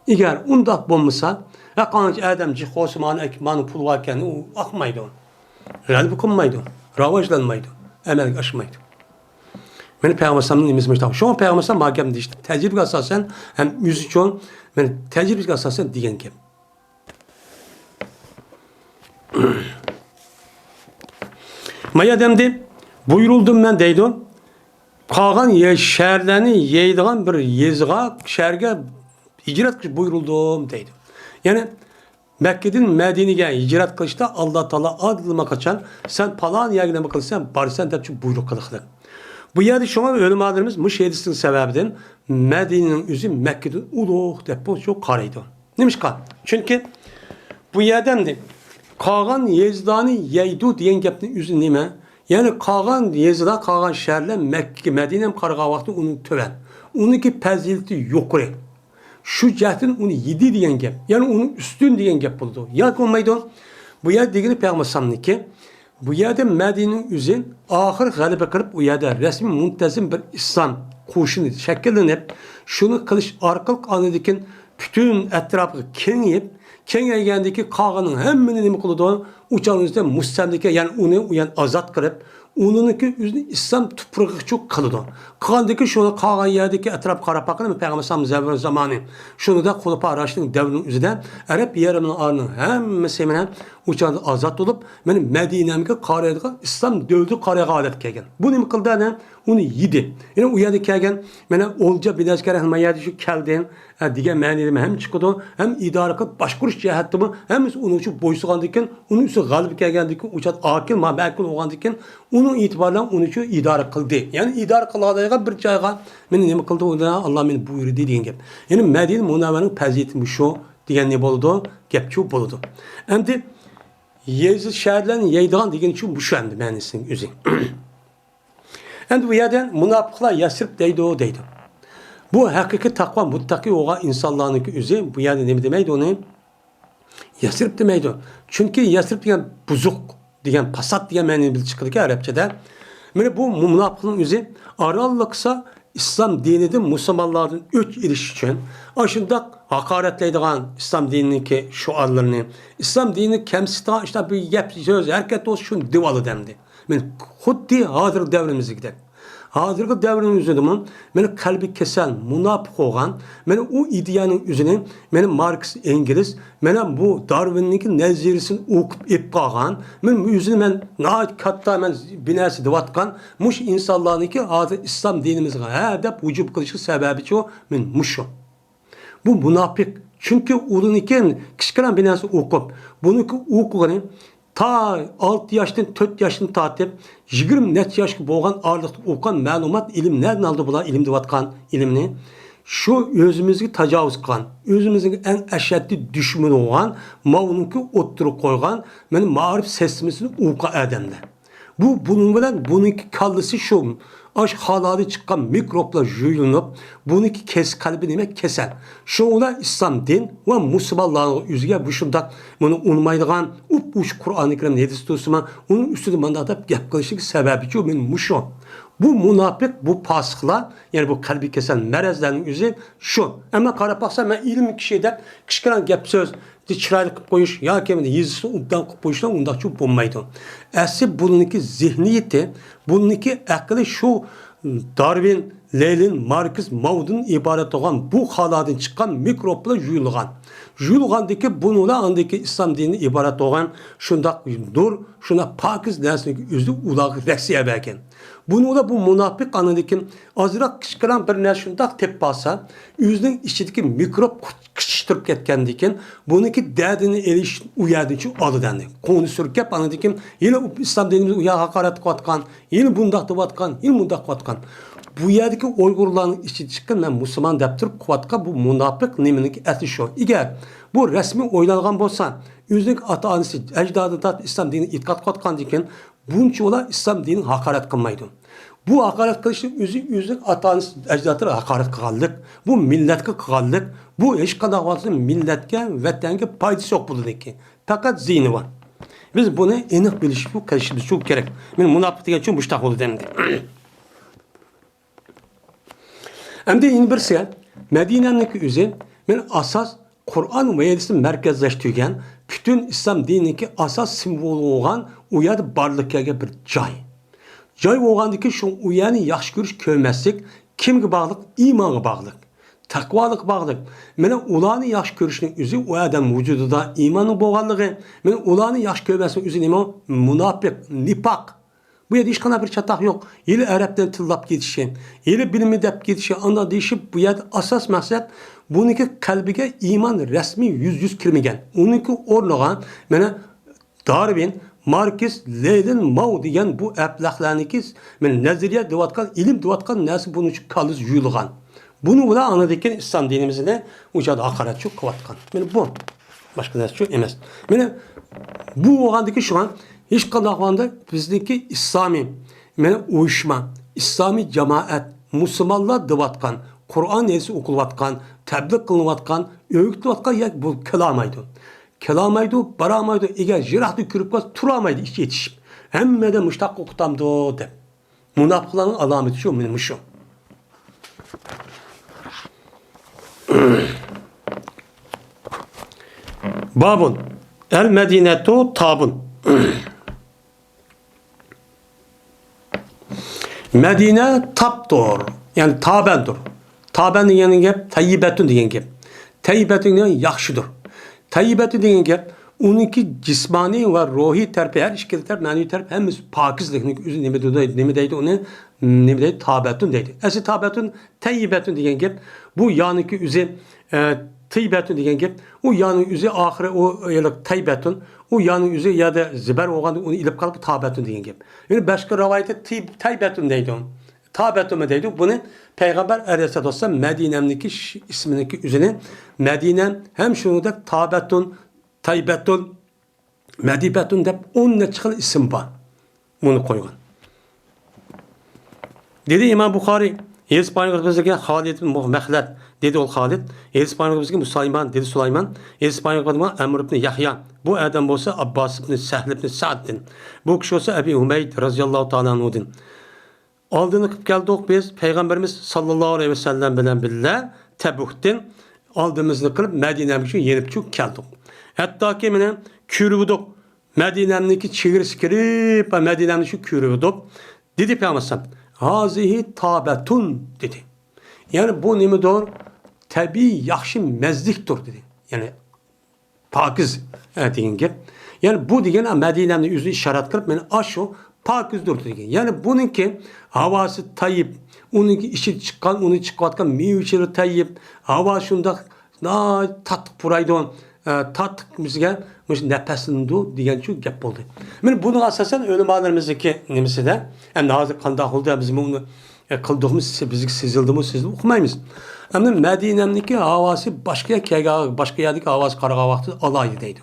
ئەگەر ئۇنداق بولمىسا، ھە، قانچە ئادەم جىق بولسا، مانا ئەكىپ، مانا پۇل باركەن، ئۇ ئاقمايدۇ. غەلىبە قىلمايدۇ، راۋاجلانمايدۇ، ئەمەلگە ئاشمايدۇ. مانا پەيغەمبەر ئەلەيھىسسالامنىڭ نېمىسى مۇشتاق. شۇڭا پەيغەمبەر ئەلەيھىسسالام مانا گەپنى دېيىشتى. تەجرىبىگە ئاساسەن ھەم ئۆزىچۇ، مانا تەجرىبىگە ئاساسەن دېگەن گەپ. مايا دەمدى بۇيرۇلدۇم مەن دەيدۇ. قالغان يە-، شەھەرلەرنى يەيدىغان بىر يېزىغا، شەھەرگە ھىجرەت قىلىش بۇيرۇلدۇم دەيدۇ. يەنى مەككىدىن مەدىنىگە ھىجرەت قىلىشتا ئاللا تائالا ئاللىقاچان سەن پالان يەرگە نېمە قىلىسەن، بارىسەن دەپ شۇ بۇيرۇق قىلغان. بۇ يەردە شۇڭا ئۆلىمالىرىمىز مۇشۇ ھەدىسنىڭ سەۋەبىدىن مەدىنىنىڭ ئۆزى مەككىدىن ئۇلۇغ دەپ شۇ قارايدۇ. نېمىشقا؟ چۈنكى بۇ يەردە ئەمدى قالغان يېزىلارنى يەيدۇ دېگەن گەپنىڭ ئۆزى نېمە؟ يەنى قالغان يېزىلار، قالغان شەھەرلەر مەككە، مەدىنە ھەم قارىغان ۋاقتى ئۇنىڭ تۆۋەن. ئۇنىڭكى پەزىلىتى يۇقىرى. شۇ جەھەتتىن ئۇنى يېدى دېگەن گەپ. يەنى ئۇنىڭ ئۈستۈن دېگەن گەپ بولىدۇ. ياكى بولمايدۇ. بۇ يەر دېگىنى پەيغەمبەر ئەلەيھىسسالامنىڭكى بۇ يەردە مەدىنىنىڭ ئۆزى ئاخىر غەلىبە قىلىپ، ئۇ يەردە رەسمىي مۇنتەزىم بىر ئىسلام قوشۇنى شەكىللىنىپ، شۇنى قىلىش ئارقىلىق ئاندىن كېيىن پۈتۈن ئەتراپىغا كېڭىيىپ، كېڭەيگەندىكى قالغىنىنىڭ ھەممىنى نېمە قىلىدۇ؟ ئۇ چاغنىڭ ئۆزىدە مۇستەملىكە، يەنى ئۇنى ئۇ يەنى ئازاد قىلىپ، ئۇنىڭكى ئۆزىنى ئىسلام تۇپرىقىچۇ قىلىدۇ. قىلغاندىكى شۇنى قالغان يەردىكى ئەتراپ قاراپ باققىلى، پەيغەمبەر ئەلەيھىسسالام زەۋرى زامانى، شۇنىدا خۇلەپا راشىدىن دەۋرىنىڭ ئۆزىدە ئەرەب يېرىمىنىڭ ئارىنىڭ ھەممىسى مانا ئۇ چاغدا ئازاد بولۇپ، مانا مەدىنەمگە قارايدىغان ئىسلام دۆلىتىگە قارايدىغان ھالەتكە كەلگەن. بۇ نېمە قىلدى ئەنە؟ ئۇنى يېدى. يەنى ئۇ يەردە كەلگەن مانا ئولجا بىن ئەسكەر ھەممە يەردە شۇ كەلدى، ئە، دېگەن مەنىدىمۇ ھەم چىقىدۇ، ھەم ئىدارە قىلىپ باشقۇرۇش جەھەتتىمۇ ھەممىسى ئۇنىڭ ئۈچۈن بويسۇنغاندىكىن، ئۇنىڭ ئۈستىگە غەلىبە كەلگەندىكىن، ئۇ چاغ ئاكىل، ما مەكۇل بولغاندىكىن، ئۇنىڭ ئېتىبارى بىلەن ئۇنى شۇ ئىدارە قىلدى. يەنى ئىدارە قىلغان بىر جايغا مېنى نېمە قىلدى، ئۇ ئاللا مېنى بۇيرۇدى دېگەن گەپ. يەنى مەدىنە مۇنەۋۋەرىنىڭ پەزىلىتى مۇشۇ دېگەن نېمە بولىدۇ؟ گەپ شۇ بولىدۇ. ئەمدى يېزا شەھەرلەرنى يەيدىغان دېگىنى شۇ، مۇشۇ ئەمدى مەنىسىنىڭ ئۆزى. ئەمدى بۇ يەردە مۇناپىقلار يەسرىب دەيدۇ، دەيدۇ. بۇ ھەقىقىي تەقۋا، مۇتتەقىي بولغان ئىنسانلارنىڭكى ئۆزى بۇ يەردە نېمە دېمەيدۇ ئۇنى؟ يەسرىب دېمەيدۇ. چۈنكى يەسرىب دېگەن بۇزۇق دېگەن، پاسات دېگەن مەنىنى بىلىپ چىقىدىكەن ئەرەبچىدە. مانا بۇ مۇناپىقنىڭ ئۆزى ئارانلا قىلسا ئىسلام دىنىدىن، مۇسۇلمانلاردىن ئۆچ ئېلىش ئۈچۈن ئاشۇنداق ھاقارەتلەيدىغان ئىسلام دىنىنىڭكى شوئارلىرىنى، ئىسلام دىنىنى كەمسىتىدىغان ئىشلار، بىر گەپ سۆز ھەرىكەت بولسا شۇنى دېۋالىدى ئەمدى. مانا خۇددى ھازىرقى دەۋرىمىزدىكىدەك. ھازىرقى دەۋرنىڭ ئۆزىدىمۇ مانا قەلبى كېسەل، مۇناپىق بولغان، مانا ئۇ ئىدىيەنىڭ ئۆزىنى مانا ماركس ئېنگېلس، مانا بۇ دارۋىننىڭكى نەزەرىيىسىنى ئوقۇپ ئېلىپ قالغان، مانا بۇ ئۆزىنى مەن ناھايىتى كاتتا، مەن بىر نەرسە دەۋاتقان مۇشۇ ئىنسانلارنىڭكى ھازىر ئىسلام دىنىمىزغا ھە دەپ ھۇجۇم قىلىشى سەۋەبىچۇ مانا مۇشۇ. بۇ مۇناپىق. چۈنكى ئۇنىڭكى كىچىككىنە بىر نەرسە ئوقۇپ، بۇنىڭكى ئوقۇغىنى تا ئالتە ياشتىن، تۆت ياشتىن تارتىپ يىگىرمە نەچچە ياشقا بولغان ئارىلىقتا ئوقۇغان مەلۇمات، ئىلىم نەدىن ئالدى بۇلار ئىلىم دەۋاتقان ئىلىمنى؟ شۇ ئۆزىمىزگە تاجاۋۇز قىلغان، ئۆزىمىزنىڭ ئەڭ ئەشەددىي دۈشمىنى بولغان ماۋنىڭكى ئوتتۇرىغا قويغان مانا مائارىپ سىستېمىسىنى ئوقۇغان ئادەملەر. بۇ، بۇنىڭ بىلەن بۇنىڭكى كاللىسى شۇ، ئاشۇ خالادا چىققان مىكروبلار يۇيۇلۇپ، بۇنىڭكى كەس-، قەلبى نېمە؟ كېسەل. شۇڭا ئۇلار ئىسلام دىن ۋە مۇسۇلمانلارنىڭ ئۆزىگە مۇشۇنداق، بۇنى ئۇنىمايدىغان، ئۇپ-ئۇچۇق قۇرئانى كەرىم، ھەدىس تۇرسىمۇ، ئۇنىڭ ئۈستىدە مۇنداق دەپ گەپ قىلىشلىق سەۋەبىچۇ مانا مۇشۇ. بۇ مۇناپىق، بۇ پاسىقلار، يەنى بۇ قەلبى كېسەل مەرەزلەرنىڭ ئۆزى شۇ. ئەمما قاراپ باقسا، مەن ئىلىم كىشى دەپ، كىچىككىنە گەپ سۆز، چىرايلىق قىلىپ قويۇش ياكى يېزىسىنى ئوبدان قىلىپ قويۇشلا ئۇنداقچۇ بولمايدۇ. ئەسلى بۇنىڭكى زېھنىيىتى، بۇنىڭكى ئەقلى شۇ دارۋىن، لېنىن، ماركس، ماۋدىن ئىبارەت بولغان بۇ خالادىن چىققان مىكروبلار يۇيۇلغان. يۇيۇلغاندىكى بۇنىڭلا ئاندىكى ئىسلام دىنىدىن ئىبارەت بولغان شۇنداق نۇر، شۇنداق پاكىز نەرسىنى ئۆزى ئۇلارغا رەخسىيە بەرگەن. بۇنىڭلا بۇ مۇناپىق ئاندىكى ئازراق كىچىككىنە بىر نەرسە شۇنداق تېپىپ قالسا، ئۆزىنىڭ ئىچىدىكى مىكروب قىچىشتۇرۇپ كەتكەندىكىن، بۇنىڭكى دەردىنى ئېلىش ئۇ يەردىن شۇ ئالىدۇ ئەمدى. كوڭنى سۈركەپ، ئاندىن كېيىن يەنە ئۇ ئىسلام دىنىمىز ئۇ يەر ھاقارەت قىلىۋاتقان، يەنە بۇنداق دەۋاتقان، يەنە مۇنداق قىلىۋاتقان. بۇ يەردىكى ئۇيغۇرلارنىڭ ئىچىدە چىققان، مەن مۇسۇلمان دەپ تۇرۇپ قىلىۋاتقان بۇ مۇناپىق نېمىنىڭكى ئەسلى شۇ. ئەگەر بۇ رەسمىي ئويلانغان بولسا، ئۆزىنىڭ ئاتا-ئانىسى، ئەجدادى ئىسلام دىنىغا ئېتىقاد قىلىۋاتقاندىكىن، بۇنچىۋالا ئىسلام دىنىنى ھاقارەت قىلمايدۇ. بۇ ھاقارەت قىلىشنىڭ ئۆزى ئۆزىنىڭ ئاتا-ئانىسى، ئەجدادلىرىغا ھاقارەت قىلغانلىق، بۇ مىللەتكە قىلغانلىق، بۇ ھېچقانداق ۋاقىتتا مىللەتكە، ۋەتەنگە پايدىسى يوق بۇنىڭكى. پەقەت زىيىنى بار. بىز بۇنى ئېنىق بىلىشىمىز، قىلىشىمىز كېرەك. مانا مۇناپىق دېگەن شۇ مۇشتاق بولىدۇ ئەمدى. ئەمدى يەنە بىرسى، مەدىنەنىڭكى ئۆزى، مانا ئاساس قۇرئان ۋە ھەدىسنى مەركەزلەشتۈرگەن، پۈتۈن ئىسلام دىنىنىڭكى ئاساس سىمۋولى بولغان ئۇ يەردە بارلىققا كەلگەن بىر جاي. جاي بولغاندىكىن شۇ ئۇ يەرنى ياخشى كۆرۈش كۆرمەسلىك كىمگە باغلىق؟ ئىمانغا باغلىق. تەقۋالىققا باغلىق. مانا ئۇلارنى ياخشى كۆرۈشنىڭ ئۆزى ئۇ ئادەم ۋۇجۇدىدا ئىماننىڭ بولغانلىقى، مانا ئۇلارنى ياخشى كۆرمەسنىڭ ئۆزى نېمە؟ مۇناپىق، نىپاق. بۇ يەردە ھېچقانداق بىر چاتاق يوق. ھېلى ئەرەبتىن تىللاپ كېتىشى، ھېلى بىلىمى دەپ كېتىشى، ئانداق دېيىشىپ، بۇ يەردە ئاساس مەقسەت بۇنىڭكى قەلبىگە ئىمان رەسمىي يۈز يۈز كىرمىگەن. ئۇنىڭكى ئورنىغا مانا دارۋىن، ماركس، لېنىن، ماۋ دېگەن بۇ ئەبلەخلەرنىڭكى مانا نەزەرىيە دەۋاتقان، ئىلىم دەۋاتقان نەرسە بۇنىڭ ئۈچۈن كاللىسى يۇيۇلغان. بۇنى ئۇلار ئاندىن كېيىن ئىسلام دىنىمىزنى ئۇ چاغدا ھاقارەتچۇ قىلىۋاتقان. مانا بۇ. باشقا نەرسىچۇ ئەمەس. مانا بۇ بولغاندىكى شۇڭا ھېچقانداق ۋاقىتتا بىزنىڭكى ئىسلامىي، مانا ئۇيۇشما، ئىسلامىي جامائەت، مۇسۇلمانلار دەۋاتقان، قۇرئان ھەدىس ئوقۇلۇۋاتقان، تەبلىغ قىلىنىۋاتقان، ئۆگىتىلىۋاتقان يەر بۇ كېلەلمەيدۇ. كېلەلمەيدۇ، بارالمايدۇ، ئەگەر يىراقتا كۆرۈپ قالسا تۇرالمايدۇ ئىچى يېتىشىپ. ھەممە ئادەم مۇشۇنداق ئوقۇتامدۇ دەپ. مۇناپىقلارنىڭ ئالامىتى شۇ، مانا مۇشۇ. بابۇن. ئەل مەدىنەتۇ تابۇن. مەدىنە تاپتۇر، يەنى تابەندۇر. تابەن دېگەن گەپ تەييىبەتۇن دېگەن گەپ. تەييىبەتۇن دېگەن ياخشىدۇر. تەييىبەتۇن دېگەن گەپ ئۇنىڭكى جىسمانىي ۋە روھىي تەرىپى، ھەر ئىككىلا تەرەپ، مەنىۋى تەرەپ ھەممىسى پاكىزلىقنىڭ ئۆزى. نېمە دېدى، نېمە دەيدۇ ئۇنى؟ نېمە دەيدۇ؟ تابەتۇن دەيدۇ. ئەسلى تابەتۇن تەييىبەتۇن دېگەن گەپ. بۇ يانىكى ئۆزى، ئە، تىيبەتۇن دېگەن گەپ. ئۇ يانىڭ ئۆزى ئاخىرى ئۇ ھېلىقى تەيبەتۇن. ئۇ يانىڭ ئۆزى يەردە زىبەر بولغاندا ئۇنى ئېلىپ قالىدۇ، تابەتۇن دېگەن گەپ. يەنى باشقا رىۋايەتتە تىي-، تەيبەتۇن دەيدۇ. تابەتۇنمۇ دەيدۇ. بۇنى پەيغەمبەر ئەلەيھىسسالاتۇ ۋەسسالام مەدىنەمنىڭكى ش-، ئىسمىنىڭكى ئۆزىنى مەدىنەم ھەم شۇنىڭدەك تابەتۇن، تەيبەتۇن، مەدىبەتۇن دەپ ئون نەچچە خىل ئىسىم بار. بۇنى قويغان. دېدى ئىمام بۇخارىي، ھەدىس بايان قىلىپ بىزگە خالىد ئىبن مەخلەد، دېدى ئۇ خالىد. ھەدىس بايان قىلىپ بىزگە سۇلايمان، دېدى سۇلايمان. ھەدىس بايان قىلىپ ئەمر ئىبن يەھيا. بۇ ئادەم بولسا ئابباس ئىبن سەھل ئىبن سەئدتىن. بۇ كىشى بولسا ئەبى ھۇمەيد رەزىياللاھۇ تائالا ئەنھۇدىن. ئالدىنى قىلىپ كەلدۇق بىز، پەيغەمبىرىمىز ساللاللاھۇ ئەلەيھى ۋەسەللەم بىلەن بىللە تەبۇكتىن ئالدىمىزنى قىلىپ مەدىنەگە شۇ يېنىپ چۈ كەلدۇق. ھەتتاكى مانا كۆرۈۋىدۇق، مەدىنەمنىڭكى چېگرىسى كىرىپ، مەدىنەمنى شۇ كۆرۈۋىدۇق. دېدى پەيغەمبەر ئەلەيھىسسالام، «ھازىھى تابەتۇن» دېدى. يەنى بۇ نېمىدۇر؟ تەبىئىي ياخشى مەززىلىكتۇر دېدى. يەنى پاكىز، ئە، دېگەن گەپ. يەنى بۇ دېگەن مەدىنەنى ئۆزى ئىشارەت قىلىپ، مانا ئاشۇ پاكىزدۇر دېگەن. يەنى بۇنىڭكى ھاۋاسى تەييىب، ئۇنىڭكى ئىچىدە چىققان، ئۇنى چىقىۋاتقان مېۋە چىلى تەييىب، ھاۋا شۇنداق ناھايىتى تاتلىق پۇرايدۇ، ئە، تاتلىق بىزگە مۇشۇ نەپەسلىنىدۇ دېگەنچۇ گەپ بولدى. مانا بۇنىڭغا ئاساسەن ئۆلىمالىرىمىزنىڭكى نېمىسىدە، ئەمدى ھازىر قانداق بولدى، بىز بۇنى ئە، قىلدۇقمۇ، سىز-، بىزگە سېزىلدىمۇ، سېزىلدى، ئۇقمايمىز. ئەمدى مەدىنەمنىڭكى ھاۋاسى باشقا يەرگە، باشقا يەردىكى ھاۋاسىغا قارىغان ۋاقىتتا ئالاھىدە دەيدۇ.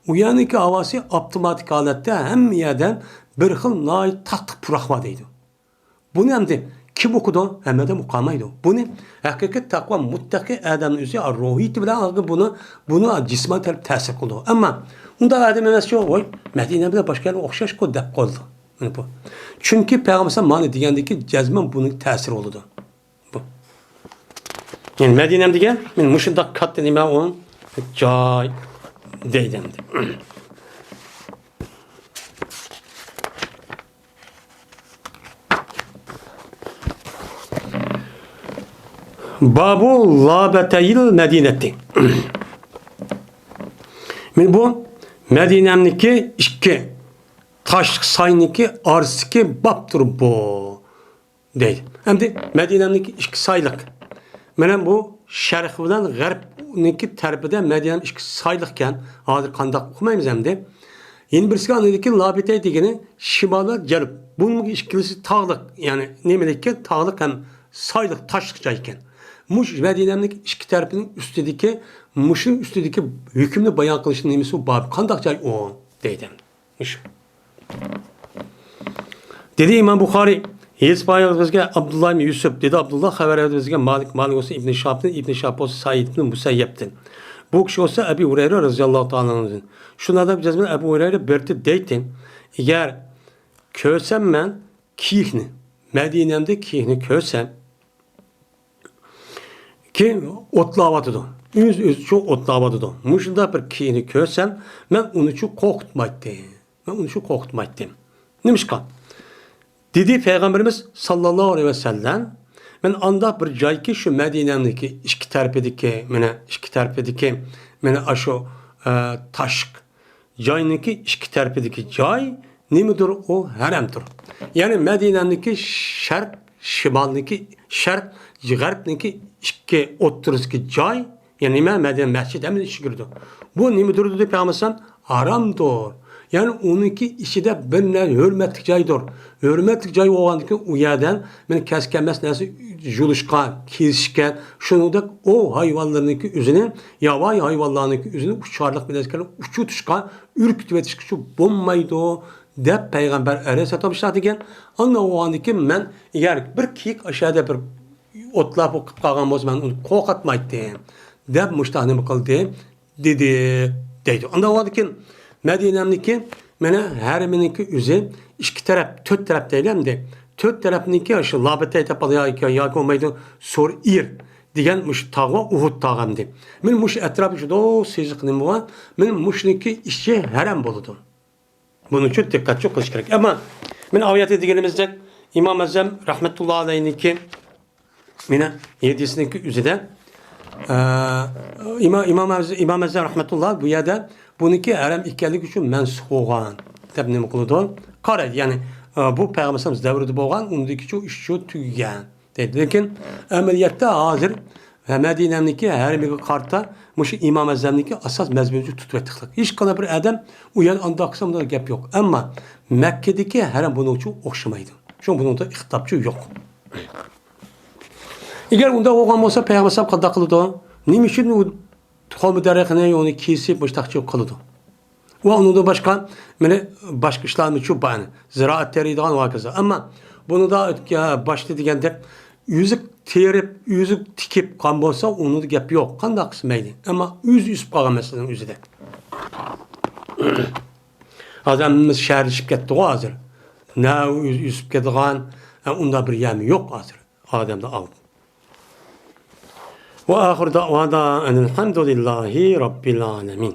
ئۇ يەرنىڭكى ھاۋاسى ئاپتوماتىك ھالەتتە ھەممە يەردىن بىر خىل ناھايىتى تاتلىق پۇراق بار دەيدۇ. بۇنى ئەمدى كىم ئۇقىدۇ؟ ھەممە ئادەم ئۇقالمايدۇ. بۇنى ھەقىقىي تەقۋا مۇتتەقىي ئادەمنىڭ ئۆزى روھىيىتى بىلەن بۇنى، بۇنى جىسمانىي تەرەپ تەسىر قىلىدۇ. ئەمما ئۇنداق ئادەم ئەمەسچۇ، ۋاي، مەدىنە بىلەن باشقا يەرلەر ئوخشاشقۇ دەپ قويىدۇ. مانا بۇ. چۈنكى پەيغەمبەر مانا دېگەندىكى جەزمەن بۇنىڭ تەسىرى بولىدۇ. بۇ. يەنى مەدىنەم دېگەن، مانا مۇشۇنداق كاتتا نېمە ئۇ جاي دەيدۇ ئەمدى. بابۇ لابەتەيىل مەدىنەتى. مانا بۇ مەدىنەمنىكى ئىككى تاشلىق ساينىكى ئارىسىدىكى بابتۇر بۇ، دەيدۇ. ئەمدى مەدىنەمنىكى ئىككى سايلىق. مانا بۇ شەرق بىلەن غەربنىڭكى تەرىپىدە مەدىنەم ئىككى سايلىق ئىكەن. ھازىر قانداق ئۇقمايمىز ئەمدى. يەنە بىرسىگە ئاندىن كېيىن لابىتەي دېگىنى شىمال ۋە جەنۇب. بۇنىڭ ئىككىلىسى تاغلىق، يەنى نېمىلىككەن؟ تاغلىق ھەم سايلىق، تاشلىق جاي ئىكەن. مۇشۇ مەدىنەمنىڭكى ئىككى تەرىپىنىڭ ئۈستىدىكى، مۇشۇ ئۈستىدىكى ھۆكۈمنى بايان قىلىشنىڭ نېمىسى بار؟ قانداق جاي ئۇ؟ دەيدۇ. مۇشۇ. دېدى ئىمام بۇخارىي، ھەدىس بايان بىزگە ئابدۇللا ئىبن يۈسۈپ، دېدى ئابدۇللا، خەۋەر بەردى بىزگە مالىك، مالىك بولسا ئىبن شىھابتىن، ئىبن شىھاب بولسا سەئىد ئىبن مۇسەييەبتىن. بۇ كىشى بولسا ئەبى ھۇرەيرە رەزىياللاھۇ تائالا ئەنھۇدىن. شۇنىڭدا جەزمەن ئەبۇ ھۇرەيرە بىر دەيتتى، ئەگەر كۆرسەم مەن كىيىكنى، مەدىنەمدە كىيىكنى كۆرسەم، كېيىن ئوتلاۋاتىدۇ. ئۆز-ئۆزىچۇ ئوتلاۋاتىدۇ. مۇشۇنداق بىر كىيىكنى كۆرسەم، مەن ئۇنىچۇ قورقۇتمايتتىم. مەن ئۇنىچۇ قورقۇتمايتتىم. نېمىشقا؟ دېدى پەيغەمبىرىمىز ساللاللاھۇ ئەلەيھى ۋەسەللەم، مانا ئانداق بىر جايكى، شۇ مەدىنەنىڭكى ئىككى تەرىپىدىكى، مانا ئىككى تەرىپىدىكى، مانا ئاشۇ، ئە، تاشلىق جاينىڭكى ئىككى تەرىپىدىكى جاي نېمىدۇر ئۇ؟ ھەرەمدۇر. يەنى مەدىنەنىڭكى شەرق، شىمالنىڭكى شەرق، غەربنىڭكى ئىككى ئوتتۇرىسىدىكى جاي، يەنى نېمە؟ مەدىنە مەسچىت ھەممە ئىچىگە كىرىدۇ. بۇ نېمىدۇر دېدى پەيغەمبەر ئەلەيھىسسالام؟ ھارامدۇر. يەنى ئۇنىڭكى ئىچىدە بىر نە-، ھۆرمەتلىك جايدۇر. ھۆرمەتلىك جاي بولغاندىكىن ئۇ يەردە مەن كەس كەلمەس نەرسە يۇلۇشقا، كېسىشكە، شۇنىڭدەك ئوۋ ھايۋانلىرىنىڭكى ئۆزىنى، ياۋايى ھايۋانلارنىڭكى ئۆزىنى ئۇچارلىق بىلەن ئۇچۇرتۇشقا، ئۈركۈتۈۋېتىشكە شۇ بولمايدۇ دەپ پەيغەمبەر ئەلەيھىسسالام شۇنداق دېگەن. ئاندىن بولغاندىكىن مەن ئەگەر بىر كېيىك ئاشۇ يەردە بىر ئوتلاپ قىلىپ قالغان بولسا، مەن ئۇنى قورقۇتمايتتىم دەپ مۇشۇنداق نېمە قىلدى دېدى دەيدۇ. ئانداق بولغاندىكىن مەدىنەمنىڭكى، مانا، ھەرىمىنىڭكى ئۆزى ئىككى تەرەپ، تۆت تەرەپ دەيلى ئەمدى. تۆت تەرەپنىڭكى شۇ لابەتەي دەپ قالىدۇ ياكى، ياكى بولمايدۇ سور ئىر دېگەن مۇشۇ تاغ ۋە ئۇھۇد تاغى ئەمدى. مانا مۇشۇ ئەتراپى شۇنداق سېزىق نېمە بار، مانا مۇشۇنىڭكى ئىچى ھەرەم بولىدۇ. بۇنىڭ ئۈچۈن دىققەتچى قىلىش كېرەك. ئەمما مانا ئايەتتە دېگىنىمىزدەك ئىمام ئەزەم رەھمەتۇللا ئەلەيھنىڭكى مانا ھەدىسىنىڭكى ئۆزىدە، ئە، ئىما-، ئىمام ئەز-، ئىمام ئەزەم رەھمەتۇللا بۇ يەردە بۇنىڭكى ھەرەم ئىكەنلىكى ئۈچۈن مەنسۇخ بولغان دەپ نېمە قىلىدۇ؟ قارايدۇ. يەنى، ئە، بۇ پەيغەمبەر ئەلەيھىسسالام دەۋرىدە بولغان، ئۇندىكىچە ئىش شۇ تۈگىگەن دەيدۇ. لېكىن ئەمەلىيەتتە ھازىر مەدىنەنىڭكى ھەرىمىگە قارىتا مۇشۇ ئىمام ئەزەمنىڭكى ئاساس مەزمۇنى تۇتۇپ ئېتىقلىق. ھېچقانداق بىر ئادەم ئۇ يەردە ئانداق قىلسا، مۇنداق گەپ يوق. ئەمما مەككىدىكى ھەرەم بۇنىڭ ئۈچۈن ئوخشىمايدۇ. شۇڭا بۇنىڭدا ئىختىلاپچۇ يوق. ئەگەر ئۇنداق بولغان بولسا، پەيغەمبەر ئەلەيھىسسالام قانداق قىلىدۇ؟ نېمە ئۈچۈن ئۇ خورما دەرىخىنى، ئۇنى كېسىپ، مۇشۇنداقچە قىلىدۇ؟ ۋە ئۇنىڭدىن باشقا، مانا، باشقا ئىشلارمۇچۇ بار، زىرائەت تېرىيدىغان ۋە ھاكازا. ئەمما بۇنىڭدا ئۆتكە-، باشتا دېگەندەك، ئۆزى تېرىپ، ئۆزى تىكىپ قالغان بولسا، ئۇنىڭدا گەپ يوق. قانداق قىلسا مەيلى. ئەمما ئۆزى ئۆسۈپ قالغان مەسىلىنىڭ ئۆزىدە. ھازىر ھەممىمىز شەھەرلىشىپ كەتتىغۇ ھازىر. نە ئۆزى ئۆسۈپ كەتىدىغان، ئە، ئۇنداق بىر يەرمۇ يوق ھازىر ئادەمدە ئالدى. وآخر دعوانا أن الحمد لله رب العالمين.